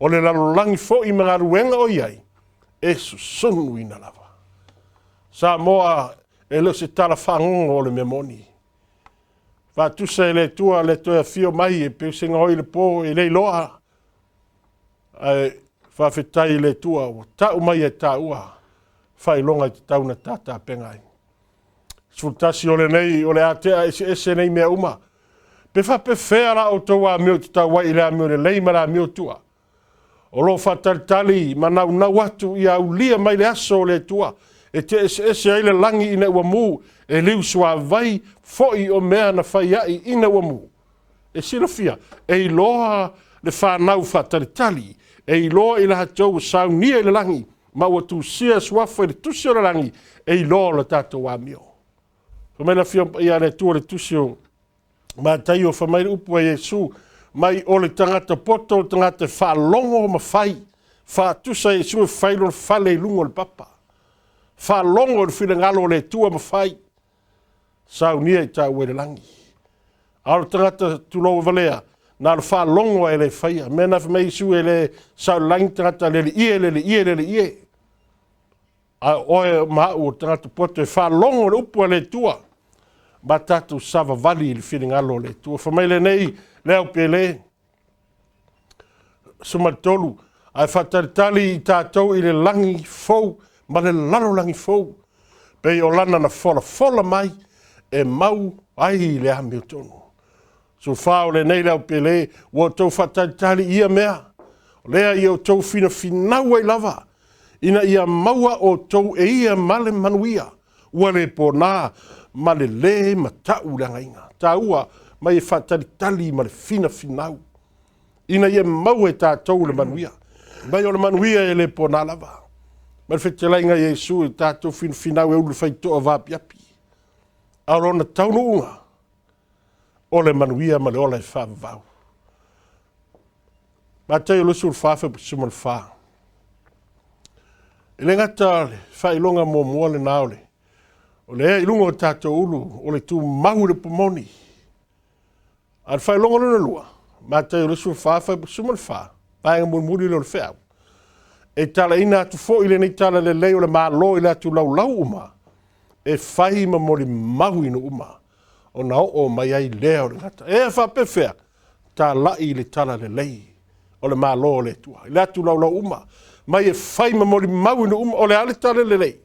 O le lalolagi foi ma galuega o i ai, e susunuina lava. Samoa, e le o se tala fagogo o le mea moni. Faatusa e le Atua le toe afio mai e pei o se gaoi i le po e le iloa. Ae faafetai i le Atua ua tau mai e taua faailoga e tatau ona tatapega ai. 11 o lenei o le a tea eseese nei mea uma. Pe faapefea la outou amio tatau ai i le amio lelei ma le amio tua? O lo o faatalitali ma naunau atu ia aulia mai le aso o le Atua, e te eseese ai le lagi ina ua mu, e liu suavai foi o mea na fai ai ina ua mu. E silafia, e iloa le fanau faatalitali, e iloa i latou ua saunia i le lagi, ma ua tusia suafa i le tusi o le lagi, e iloa lo tatou amio. Fai mai le Afioga Paia a le Atua le tusi o Mataio, fai mai le upu a Iesu, mai o le tagata poto, o le tagata e faalogo ma fai, faatusa Iesu e fai lona fale i luga o le papa. Faalogo i le finagalo o le Atua ma fai, saunia i taua i le lagi. A o le tagata tulou valea, na o le faalogo e le faia. Mea na fai mai Iesu e le sao i le lagi tagata lele ie, lele ie, lele ie. A o oe ma au o le tagata poto e faalogo le upu a le Atua, ma tatou savavali i le finagalo o le Atua. Fai mai lenei le au pele, 13, ae faatalitali i tatou i le lagi fou ma le lalolagi fou, pei o lana na folafola mai e mau ai le amiotonu. 14 o lenei le au pele, ua outou faatalitali i ia mea, o lea ia outou finafinau ai lava, ina ia maua outou e ia ma le manuia, ua le pona ma le lē mata'u le agaiga. Taua mai e faatalitali ma le finafinau, ina ia maua e tatou le manuia. Mai o le manuia e le pona lava. Mai le fetalaiga ia Iesu i tatou finafinau e ulu le faitoa vaapiapi. A o lona taunuuga, o le manuia ma le ola e faavavau. Mataio 24 fuaiupu 14. E le gata le faailoga muamua lena o le O le ea i luga o tatou ulu, o le tumau i le upu moni. A o le faailoga lona lua, Mataio 24, fuaiupu 14, vaega mulimuli lea o le feau, e talaina atu foi lenei tala lelei o le Malo i le atu laulau uma, e fai ma molimau i nuu uma, ona oo mai ai lea o le gata. E faapefea, talai le tala lelei o le Malo o le Atua i le atu laulau uma, mai e fai ma molimau i nuu uma, o le a le tala lelei?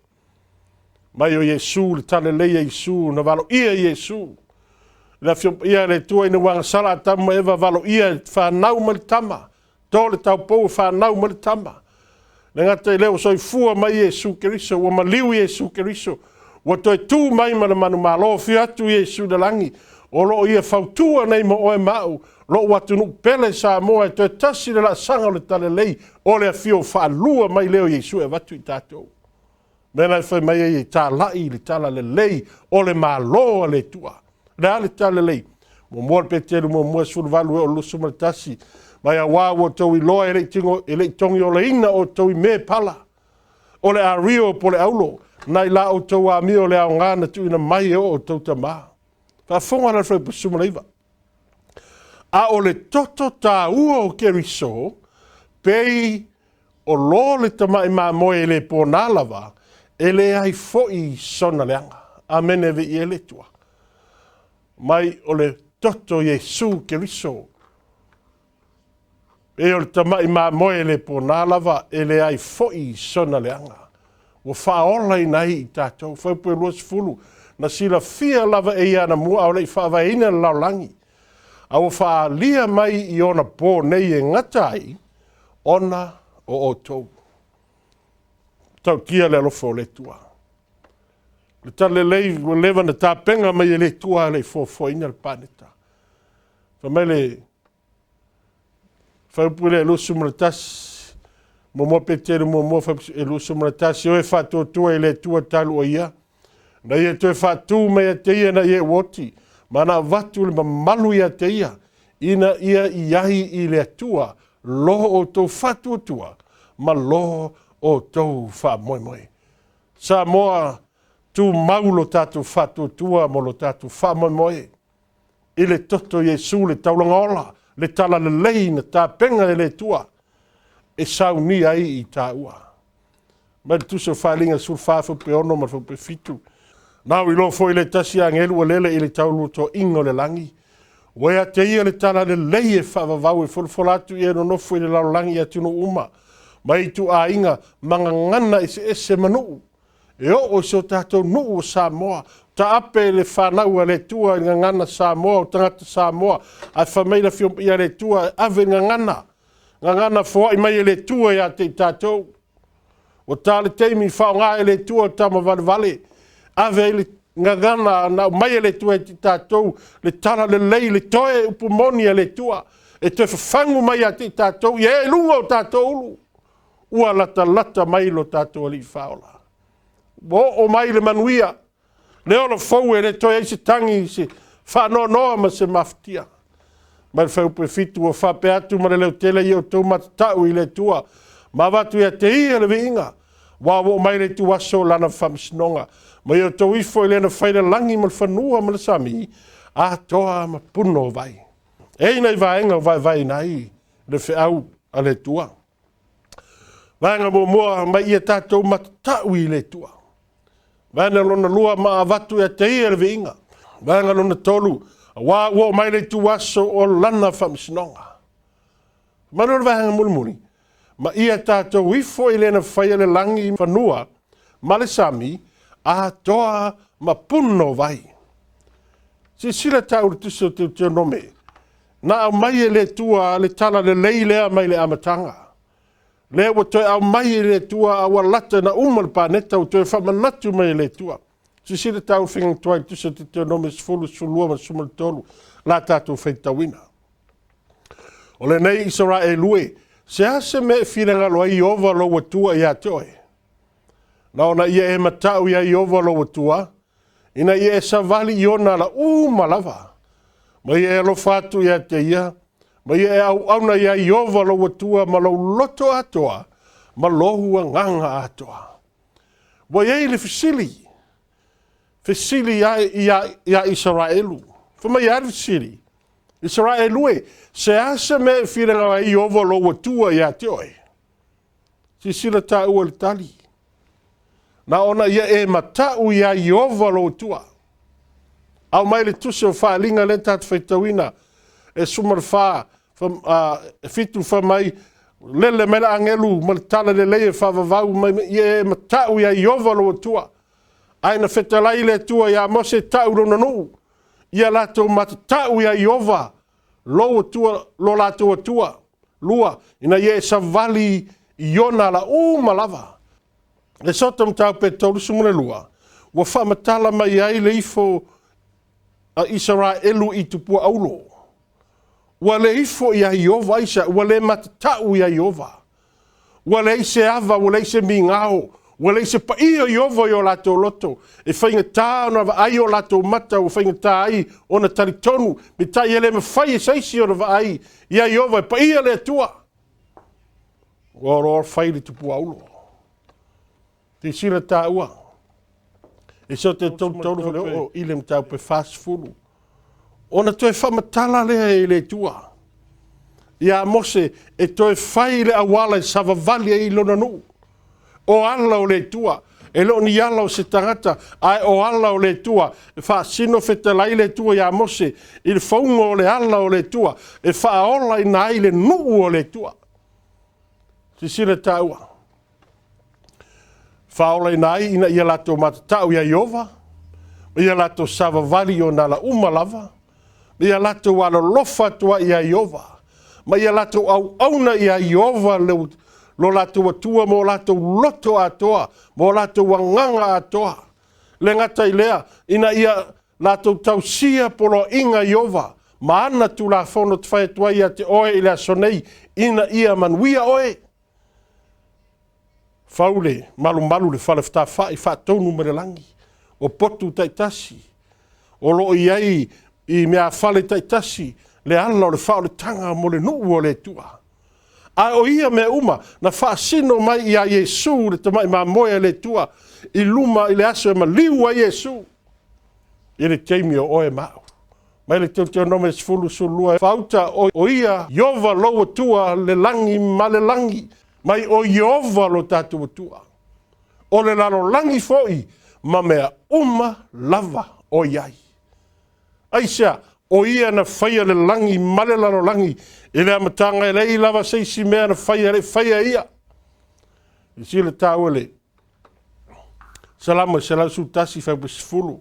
Mai o Iesu, le tala lelei a Iesu, na valoia Iesu. Le afio paia a le Atua ina ua agasala Atamu ma Eva, valoia e fanau mai le tama, to le taupou e fanau mai le tama. Le gata i lea ua soifua mai Iesu Keriso, ua maliu Iesu Keriso, ua toe tu mai ma le manumalo, fia atu Iesu i le lagi, o lo o ia fautua nei mo oe ma au, lou atunuu pele Samoa e toe tasi le laasaga o le talalelei, o le afio faalua mai lea o Iesu e avatu i tatou. Mea la e fai mai ai e talai i le tala lelei o le Malo a le Atua. Le a le tala lelei? Muamua le Peteru muamua 18 e o 21. Mai auā ua outou iloa e le i tingo, e le i togiolaina outou i me pala. O le ario po le aulo, nai la outou amio le aoga na tuuina mai e o outou tamā. Faafofoga la le fuaiupu 19. A o le toto tāua o Keriso, pei o lo le tamai mamoe e le pōnā lava, e leai foi sona leaga. Amene viia le Atua. Mai o le toto Iesu Keriso, e o le tamai mamoe e le pōnā lava, e leai foi sona leaga. Ua faaolaina ai i tatou. Fuaiupu e 20, na silafia lava e ia anamua a o le i faavaeina le lalolagi, a ua faaalia mai i ona pō nei e gata ai, ona o outou. Tautia le alofa o le Atua. Le tala lelei ua leva na tapena mai e le Atua a le i foafoaina le paneta. Fai mai le fuaiupu lea e 21, muamua Peteru muamua fuaiupu e 21, o e faatuatua i le Atua talu o ia, na ia toe faatu mai ia te ia ina ia ua oti, ma na avatu le mamalu ia te ia, ina ia i ai i le Atua lo outou faatuatua ma lo outou faamoemoe. Samoa, tumau lo tatou faatuatua ma lo tatou faamoemoe i le toto Iesu, le taulaga ola, le talalelei na tapena e le Atua e saunia ai i taua. Mai le tusi o Faaaliga 14 fuaiupu 6 ma le fuaiupu 7. Na ou iloa foi le tasi agelu ua lele i le taulutoaina o le lagi, ua ia te ia le talalelei e faavavau e folafola atu i e nonofo i le lalolagi i atunuu uma, mai ituaiga ma gagana eseese ma nuu, e oo i so tatou nuu o Samoa, taape le fanau a le Atua i le gagana Samoa, o tagata Samoa, ae fai mai le afio paia a le Atua e ave le gagana, gagana foai mai e le Atua ia te i tatou. Ua ta le taimi faaaoga e le Atua tama valevale, ave ai le gagana na aumai e le Atua i tatou, le tala lelei, le toe upu moni a le Atua, e toe fafagu mai ia te i tatou, ia ea i luga o tatou ulu, ua latalata mai lo tatou Alii Faaola. Ua oo mai le manuia, le ola fou e le toe ai se tagi, se faanoanoa ma se mafatia. Mai le fuaiupu e 7, ua faapea atu ma le leotele ia outou matatau i le Atua, ma avatu ia te ia le viiga, ua oo mai le ituaso o lana faamasinoga, ma ia outou ifo i lena fai le lagi ma le fanua ma le sami, atoa ma puno o vai. E i nai vaega o vaevaeina ai le feau a le Atua. Vaega muamua, mai ia tatou matatau i le Atua. Vaega lona lua, ma avatu ia te ia le viiga. Vaega lona tolu, auā ua oo mai le ituaso o lana faamasinoga. Ma le vaega mulimuli, ma ia tatou ifo i lena faia le lagi fanua ma le sami, atoa ma puno vai. Silasila tau le tusi o Teuteronome, na aumai e le Atua le tala lelei lea mai le amataga. Lea ua toe aumai e le Atua a ua lata na uma le paneta, ua toe faamanatu mai e le Atua. Silasila tau faiga tuai le tusi o Teuteronome 10, 12 ma 13, la tatou faitauina. O lenei Isaraelu e, se a se mea e finagalo ai Ieova lou Atua ia te oe? Na ona ia e matau ia Ieova lou Atua, ina ia e savali i ona ala uma lava, ma ia e alofa atu ia te ia, ma ia e auauna ia Ieova lou Atua ma lou loto atoa, ma lou agaga atoa. Ua i ai le fesili. Fesili ai ia Isaraelu. Fai mai a le fesili, Isaraelu e, se a se mea e finagalo ai Ieova lou Atua ia te oe? Silasila tāua i le tali. Na ona ia e matau iā Ieova lou Atua. Aumai le tusi o Faaaliga lea tatou faitauina e 14, 7 fai mai, lele mai le agelu ma le tala lelei e faavavau mai, ia e matau iā Ieova lou Atua. Ae na fetalai le Atua iā Mose tau lona nuu, ia latou matatau iā Ieova lou Atua, lo latou Atua. 2, ina ia e savali i ona ala uma lava. E soto mataupu e 32, ua faamatala mai ai le ifo a Isaraelu i tupua aulo. Ua le ifo iā Ieova, aisea? Ua le matatau iā Ieova. Ua leai se ava, ua leai se migao, ua leai se paia o Ieova i o latou loto. E faigata ona vaai o latou mata, ua faigata ai ona talitonu, peitai e le mafai e se isi ona vaai iā Ieova, e paia le Atua. Ua oloa fai le tupua aulo. Silasila tāua, e so te 33 fale oo i le mataupu e 40. Ona toe faamatala lea e le Atua ia Mose e toe fai le auala e savavali ai lona nuu. O ala o le Atua, e le o ni ala o se tagata, ae o ala o le Atua. E faasino fetalai le Atua ia Mose i le fauga o le ala o le Atua, e faaolaina ai le nuu o le Atua. Silasila tāua. Faaolaina ai ina ia latou matatau iā Ieova, ma ia latou savavali i ona ala uma lava, ma ia latou alolofa atu ai iā Ieova, ma ia latou auauna iā Ieova lo latou Atua ma o latou loto atoa, ma o latou agaga atoa. Le gata i lea, ina ia latou tausia poloaiga a Ieova ma ana tulafono te fai atu ai ia te oe i le aso nei, ina ia manuia oe. Fau le malumalu le fale fetafa'i faatonu mai le lagi, o potu taitasi, o lo o i ai i meafale taitasi le ala o le faaolataga mo le nuu o le Atua. Ae o ia mea uma na faasino mai ia Iesu le tamai mamoe a le Atua i luma i le aso e maliu ai Iesu i le taimi o oe ma au. Mai le Teuteonome 10, 12, Faauta o ia Ieova lou Atua le lagi ma le lagi, mai o Ieova lo tatou Atua. O le lalolagi foi ma mea uma lava o i ai. Aisea? O ia na faia le lagi ma le lalolagi i le amataga e leai lava se isi mea na faia e le i faia e ia. Silasila tāua le Salamo e 111 fuaiupu 10.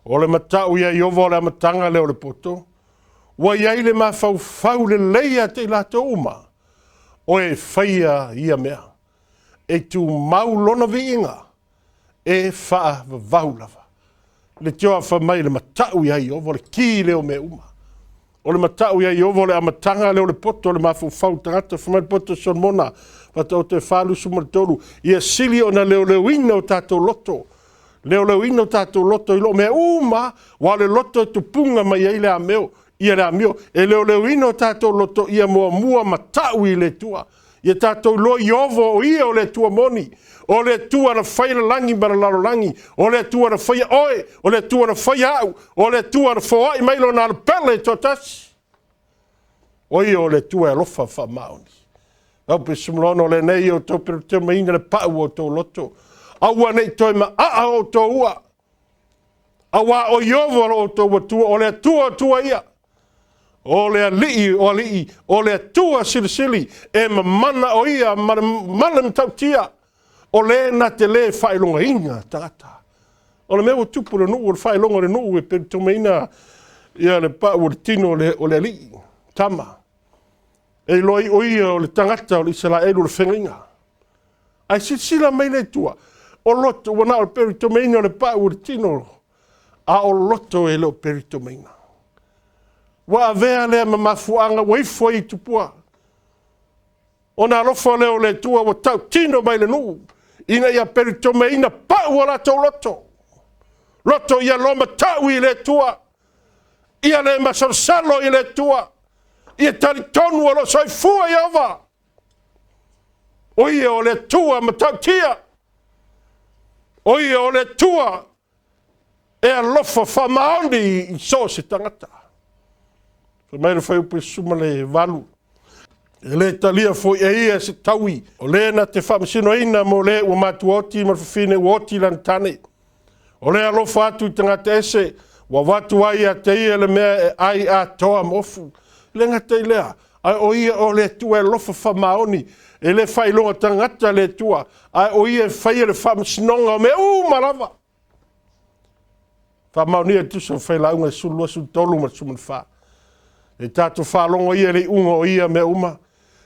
O le matau ia Ieova o le amataga lea o le poto, ua i ai le mafaufau lelei ia te i latou uma, o e faia ia mea. E tumau lona viiga, e faavavau lava. Le tioa fai mai le matau ia Ieova, o le ki lea o mea uma. O le matau ia Ieova o le amataga lea o le poto o le mafaufau tagata. Fai mai le poto o Solomona, Faataoto e 43, ia sili ona leoleoina o tatou loto. Leoleoina o tatou loto i loo mea uma, aua o le loto e tupuga mai ai le amio, ia le amio. E leoleoina o tatou loto ia muamua matau i le Atua. Ia tatou iloa Ieova o ia o le Atua moni, o le Atua na faia le lagi ma le lalolagi, o le Atua na faia oe, o le Atua na faia au, o le Atua na foai mai lona alopele e toatasi. O ia o le Atua e alofa faamaoni. Lau pesumulono lenei o outou peretemaiina le pau o outou loto. Aua ne i toe maaa o outou ua. Auā o Ieova lo outou Atua, o le Atua Atua ia. O le Alii o alii, o le Atua silisili, e mamana o ia ma le ma le matautia, o le na te lē faailogaina tagata. O le mea ua tupu i le nuu, o le faailoga o le nuu e pelutumaina ia le pau o le tino o le, o le alii, tama. E iloa ai o ia o le tagata o le Isaraelu o le fegaiga. Ae silasila mai le Atua, o loto, ua na o le peritomeina o le pau o le tino, a o loto e le o peritomeina. Ua avea lea ma mafuaaga ua ifo ai i tupua. Ona alofa lea o le Atua ua tautino mai le nuu, ina ia peritomeina pau o latou loto. Loto ia lomatau i le Atua, ia le masalosalo i le Atua, ia talitonu o lo o soifua Ieova. O ia o le Atua matautia. O ia o le Atua E alofa faamaoni i so o se tagata. Fai mai le fuaiupu 18, E le talia foi e ia se taui, o le na te faamasinoina mo le ua matuaoti ma le fafine ua oti lana tane. O le alofa atu i tagata ese, ua avatu ai ia te ia le mea e ai atoa ma ofu. E le gata i lea, ae o ia o le Atua e alofa faamaoni, e le faailoga tagata le Atua, ae o ia e faia le faamasinoga o mea uma lava. Faamaonia le tusa o failauga e 12, 13 ma le 14. E tatou faalogo ia le iuga o ia mea uma,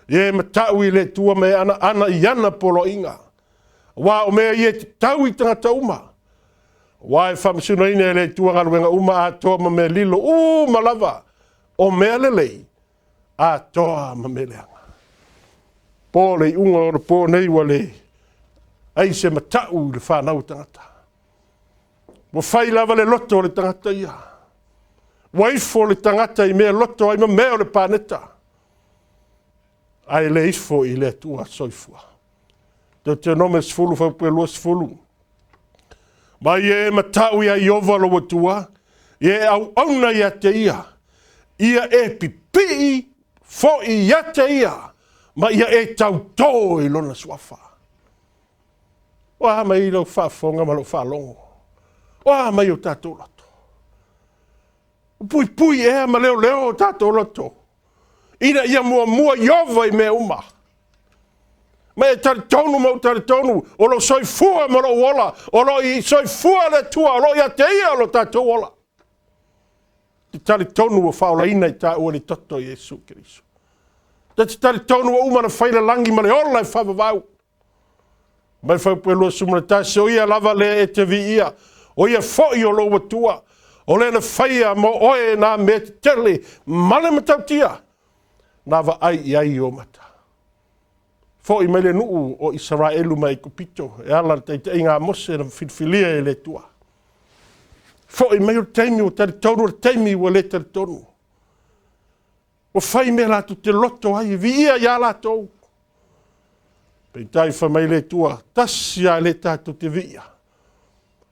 ia e matau i le Atua ma e anaana i ana poloaiga. Aua o mea ia e tatau i tagata uma. Aua e faamasinoina e le Atua galuega uma atoa ma mea lilo uma lava, o mea lelei atoa ma mea leaga. Po le iuga o le po nei ua le ai se matau i le fanau o tagata. Ua fai lava le loto o le tagata ia. Ua ifo le tagata i mea loto ai ma mea o le paneta. Ae le ifo i le Atua soifua. Deuteronome 10 fuaiupu 20. Ma ia e matau ia Iova lou Atua, ia e auauna ia te ia, ia e pipii foi ia te ia, ma ia e tautō i lona suafa. O a mai lau faafofoga ma lau faalogo? O a mai o tatou loto? O puipui ea ma leoleo o tatou loto, ina ia muamua Iova i mea uma. Ma e talitonu ma ou talitonu, o lou soifua ma lou ola, o lo i soifua le Atua, o lo ia te ia lo tatou ola. Te talitonu ua faaolaina i tāua le toto i Iesu Keriso. Te talitonu ua uma na fai le lagi ma le ola e faavavau. Mai fuaiupu 21, o ia lava lea e te viia, o ia foi o lou Atua, o lea na faia mo oe nā mea tetele ma le matautia, na vaai i ai o mata. Foi mai le nuu o Isaraelu mai Aikupito, e ala le taitaiga a Mose na filifilia e le Atua. Foi mai o le taimi ua talitonu, o le taimi ua le talitonu. Ua fai mea latou te loto ai, e viia iā latou. Peitai fai mai le Atua, tasi lava le tatou te viia,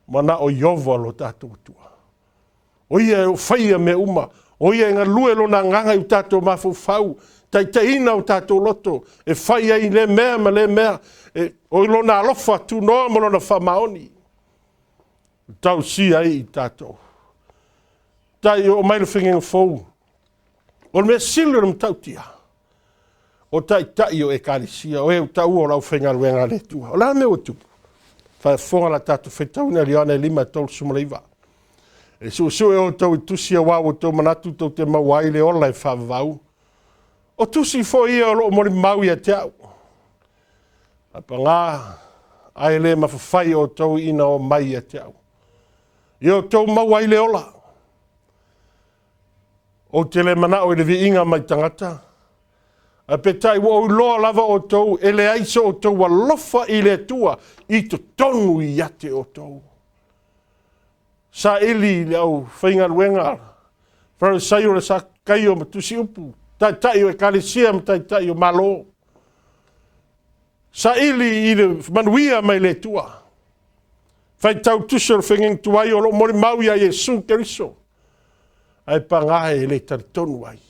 manao Iova lo tatou Atua. O ia e faia mea uma, o ia e galue lona agaga i o tatou mafaufau, taitaiina o tatou loto, e fai ai le mea ma le mea, e, o i lona alofa tunoa ma lona faamaoni, tausia ai i tatou. Tai o mai le fegega fou, O le mea sili o le matautia, o taitai o ekalesia, o e ua taua o le aufaigaluega a le Atua. O le a le mea ua tupu? Faafofoga la tatou faitauina i Ioane 5:39. E suesue outou i tusi aua ua outou manatu tou te maua ai le ola e faavavau. O tusi foi ia o lo o molimau ia te au. Ae paga, ae le mafafai outou ina o mai ia te au. Ia outou maua ai le ola. Ou te le manao i le viiga mai tagata, ae peitai ua ou iloa lava outou e leai so outou alofa i le Atua i totonu ia te outou. Saili i le aufaigaluega Farisaio le Sakaio ma Tusiupu, taitai o ekalesia ma taitai o Malo. Saili i le manuia mai le Atua. Faitau tusi o le fegega tuai o lo o molimau ia Iesu Keriso. Ae paga e le talitonu ai.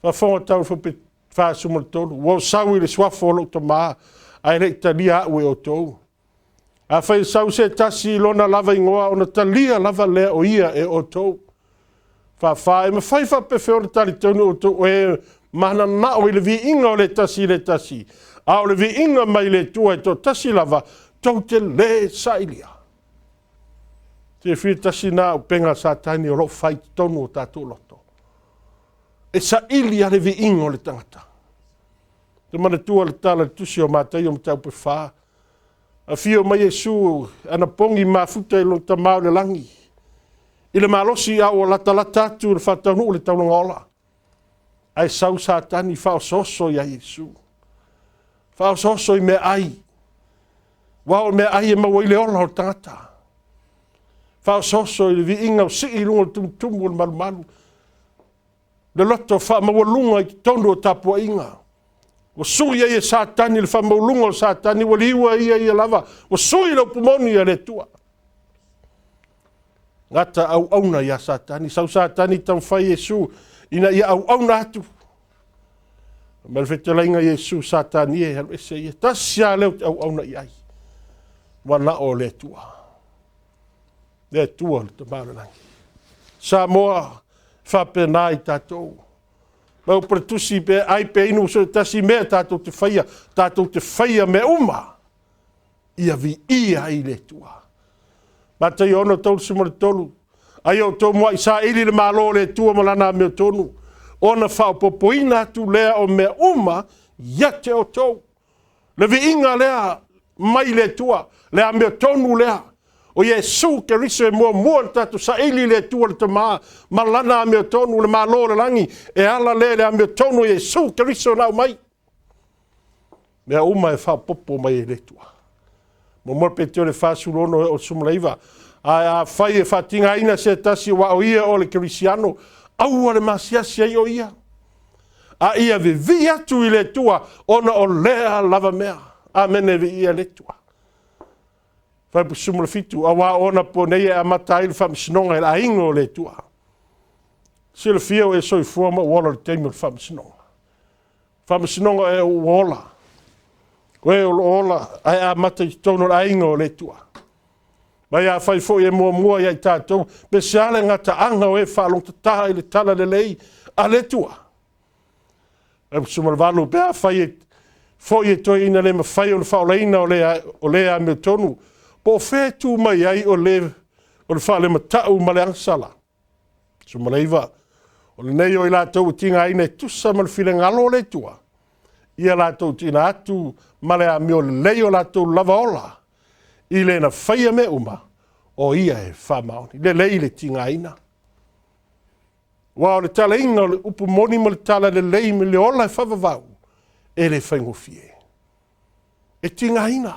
Faafofoga tau fuaiupu 43, ua ou sau i le suafa o lou tamā, ae le i talia au e outou. Afai e sau se tasi i lona lava igoa, ona talia lava lea o ia e outou. 44, e mafai faapefea ona talitonu outou o e mananao i le viiga o le tasi i le tasi, a o le viiga mai le Atua e toatasi lava, tou te le sailia. Silafia tasi na upega a Satani o lo o fai i totonu o tatou loto. E saili lava le viiga o le tagata. Te manatua le tala le tusi o Mataio mataupu e 4. Afio mai Iesu anapogi mafuta i lona Tama o le lagi. I le malosi a ua latalata atu le faataunuu le taulaga ola. Ae sau Satani faaosooso ia Iesu. Faaosooso i meaai. Aua o meaai e maua ai le ola o le tagata. Faaosooso i le viiga o sii i luga o le tumutumu o le malumalu. Le loto faamaualuga i totonu o tapuaiga. Ua sui ai e Satani le faamaualuga o Satani, ua liua ia ia lava. Ua sui le upu moni a le Atua. Gata auauna iā Satani. Sau Satani taumafai Iesu ina ia auauna atu. Ma le fetalaiga Iesu, Satani e, alu ese ia. Tasi lava lea ou te auauna i ai. Ua na o le Atua. Le Atua le Tama o le Lagi. Samoa, faapena i tatou. Ma upu le tusi pe ai pe inu so tasi mea tatou te faia, tatou te faia mea uma. Ia viia ai le Atua. Mataio 6:33, Ai outou muai saili le Malo o le Atua ma lana amiotonu, ona faaopoopoina atu lea o mea uma ia te outou. Le viiga lea mai le Atua, le amiotonu lea, o Iesu Keriso e muamua ona tatou saili le Atua le Tama ma lana amiotonu, le Malo o le lagi, e ala lea i le amiotonu o Iesu Keriso na aumai. Mea uma e faaopoopo mai e le Atua. Muamua Petio le 46 e o 19. Ae afai e faatigaina se tasi aua o ia o le Kerisiano, aua le masiasi ai o ia. A ia vivii atu i le Atua ona o lea lava mea. Amene viia le Atua. Fuaiupu 17, aua o ona po nei e amata ai le faamasinoga i le aiga o le Atua. Silafia o e soifua ma ou ola i le taimi o le faamasinoga. Faamasinoga e ou ola. O e o lo o ola ae amata i totonu o le aiga o le Atua. Mai afai foi e muamua ia i tatou, pe se a le gataaga o e faalogotata i le tala lelei a le Atua. Fuaiupu 18, pe afai e foi e toeaiina le mafai ona faaolaina o le, o le amiotonu, po o fea e tu mai ai o le, o le faalematau ma le agasala. 19, o lenei o i latou ua tigaina e tusa ma le finagalo o le Atua, ia latou tuuina atu ma le amio lelei o latou lava ola, i le na faia mea uma, o ia e faamaoni. Lelei le tigaina. Aua o le talaiga o le upu moni ma le tala lelei ma le ola e faavavau, e le faigofie. E tigaina.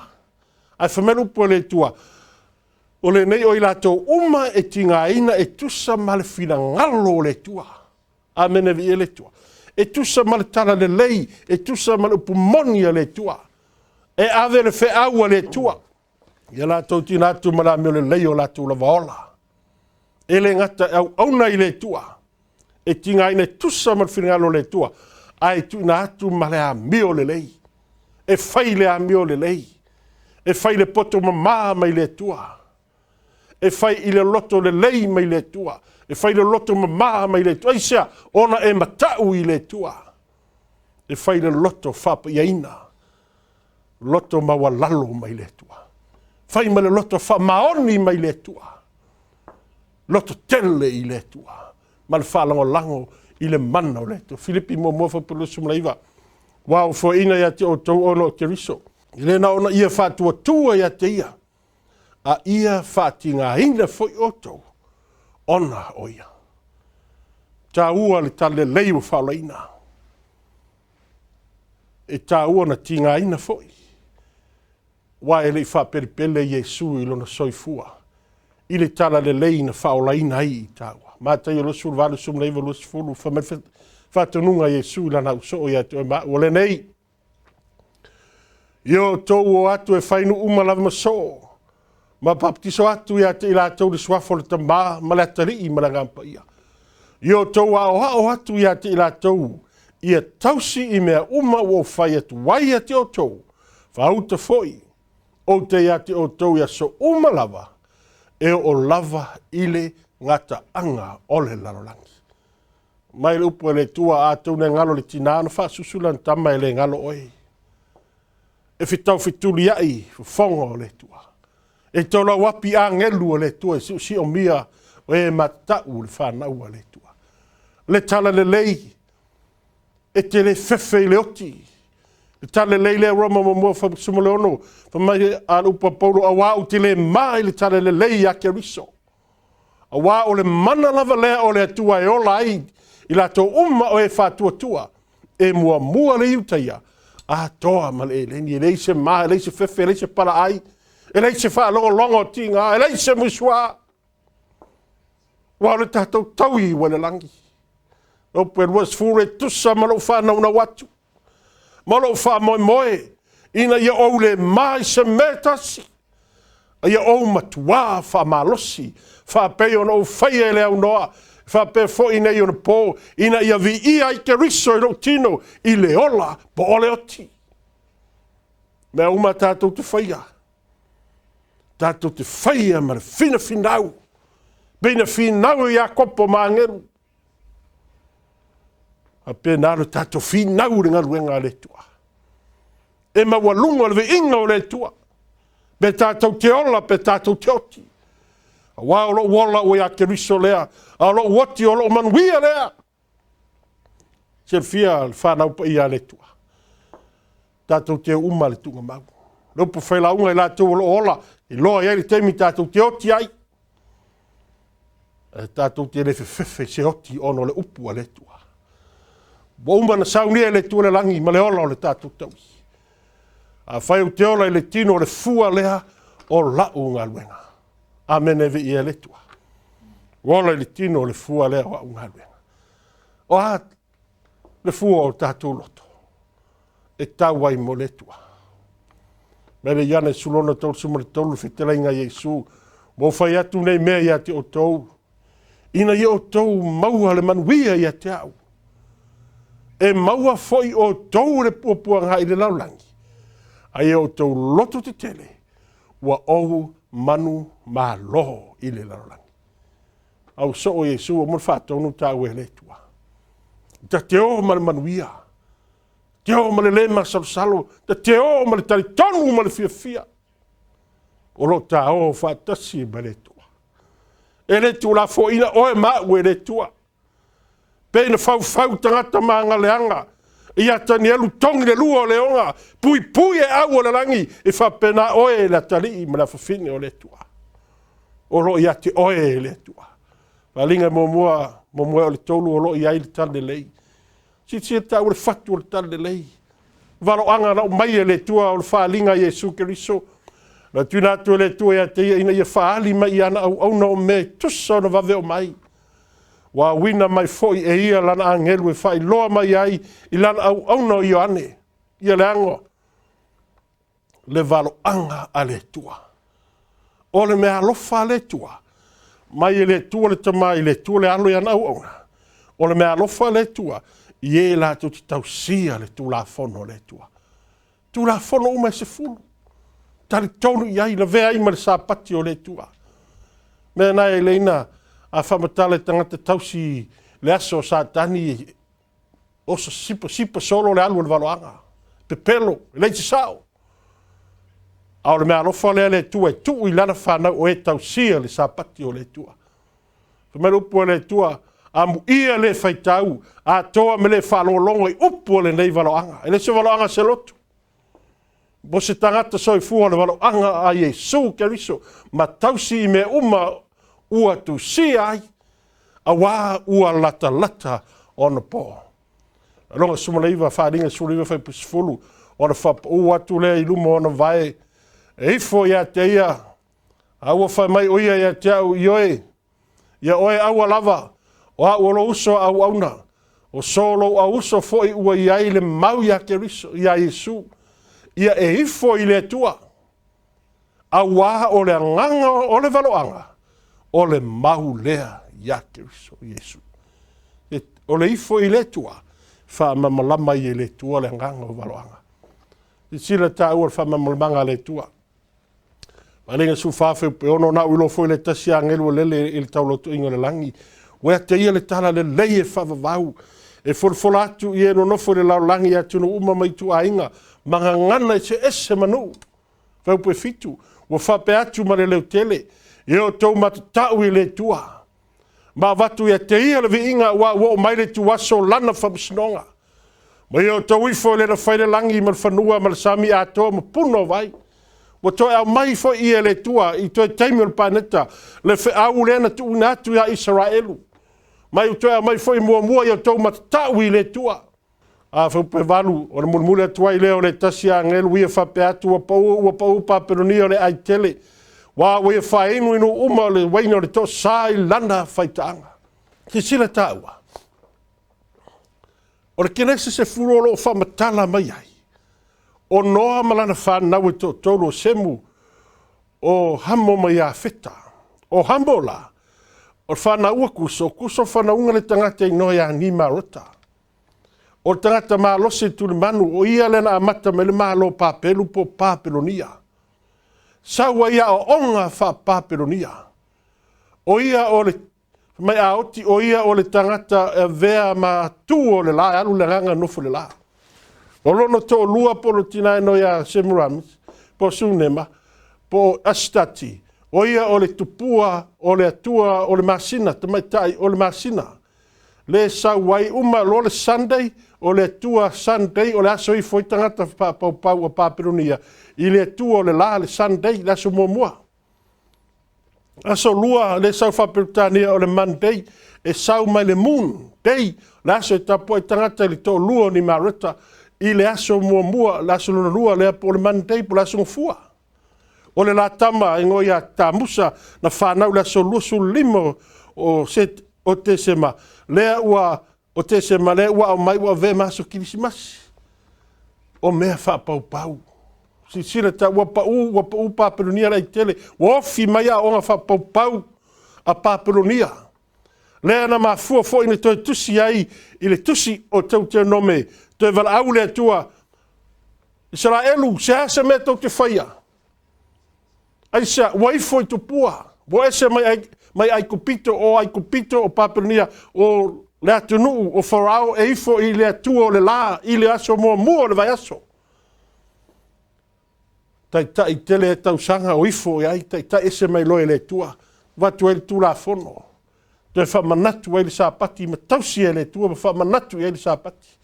Ae fai mai le upu a le Atua, o lenei o i latou uma e tigaina e tusa ma le finagalo o le Atua. Amene viia le Atua. E tusa ma le tala lelei, e tusa ma le upu moni a le Atua. E ave le feau a le Atua. Ia latou tina atu ma le amio lelei o latou lava ola. E le gata e auauna i le Atua, e tigaina e tusa ma le finagalo o le Atua, ae tuuina atu ma le amio lelei. E fai le amio lelei. E fai le poto mamā mai le Atua. E fai i le loto lelei mai le Atua. E fai le loto mamā mai le Atua. Aisea? Ona e matau i le Atua. E fai le loto faapaiaina. Loto maualalo mai le Atua. Fai ma le loto faamaoni mai le Atua. Loto tele i le Atua. Ma le faalagolago i le mana o le Atua. Filipi muamua fuaiupu 29. Ua ofoina ia te outou ona o Keriso. E le na ona ia faatuatua ia te ia, a ia faatigaina foi outou ona o ia. Taua le tala lelei ua faaolaina. E taua na tigaina foi. Aua e le i faapelepele Iesu i lona soifua i le tala lelei na faaolaina ai i taua. Mataio 28, 19, 20, fai mai le faatonuga a Iesu i lana ausoo ia te oe ma au, o lenei, Ia outou o atu e fai nuu uma lava ma soo, ma baptiso atu ia te i latou le suafa o le Tama ma le Atalii ma le Agaga Paia. Ia outou aoao atu ia te i latou, ia tausi i mea uma ua ou fai atu ai ia te outou, faauta foi ou te ia te outou i aso uma lava, e oo lava i le gataaga o le lalolagi. Mai le upu a le Atua, a outou le galo le tina ona faasusu lana tama e le galo oe. E fetau fetuliai fofoga o le Atua. E tolauapi agelu o le Atua e siosiomia o e matatau le fanau a le Atua. Le tala lelei e te le fefe i le oti. Le tala lelei lea Roma muamua 16, fai mai a le upu a Paulo, auā ou te le ma i le tala lelei ia Keriso. Auā o le mana lava lea o le Atua e ola ai i latou uma o e faatuatua, e muamua le Iutaia, atoa ma le Eleni. E leai se ma, e leai se fefe, e leai se palaai, e leai se faalogologo o tiga, e leai se musuā. Aua o le tatou taui ua i le lagi. Upu e 20 e tusa ma lou faanaunau atu, ma lou faamoemoe, ina ia ou le ma i se mea e tasi. A ia ou matuā faamalosi, faapei ona ou faia i le aunoa, faapea foi nei ona po, ina ia viia ai Keriso i lou tino i le ola po o le oti. Mea uma tatou te faia, tatou te faia ma le finafinau, pei na finau e Iakopo ma agelu. Faapena lo tatou finau i le galuega a le Atua. E maualuga le viiga o le Atua, pe tatou te ola, pe tatou te oti. Aua o lou ola ua ia Keriso lea, a o lou oti o lou manuia lea. Silafia le fanau paia a le Atua. Tatou te uma le tuugamau. Le upu failauga i latou o lo o ola, iloa i ai le taimi tatou te oti ai. Ae tatou te le fefefe i se oti ona o le upu a le Atua. Ua uma na saunia e le Atua le lagi ma le ola o le tatou taui. Afai ou te ola i le tino o le fua lea o lau galuega. Amene viia e le Atua. Ua ola i le tino o le fua lea o au galuega. O a le fua o tatou loto e tau ai mo le Atua. Mai le Ioane 16:33 le fetalaiga a Iesu, ua ou fai atu nei mea ia te outou, ina ia outou maua le manuia ia te au. E maua foi outou le puapuaga i le lalolagi, a ia outou loto tetele, ua ou manumalo i le lalolagi. Au soo Iesu, ua uma ona faatonu taua e le Atua. Ta te o ma le manuia, te o ma le le masalosalo, ta te o ma le talitonu ma le fiafia. O lo o ta o faatasi ma le Atua. E le tuulafoaiina oe ma au e le Atua. Pei na faufau tagata magaleaga ia Tanielu togi le lua o le oga, puipui e au o le lagi, e faapena oe e le atalii ma le afafine o le Atua. O lo o ia te oe e le Atua. Faaaliga muamua, muamua o le tolu o lo o i ai le talalelei. Silasila taua le fatu o le talalelei. Valoaga na aumai e le Atua o le faaaliga a Iesu Keriso. Na tuuina atu e le Atua ia te ia ina ia faaali mai i ana auauna o mea e tusa ona vave oo mai. Ua auina mai foi e ia lana agelu e faailoa mai ai i lana auauna o Ioane, ia le ago, le valoaga a le Atua. O le meaalofa a le Atua, mai e le Atua le Tama i le Atua le Alo i ana auauna, o le meaalofa a le Atua, i e latou te tausia le Tulafono a le Atua. Tulafono uma e 10. Talitonu i ai, lavea ai ma le Sapati o le Atua. Mea na e leina a faamatala e tagata tausi le aso o Satani, oso sipa sipa solo le alu o le valoaga. Pepelo, e leai se sao. A o le mea alofa lea le Atua e tuu i lana fanau o e tausia le Sapati o le Atua. Fai mai le upu a le Atua, amuia le faitau, atoa me le faalogologo i upu o lenei valoaga. E le se valoaga a se lotu. Mo se tagata soifua o le valoaga a Iesu Keriso, ma tausi i mea uma ua tusia ai, auā ua latalata ona po. Loga 19, faaaliga 19 fuaiupu 10, ona faapau atu lea i luma o ona vae, e ifo ia te ia, a ua fai mai o ia ia te au, ioe, ia oe aua lava, o au o lou uso a auauna, o so lou auuso foi ua i ai le mau ia Keriso, ia Iesu, ia e ifo i le Atua, auā o le agaga o le valoaga, o le mau lea ia Keriso Iesu. O le ifo i le Atua, faamalamalama ai e le Atua le agaga o valoaga. Silasila taua le faamalamalamaga a le Atua. Valega 14 fuaiupu 6, na ou iloa foi le tasi agelu o lele i le taulautoiga o le lagi. Ua ia te ia le tala lelei e faavavau, e folafola atu i e nonofo i le lalolagi i atunuu uma ma ituaiga, ma gagana eseese ma nuu. Fuaiupu 7, ua faapea atu ma le leotele, ia outou matatau i le Atua, ma avatu ia te ia le viiga aua ua oo mai le ituaso o lana faamasinoga. Ma ia outou ifo i le na fai le lagi ma le fanua ma le sami atoa ma puna o vai. Ua toe aumai foi ia e le Atua i toe taimi o le paneta le feau lea na tuuina atu ia Isaraelu. Mai ua toe aumai foi muamua ia outou matatau i le Atua. A fuaiupu 8, ona mulimuli atu ai lea o le tasi agelu ia faapea atu, ua pau, ua pau Papelonia o le ai tele, ua ua ia faainuinu uma o le uaina o le toasa i lana faitaaga. Silasila taua, o le Kenese 10 o lo o faamatala mai ai, o Noa ma lana fanau e toatolu o Semu, o Hamo ma Iafeta. O Hamo la, o le fanau a Kuso, o Kuso fanauga le tagata igoa ia Nimarota. O le tagata malosi i tulimanu, o ia lea na amata mai le Malo Papelu po o Papelonia. Sau ai aoaoga faa-Papelonia. O ia o le mai a oti, o ia o le tagata e avea ma tu o le la, e alu le agaga nofo le la. O lona toalua po o le tina e noi a Semiramis, po o Sunema, po o Asitati, o ia o le tupua o le atua o le masina, tamaitai o le masina. Le sau ai uma loa le Sunday, o le atua Sunday, o le aso ifo ai tagata faapaupau a Papelonia i le atua o le la, le Sunday, le aso muamua. Aso lua, le sau faa-Peretania o le Monday, e sau mai le Moon Day, le aso e tapuai tagata i le toalua o Nimareta, i le aso muamua, le aso lona lua lea po o le Monday, po o le aso Gafua. O le la tama e igoa ia Tamusa, na fanau i le aso 25 o, set, o Tesema, lea ua o Tesema lea ua aumai ua avea ma aso Kerisimasi. O mea faapaupau. Silasila ta ua pau, ua pau Papelonia le aitele, ua ofi mai aoga faapaupau a Papelonia. Lea na mafua foi na toe tusi ai i le tusi o Teuteronome, toe valaau le Atua, Isaraelu, se a se mea tou te faia? Aisea? Ua ifo i tupua, ua ese mai, mai Aikupito, o Aikupito, o Papelonia, o le atunuu o Farao e ifo i le Atua o le la, i le aso muamua o le vaiaso. Taitai tele tausaga o ifo i ai, taitai ese mai loa e le Atua, avatu ai le Tulafono, toe faamanatu ai le Sapati ma tausi e le Atua ma faamanatu i ai le Sapati.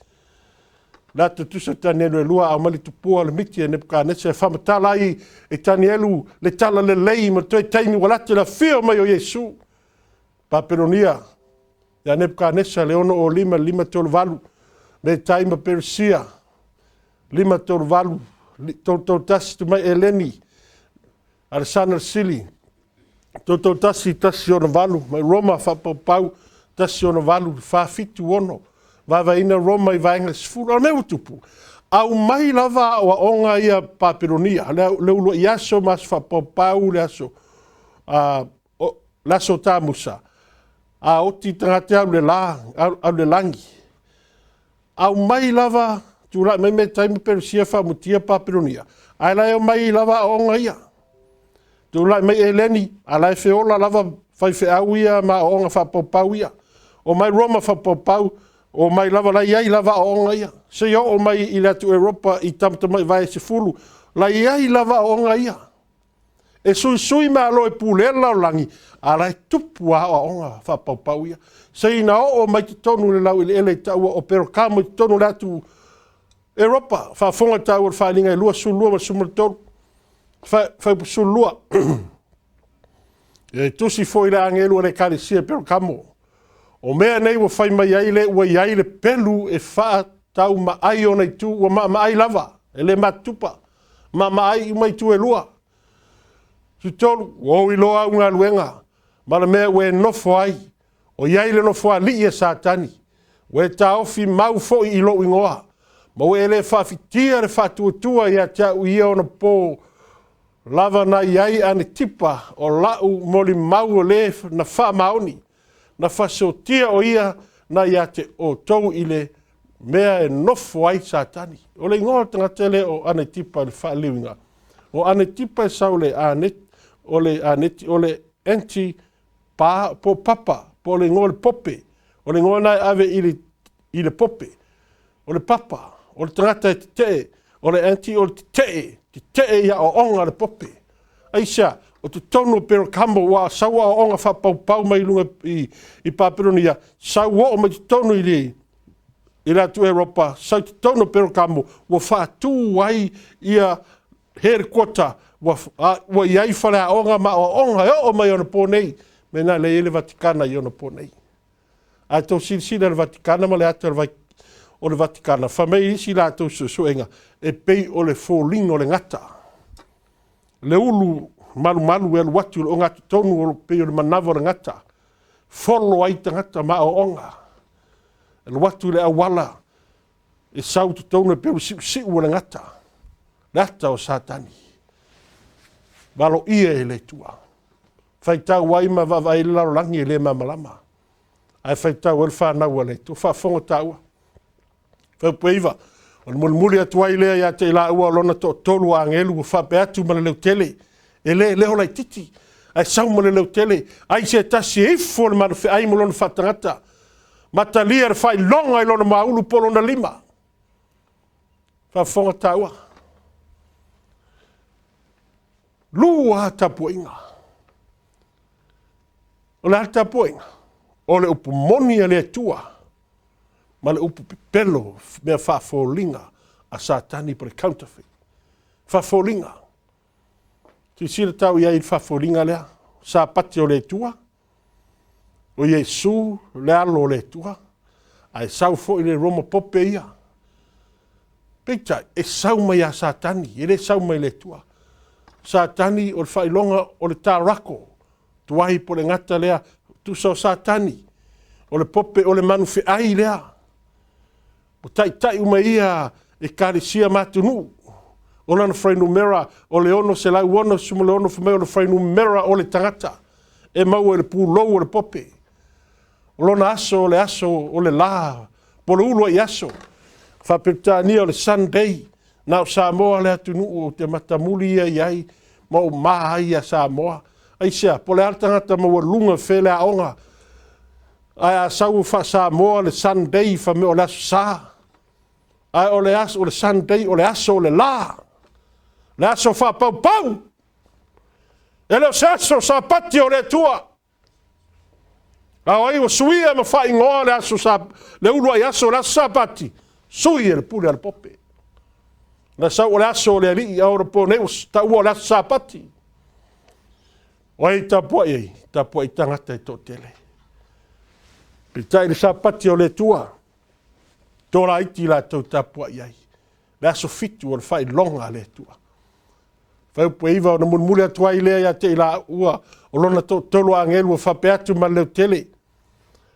Le ata tusa o Tanielu e lua, aumai le tupua o le miti e Nebukanesa e faamatala ai e Tanielu le tala lelei ma toe taimi ua lata le afio mai o Iesu. Papelonia, ia Nebukanesa le 605 le 538, Metai ma Peresia, 538, 331 tu mai Eleni, Alesana le Sili, 331 168, mai Roma faapaupau 168 476, vaevaeina Roma i vaega e 10. O le mea ua tupu, aumai lava aoaoga ia Papelonia, le, le uluai aso ma aso faapaupau, le aso, uh, le aso Tamusa, a oti tagata alu le la, alu le lagi. Aumai lava, tulai mai Metai ma Peresia faamutia Papelonia, ae la e omai lava aoaoga ia. Tulai mai Eleni, a la e feola lava faifeau ia ma aoaoga faapaupau ia. Omai Roma faapaupau, omai lava la i ai lava aoaoga ia. Seia oo mai i le atu Europa i tamatamai vae 10, la i ai lava aoaoga ia. E suisui malo e pulea le lalolagi, a la e tupu a aoaoga faapaupau ia. Seia na oo mai totonu i le laueleele i taua o Perokamo i totonu o le atu Europa, faafofoga taua le faaaliga e 22 ma le 13, fuaiupu 12. E tusi foi le agelu a le ekalesia i Perokamo. O mea nei ua fai mai ai le ua i ai le pelu e faataumaai ona itu, ua maamaai lava, e le matutupa, maamaai uma itu e lua. 13, ua ou iloa au galuega, ma le mea ua e nofo ai, o i ai le nofoalii a Satani, ua e taofi mau foi i lou igoa, ma ua e le faafitia le faatuatua ia te au i ia ona po lava na i ai Anetipa o la'u molimau o le na faamaoni, na fasotia o ia na ia te outou i le mea e nofo ai Satani. O le igoa o le tagata lea o Anetipa i le faaliliuina. O Anetipa e sau le Anet, o le Aneti, o le Anti pa, po papa, po o le igoa o le pope. O le igoa na e ave i le, i le pope. O le papa, o le tagata e tetee, o le anti o le tetee, tetee i aoaoga a le pope. Aisea, o totonu o Perokamo ua sau aoaoga faapaupau mai luga i, i Papelonia, sau oo mai totonu i le, i le atu Eropa, sau totonu o Perokamo, ua faatu ai ia headquarter, ua, a, ua i ai faleaoga ma aoaoga e oo mai ona po nei, mena lea i ai le Vatikana i ona po nei. A tou silasila i le Vatikana ma le ata o le Vatikana, fai mai isi latou suesuega, e pei o le foliga o le gata. Le ulu malumalu e alu atu i le ogatotonu o pei o le manava o le gata. Folo ai tagata ma aoaoga. E alu atu i le auala e sau i totonu e pei o le siusiu o le gata, le ata o Satani. Valoia e le Atua. Faitau ai ma vaavaai i le lalolagi e le malamalama. Ae faitau ai le fanau a le Atua. Faafofoga taua. Fuaiupu 9, O le mulimuli atu ai lea ia te i laua o lona toatolu o agelu ua faapea atu ma le leotele, e le leo laititi, ae sau ma le leotele, ai se tasi e ifo le malufeai ma lona faatagata, ma talia le faailoga i lona maulu po o lona lima. Faafofoga taua. Lua tapuaiga. O le a le tapuaiga? O le upu moni a le Atua ma le upu pepelo, mea faafoliga a Satani po o le counterfeit. Faafoliga. Silasila tau i ai i le faafoliga lea. Sapati o le Atua, o Iesu le alo o le Atua, ae sau foi le Roma Pope ia. Peitai, e sau mai ia Satani, e le sau mai le Atua. Satani o le faailoga o le tarako, tuai po o le gata lea, tusa o Satani, o le pope o le manufeai lea. Ua taitai uma ia ekalesia ma atunuu. O lona fuainumera o le 666 fai mai o le fuainumera o le tagata e maua i le pulou o le pope. O lona aso o le aso o le la, po o le uluai aso. Faa-Peretania o le Sunday, na o Samoa le atunuu ou te matamuli ia i ai ma ou ma ai ia Samoa. Aisea, po o le a le tagata maualuga fea le aoga, ae a sau faa-Samoa le Sunday fai mai o le aso sa. Ae o le aso o le Sunday o le aso o le la, le aso faapaupau. E le o se aso sapati o le Atua. A o ai ua suia ma faaigoa le aso sa, le uluai aso o le aso sapati, sui e le pule a le pope. Na sau o le aso o le alii, a o le po nei ua taua o le aso sapati. O ai tapuai ai? Tapuai tagata e toatele. Peitai le sapati o le Atua, tolaiti latou tapuai ai. Le aso 7 o le faailoga a le Atua. Fuaiupu 9, ona mulimuli atu ai lea ia te i laua o lona toatolu agelu ua faapea atu ma le leotele.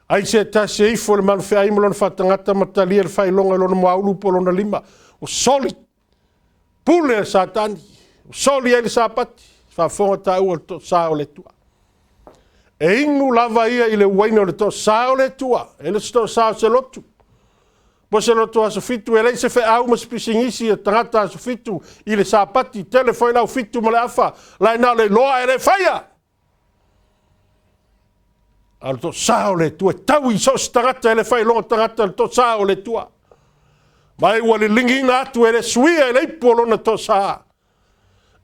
Ai se tasi e ifo le malufeai ma lona faatagata ma talia le faailoga i lona muaulu po o lona lima. O soli, pule a Satani, o soli ai le sapati, faafofoga taua le toasa o le Atua. E inu lava ia i le uaina o le toasa o le Atua, e le o se toasa o se lotu. Po se lotu aso 7, e leai se feau ma se pisinisi a tagata aso 7 i le sapati, tele foi lau 7 ma le afa, la na o le iloa e le faia. A o le toasa o le Atua, e tau i so o se tagata e le failoga tagata le toasa o le Atua. Ma e ua liligiina atu e le suia e le ipu o lona toasa.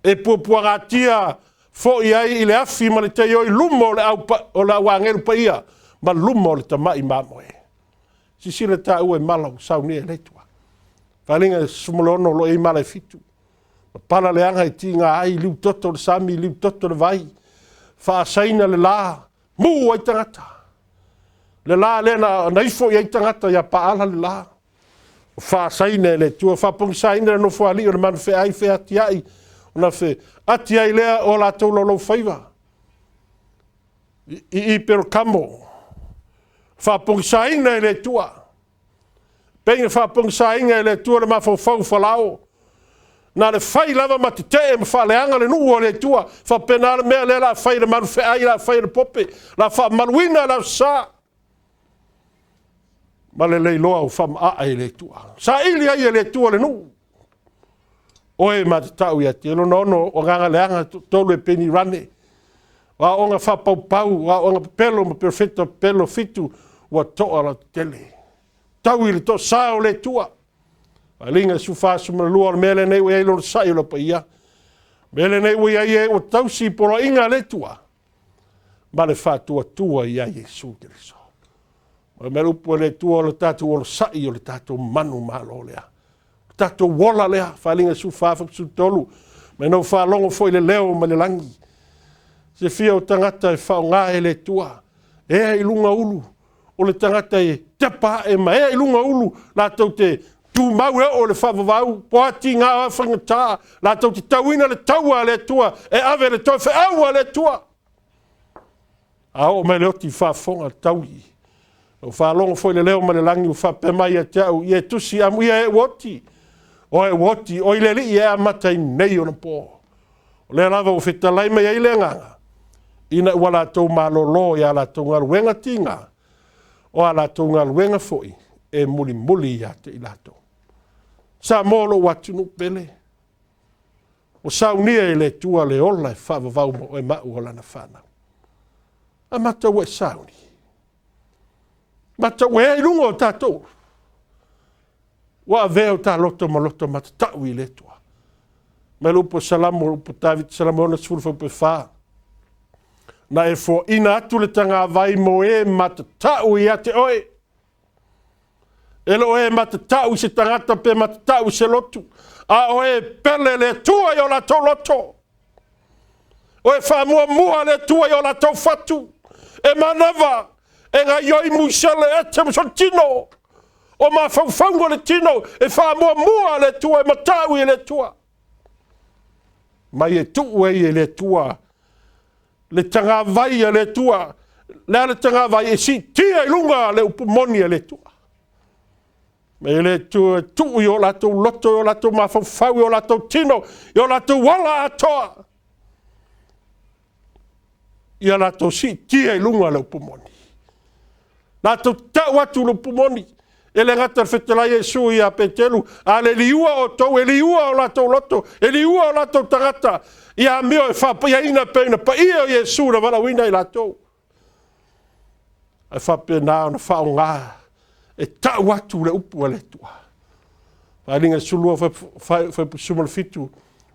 E puapuagatia foi ai i le afi ma le teio i luma o le au, o le auagelu paia ma luma o le tamai mamoe. Sisila taua e mala ua saunia e le Atua. Faaaliga 16 o lo o i ai mala e 7. Ma pala leaga e tiga ai, liu toto le sami, liu toto le vai. Faasaina le la, mu ai tagata. Le la lea na ifo i ai tagata ia paala le la. O faasaina e le Atua, faapogisaina le nofoalii o le manufeai featiai, ona feati ai lea o latou laulou faiva. I Perokamo, faapogisaina e le Atua. Pei na faapogisaina e le Atua le mafaufau Falao. Na le fai lava ma tetee ma faaleaga le nuu o le Atua. Faapena le mea lea la fai le malufeai, la fai le pope, la faamaluina le aso sa. Ma le leiloa o faamaa e le Atua. Saili ai e le Atua le nuu. Oe ma te tau ia te lona ono o agaga leaga tolu e peni rane. O aoga faapaupau, o aoga pepelo ma perofeta pepelo 7 ua toa la tele. Tau i le toasa o le Atua. Faaaliga 42 o le mea lenei ua i ai lona sai o le paia. Mea lenei ua i ai e ua tausi poloaiga a le Atua ma le faatuatua ia Iesu Keriso. O le mea upu a le Atua o le tatou olosai o le tatou manu malo lea. O tatou ola lea, Faaaliga 14, 13, mai nau faalogo foi le leo mai le lagi. Se fia o tagata e faaaoga e le Atua, ea i luga ulu, o le tagata e tepa ae ma ea i luga ulu, latou te tumau e oo le faavavau, po ati ngā o whangata, latou te tauina le taua a le Atua, e ave le toe feau a le Atua. A oo mai le oti faafofoga le taui. O faalogo foi le leo ma le lagi ua faapea mai ia te au, ia e tusi amuia e ua oti. O e ua oti, o i le alii e amata i nei ona po. O lea lava ua fetalai mai ai le Agaga, ina ua latou malōlō i a latou galuega tiga, o a latou galuega foi e mulimuli ia te i latou. Samoa o lou atunuu pele, ua saunia e le Atua le ola e faavavau mo oe ma au o lana fanau. A matou ua e sauni, matou ua ea i luga o tatou, ua avea o ta loto ma loto matatau i le Atua. Mai le upu a Salamo, le upu a Tavita, Salamo 60 fuaiupu e 4. Na e foaina atu le tagavai mo e matatau ia te oe. E le o e matatau i se tagata pe matatau i se lotu, a o e pele le Atua i o latou loto. O e faamuamua le Atua i o latou fatu. E manava, e gaioi muisele ete ma sona tino. O mafaufauga o le tino, e faamuamua le Atua, e matau i le Atua. Mai e tuu ai e le Atua le tagavai a le Atua. Le a le tagavai e siitia i luga le upu moni a le Atua. Mai le Atua e tuu i o latou loto, i o latou mafaufau, i o latou tino, i o latou ola atoa. Ia latou siitia i luga le upu moni. Latou tau atu le upu moni. E le gata i le fetalai Iesu ia Peteru, a le liua outou, e liua o latou loto, e liua o latou tagata, ia amio e faapaiaina pei ona paia o Iesu na valaauina i latou. Ae faapena ona faaaoga e tau atu le upu a le Atua. Faaaliga 12 fuaiupu 17,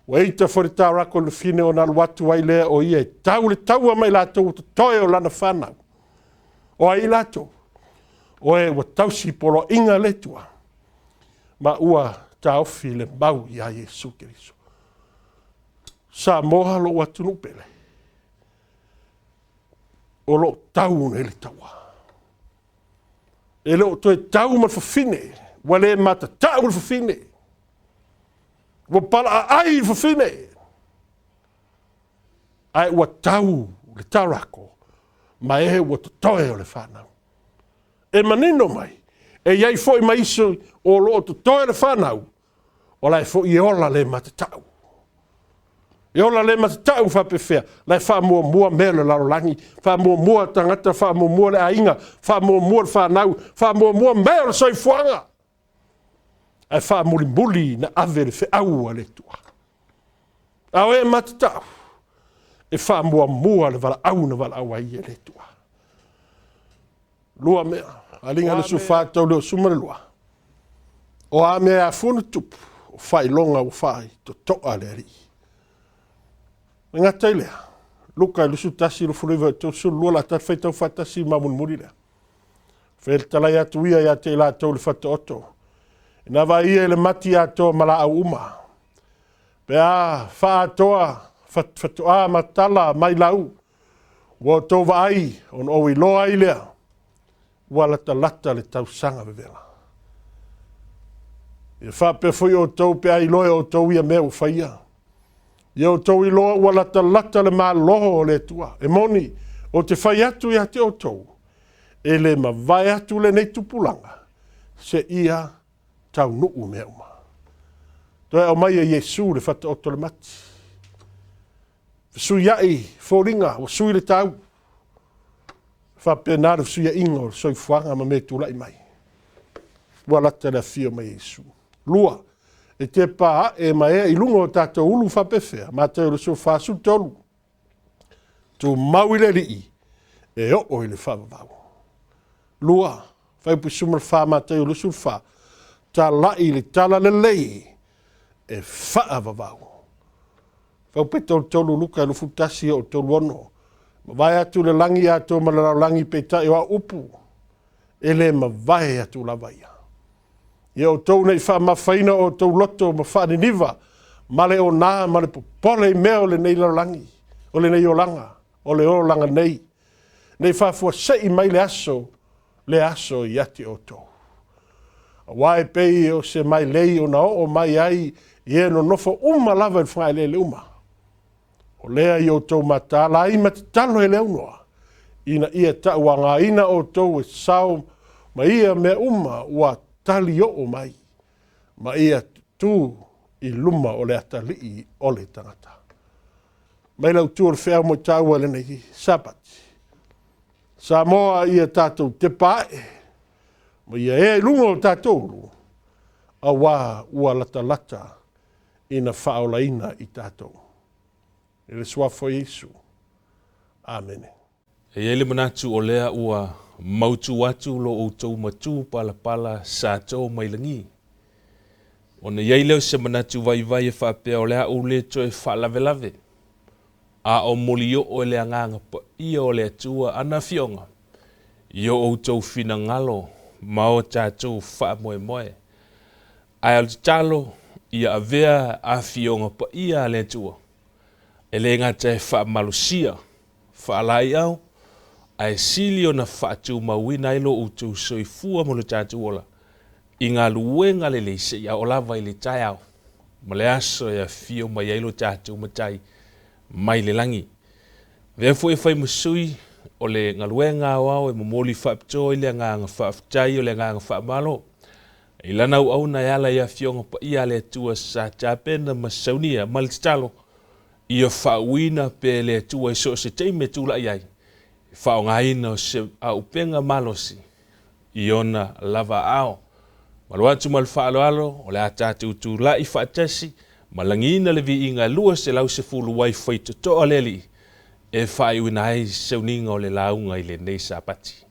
ua ita foi le taurako i le fine ona alu atu ai lea o ia e tau le taua ma i latou ua totoe o lana fanau. O ai i latou? O e ua tausi poloaiga le Atua ma ua taofi le mau ia Iesu Keriso. Samoa lou atunuu pele, o lo o tau nei le taua. E le o toe tau ma le fafine, ua le matatau le fafine, ua palaaai le fafine, ae ua tau le taurako ma e ua totoe o le fanau. E manino mai, e i ai foi ma isi o lo o totoe le fanau, o la e foi e ola le matatau. E ola le matatau faapefea, la e faamuamua mea o le lalolagi, faamuamua tagata, faamuamua le aiga, faamuamua le fanau, faamuamua mea o le soifuaga. Ae faamulimuli na ave le feau a le Atua. A o e matatau, e faamuamua le valaau na valaau ai e le Atua. Lua mea, aliga le sufa tau le o suma le lua. O a mea e afua ona tupu, o faailoga ua faaitotoa le Alii. E gata i lea, Luka 21, 29, 32, la tatou faitau faatasi ma mulimuli lea. Fetalai atu ia ia te i latou le fataoto. Ina vaai ia i le mati atoa ma laau uma. Pe a faaatoa fatoa ma tala mai lau, ua outou vaai ona ou iloa ai lea, ua latalata le tausaga vevela. Ia faapea foi outou pe a iloa e outou ia mea ua faia. Ia outou iloa ua latalata le Malo o le Atua. E moni, ou te fai atu ia te outou, e le mavae atu lenei tupulaga, seia taunuu mea uma. Toe aumai e Iesu le fataoto le mati. Fesuiai foliga, ua sui le tau. Faapena le fesuiaiga o le soifuaga ma mea tulai mai. Ua lata le afio mai Iesu. Lua, e te pa ae ma ea i luga o tatou ulu faapefea, Mateo 24:13. Tumau i le Alii e oo i le faavavau. Lua, fuaiupu 14, Mateo 24, talai le tala lelei e faavavau. Fuaiupu 33, Luka 21 o 36, mavae atu le lagi atoa ma le lalolagi peitai o au upu, e le mavae atu lava ia. Ia outou nei faamafaina o outou loto ma faaniniva, ma le ona ma le popole i mea o lenei lalolagi, o lenei olaga, o le olaga nei, nei faafuasei mai le aso, le aso ia te outou. Aua e pei o se mailei ona oo mai ai i e nonofo uma lava i le fagaeleele uma. O lea i outou mataala ai ma tatalo e le aunoa, ina ia tauagaina outou e sao ma ia mea uma ua tali oo mai, ma ia tutū i luma o le atalii o le tagata. Mai lau tu o le feau mo i tāua i lenei Sapati. Samoa ia tātou tepa ae, ma ia ea i luga o tātou ulu, auā ua latalata ina faaolaina i tātou. I le Suafa o Iesu. Amene. E i ai le manatu o lea ua mautu atu lo outou matū palapala sa to mai lagi. Ona i ai lea o se manatu vaivai e faapea o le a ou le toe faalavelave, a o molioo e le Agaga Paia o le Atua ana afioga i o outou finagalo ma o tatou faamoemoe. Ae o le tatalo ia avea afioga paia a le Atua e le gata e faamalosia, faalaeiau, ae sili ona faatumauina ai lo outou soifua ma lo tatou ola i galuega lelei seia oo lava i le taeao ma le aso e afio mai ai lo tatou Matai mai le lagi. Avea foi e fai ma sui o le galuega aoao e momoli faapitoa i le agaga faafetai o le agaga faamalo i lana auauna e ala i afioga paia a le Atua sa tapena ma saunia ma le tatalo ia faauuina pea e le Atua i so o se taimi e tulai ai, faaaogaina o se auupega malosi i ona lava aao. Malu atu ma le faaaloalo, o le a tatou tulai faatasi ma lagiina le viiga e 210 ai faitotoa le Alii e faaiuina ai sauniga o le lauga i lenei Sapati.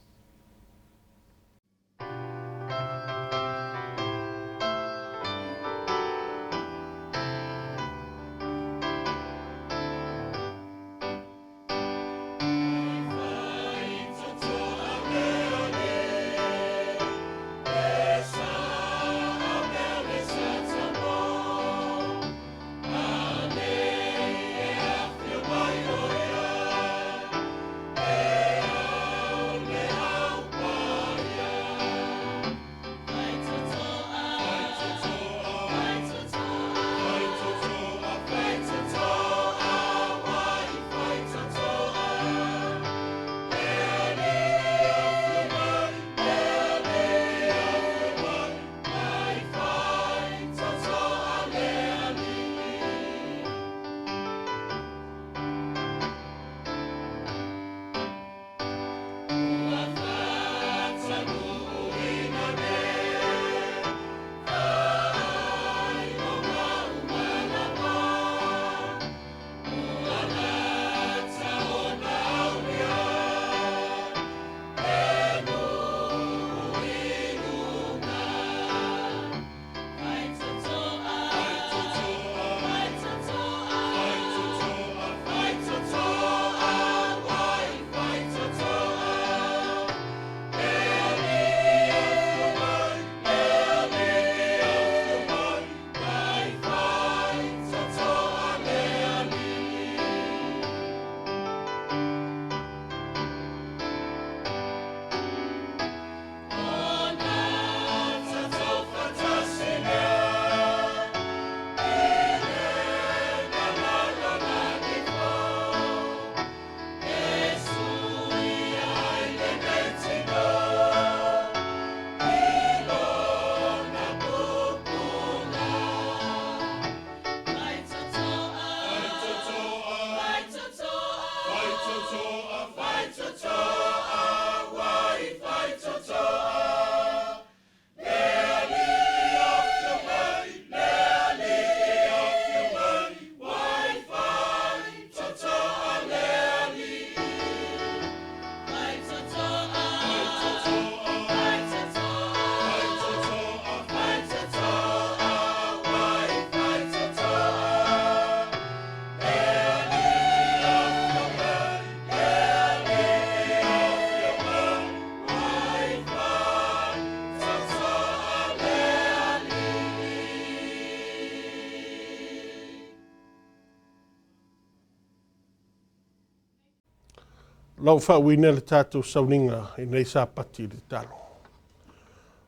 Lau faauuina le tatou sauniga i lenei Sapati i le tatalo.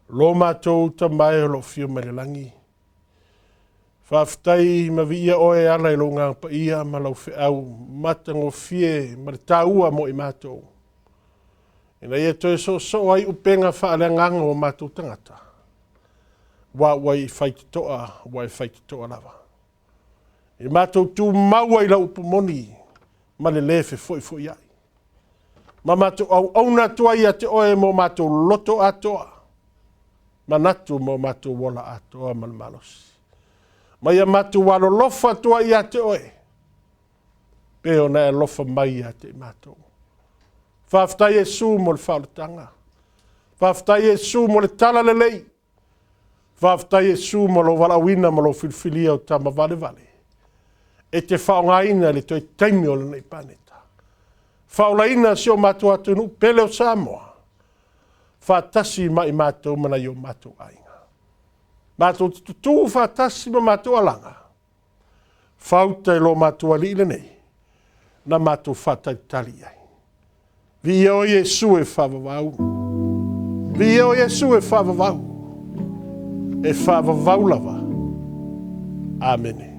Lo matou Tama e o lo o afio mai le lagi, faafetai ma viia oe e ala i lou Agaga Paia ma lau feau matagofie ma le taua mo i matou, ina ia toe soosoo ai upega faaleagaga o matou tagata, aua ua e faitotoa, ua e faitotoa lava. I matou tumau ai i lau upu moni. ma le lē fefo'ifo'ia'i. Ma matou auauna atu ai ia te Oe ma o matou loto atoa, manatu ma o matou ola atoa ma le malosi. Ma ia matou alolofa atu ai ia te Oe, pe ona e alofa mai ia te i matou. Faafetai Iesu mo le faaolataga. Faafetai Iesu mo le tala lelei. Faafetai Iesu mo lou valaauina ma lou filifilia o tama valevale e te faaaogaina i le toe taimi o lenei paneta. Faaolaina si o matou atunuu pele o Samoa, faatasi ma i matou ma nai o matou aiga. Matou te tutū faatasi ma matou alaga, fauta i lo matou alii lenei, na matou faatalitali i ai. Viia oe Iesu e faavavau. Viia oe Iesu e faavavau. E faavavau lava. Amene.